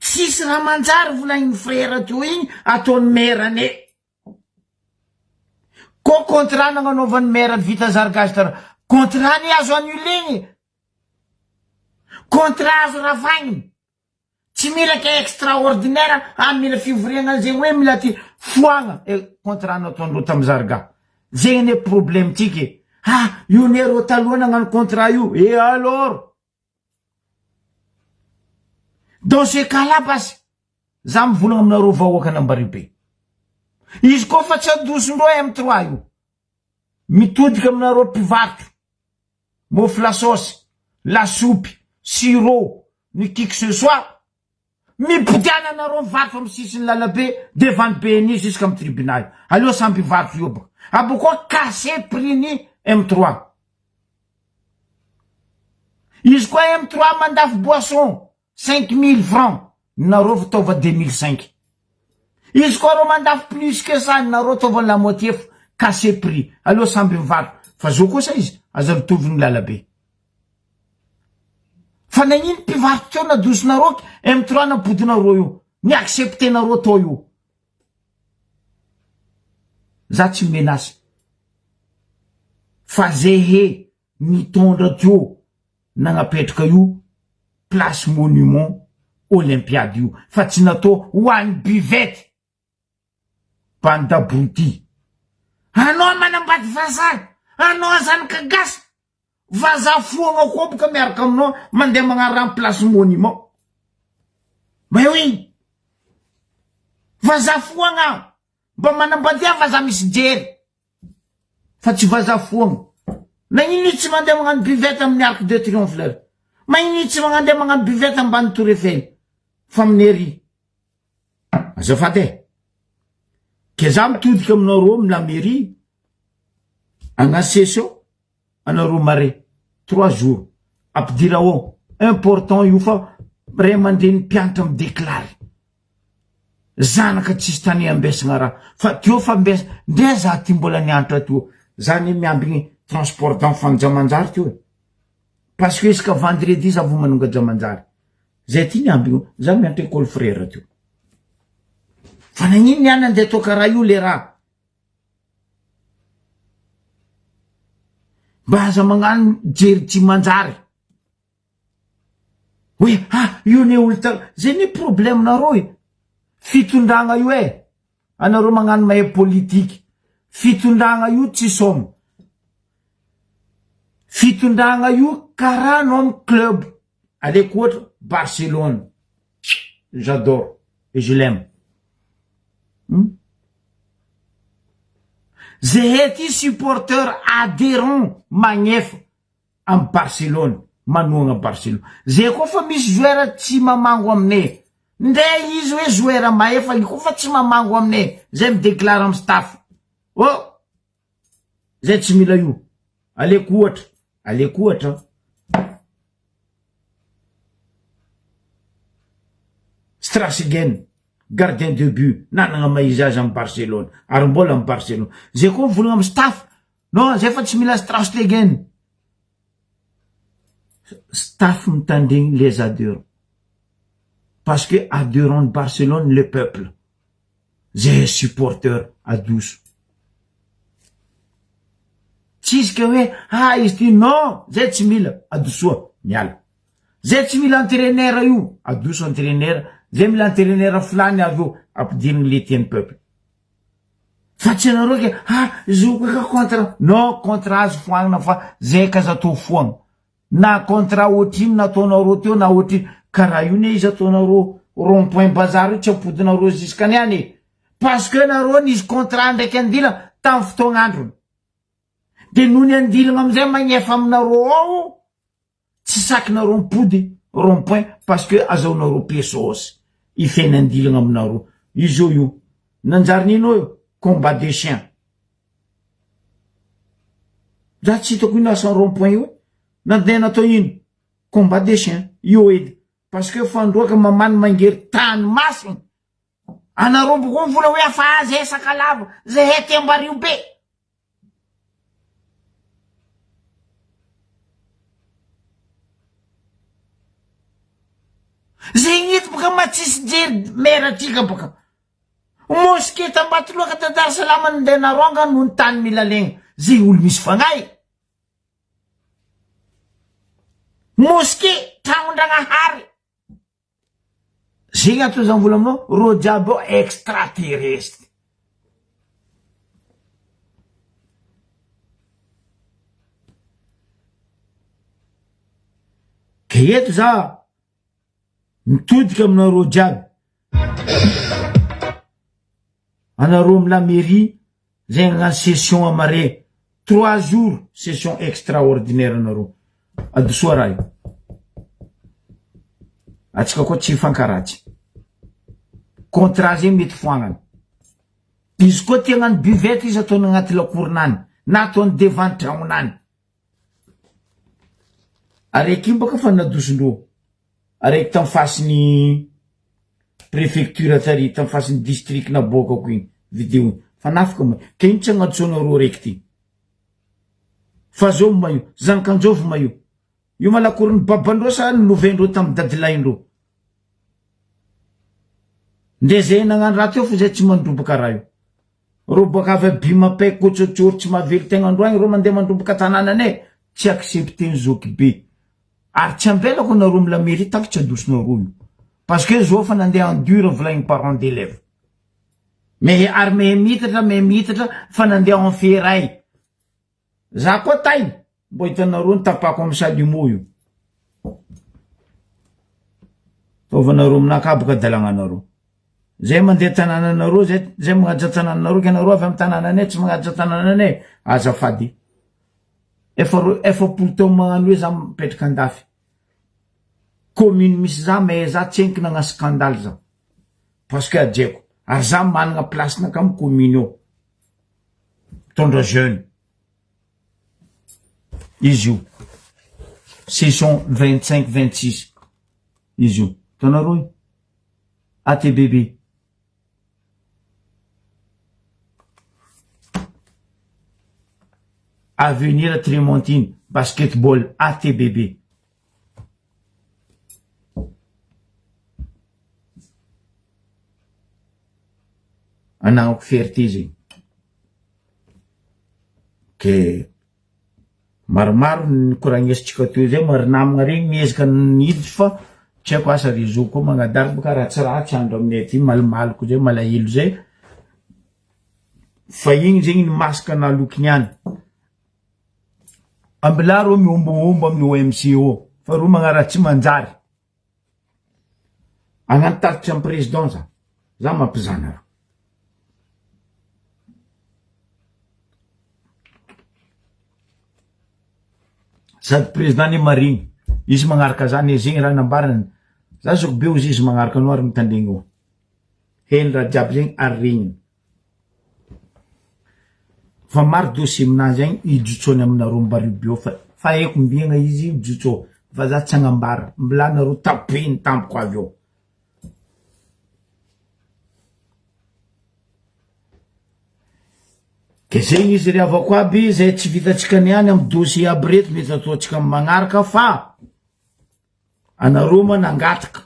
Tsisy raha manjary volagniny frère teo igny ataony maire ne. Ko contrat nagnanaovan'ny maire vita zargaz tara contrat ne azo annulegny. Contrat azo ravaigny. Tsy mila ke extraordinaire ah mila fivoriagna zegny hoe mila ty foagna e contrat nataondreo tam zarga. Zegny anie problème tsika e. Ah io ne reo taloha nagnano contrat io et alors? Dans ce cas là basy za mivolagna aminareo vahoakan'Ambaribe. Izy koa fa tsy adosondreo M trois io mitodika aminareo mpivarotra mofo lasôsy, lasopy, sirop, ny qui que ce soit, mipodiana anareo mivarotra amin'ny sisin'ny lalabe devant ny BNI jusqu'à amin'ny tribunal. Aleo samby hivarotra eo baka. Abokao casser prix ny M trois. Izy koa M trois mandafo boisson 5000 francs nareo fitaova 2005. Izy koa reo mandafo plus que ça nareo ataova la moitié fo casser prix. Aleo samby mivarotra. Fa zao kosa izy aza mitovy ny lalabe. Fa nagnino mpivarotra teo nadosonareo M trois nampodinareo io. Ni acceptenareo tao io. Za tsy menace. Fa zehe nitondra teo nagnapetraka io place monument olympiade io fa tsy natao ho an'ny buvette. Bande d'abrutis. Anao manambady vazaha, anao zanaka gasy, vazaha foagna koa boka miaraka aminao mandeha magnarano place monument. Mais oui. Vazaha foagna. Mba manambadia vazaha misy jery. Fa tsy vazaha foagna. Nagnino izy tsy mandeha magnano buvette amin'ny arc de triomphe lera? Magnino izy tsy mandeha magnano buvette ambany tour Eiffel? Fa amin'ny ery. Azafady e. Ke za mitodika aminareo amy la mairie agna session anareo mare trois jours ampidira ao important io fa ray aman-dreny mpianatra mideclare zanaka tsisy tany ambesagna raha fa teo fa ambesa ndre za ty mbola nianatra teo za ne miambigny transport d'enfant jamanjary teo e parce que isaka vendredi za vo manonga jamanjary Zay ty ny ambiny za mianatra école frère teo. Fa nagnino niany andeha atao karaha io le raha? Mba aza magnano jery tsy manjary. Hoe ah io ne olo ta zay ne problème nareo e. Fitondragna io e. Anareo magnano mahay politique. Fitondragna io tsy sôma. Fitondragna io karaha anao am club aleko ohatra Barcelone j'adore et je l'aime hum Zehe ty supporteur adherent magnefa am Barcelone manohagna Barcelone zehe koa fa misy joueur tsy mamango amine ndre izy hoe joueur mahefa io koa fa tsy mamango amine zay mi-declare am staff oh Zay tsy mila io. Aleko ohatra, aleko ohatra. Strasegen, gardien de but, nanagna maha izy azy am Barcelone, ary mbola am Barcelone. Zay koa mivolagna am staff, non zay fa tsy mila Strastegen. Staff mitandregny les adherents. Parce que adherents ny Barcelone le peuple. Zay supporteur adoso. Tsisy ke hoe ah izy ty non zay tsy mila adosoa miala. Zay tsy mila entraineur io adoso entraineur, zay mila entraineur filany avy eo ampidiriny le tian'ny peuple. Fa tsy anareo ke ah zoko ka contre non contre azy foagnana fa zay ka aza atao foagna. Na contrat ohatrino nataonareo teo na ohatrino, karaha io ne izy ataonareo rond point bazar io tsy ampodinareo jusqu'any any e! Parce que nareo nisy contrat ndraiky andilana tam fotoagn'androny, de nony andilana amizay magnefa aminareo ao tsy sakinareo mipody rond point parce que azahoanareo pesos ifeny andilana aminareo, io zao io nanjary nino io combat de chien. Za tsy hitako ino asan'ny rond point io e! Nandeha natao ino? Combat des chiens, io edy parce que fandroaka mamany mangery tany masina, anareo mbo koa mivola hoe afaha zahay sakalava, zahay aty Ambario be. Zegny eto boka ma tsisy jery maire atsika boka. Mosquée t'Ambatoloaka ta Dar Salam ndeha narônga noho ny tany mila legna. Zegny olo misy fagnahy. Mosquée tragnon-dragnahary. Zegny atao za mivola aminao, rô jiaby ao extra terrestre. Ke eto za Mitodika aminareo jiaby. Anareo am la mairie zay hagnano session amare trois jours session extraordinaire anareo. Adosoa raha io. Atsika koa tsy hifankaratsy. Contrat zay mety foagnana. Izy koa te hagnano buvette izy ataony agnaty lakoronany na ataony devant tragnonany. Araiky io baka fa nadosondreo. Araiky tam fasin'ny préfecture tary tam fasin'ny district naboakako igny video igny fa nafaka ma ke ino tsy agnantsoanareo araiky ty fa zao maio zanakanjovy maio io ma lakoron'ny babandreo sa nolovaindreo tam dadilahindreo ndre zay nagnano raha teo fa zay tsy mandrobaka raha io Reo boaka avy a Bimapec kôtsôtsôry tsy mahavelo tegna androagny reo mandeha mandroboka tanànanay tsy accepter ny zoky be ary tsy ambelako anareo am la mairie tant que tsy adosonareo io parce que zao fa nandeha en dur volaigny parents d'élèves mais ary mehe miitatra mehe miitatra fa nandeha en ferraille Za koa tay mbô hitanareo ny tapako am chalumeau io. Ataovanareo aminakahy boka dalagnanareo. Zay mandeha tanananareo zay zay magnaja tanananareo ke nareo avy am tanananay tsy magnaja tanananay azafady. Efa ro 40 taogno magnano hoe za mipetraka andafy. Commune misy za mais za tsenky nagnano scandale za. Parce que hajaiko. Ary za managna place naka am commune ao. Mitondra jeune. Izy io. Session 25 26. Izy io. Hitanareo io? ATBB. Avenir Tremontine, basketball, ATBB. Anagnako fierté zegny. Ke maromaro ny nikoragnesintsika teo zay ma ry namagna regny miezaka niditry fa tsy haiko asa réseau koa magnadary boka ratsiratsy andro aminay aty malimaliko zay malahelo zay fa igny zegny ny masque naloky niany. Ambilà reo miombombo amin'ny OMC eo fa reo magnaraha tsy manjary. Agnano tatitra am président za. Za mampizaha anareo. Sady président anie marigny. Izy magnaraka za anie zegny raha nambarany. Za zoky be ozy izy magnaraka anao ary mitandregny eo. Heno raha jiaby zegny ary regniny. Fa maro dossier aminazy agny ijotsoany aminareo mbaribio fa fa haiko mbiagna izy ijotso fa za tsy agnambara mbola nareo tapehiny tampoko avy eo. Ke zegny izy ry havako aby zay tsy vitatsika niany amy dossier aby reto mety ataotsika amy magnaraka fa anareo moa nangataka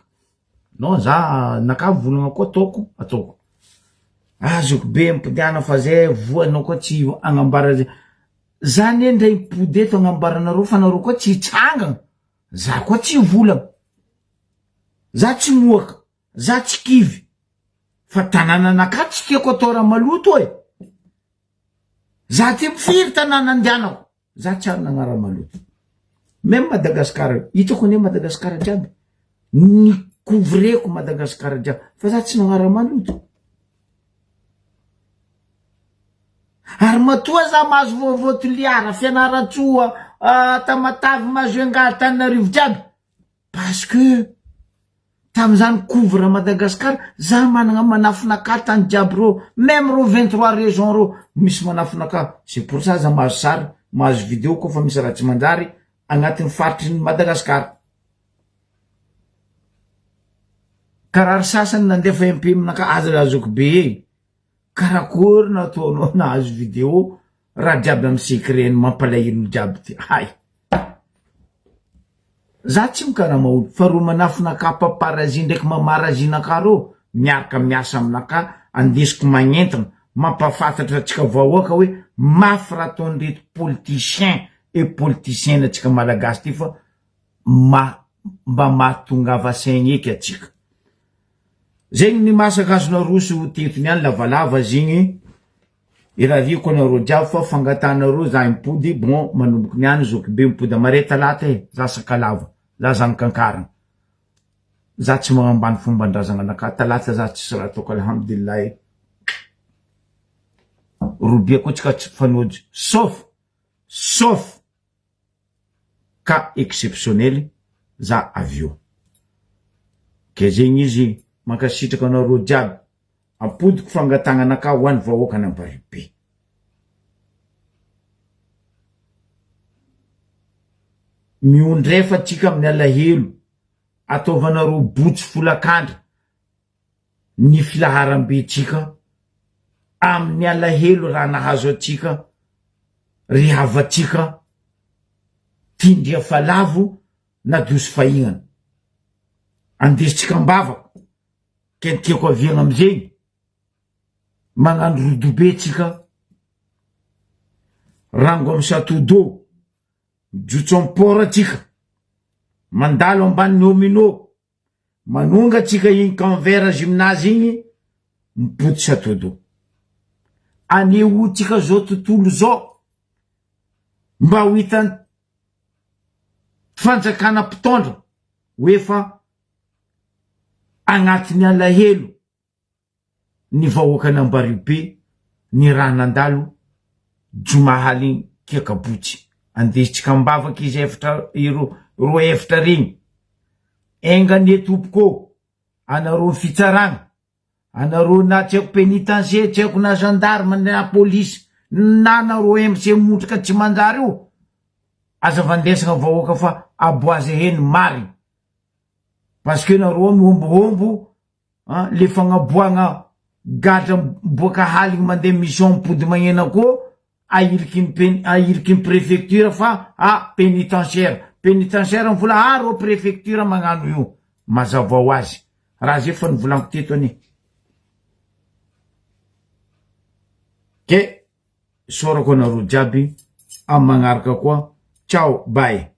Non za naka volagna koa ataoko ataoko. Azoko be ampodiana fa zay voa anao koa tsy agnambara zay. Za anie ndray mipody eto agnambaranareo fa nareo koa tsy hitsangana. Za koa tsy hivolagna. Za tsy moaka, za tsy kivy. Fa tanànanakahy tsy tiako atao raha maloto e. Za ty firy tanàna andianako. Za tsy ary nagnara maloto. Même Madagascar, hitako anie Madagascar jiaby. Ni couvreko Madagascar jiaby fa za tsy nagnara maloto. Ary matoa za mahazo vaovao Toliara, Fianarantsoa, Tamatave, Majunga, Antananarivo jiaby parce que Tamizany couvre Madagascar za managna manafina ka tany jiaby reo meme reo 23 region reo misy manafina ka c'est pour ça za mahazo sary mahazo video koa fa misy raha tsy manjary agnatin'ny faritry ny Madagascar karaha ry sasany nandefa MP aminakahy aza lazako be e karakory nataonao nahazo video raha jiaby amy secret ny mampalahelo jiaby ty hay. Za tsy mikarama olo fa reo manafina ka paparazzi ndraiky mamarazi naka reo miaraka miasa aminaka andesiko magnentana mampafantatra antsika vahoaka hoe mafy raha ataon'ireto politiciens et politiciennes antsika malagasy ty fa ma mba mahatongava saigny eky atsika. Zegny ny masaka azo naroso teto niany lavalava zegny. Irariako anareo jiaby fa fangatahanareo za mipody bon manomboky niany zokibe mipody amare talata e za sakalava za zanak'ankarana za tsy magnambany fombandrazagna anakahy talata za tsisy raha ataoko alhamdulillah e robia koa tsika tsy mifanojo sauf sauf cas exceptionnel za avy eo ke zegny izy mankasitraka anareo jiaby Ampodiko fangatagnanakahy ho any vahoakan'Amparibe. Miondrefa tsika amin'ny alahelo, ataovanareo botsy folakandra ny filaharam-bentsika amin'ny alahelo raha nahazo antsika ry havantsika tindria fa lavo na dosy fahignana. Andesintsika am-bavaka. Ke ny tiako aviagna amizegny, magnano rodobe tsika, rango amy chateau d'eau, mijotso am port tsika, mandalo ambanin'ny omino, manonga tsika igny camp vert gymnase igny, mipody chateau d'eau. Anehoantsika zao tontolo zao mba ho hitan'ny fanjakana mpitondra hoe fa agnatin'ny alahelo ny vahoakan'Ambariobe ny raha nandalo joma aligny kiakabotsy andesintsika ambavaka izy efatra ireo roa efatra regny enga anie tompoko ô anareo ny fitsaragna anareo na tsy haiko pénitencier tsy haiko na gendarme na police na anareo MC motrika tsy manjary io aza vandesagna vahoaka fa aboazy heno marigny Parce que nareo mihombohombo an, le fagnaboahagna gadra miboaka haligny mandeha mission mipody magnena koa ahiliky ny pen- ahiliky ny préfecture fa ah pénitentiaire, pénitentiaire mivola ah reo préfecture magnano io, mazava ho azy, raha zay efa nivolaniko teto anie. Ke isaorako anareo jiaby, amy magnaraka koa, ciao bye.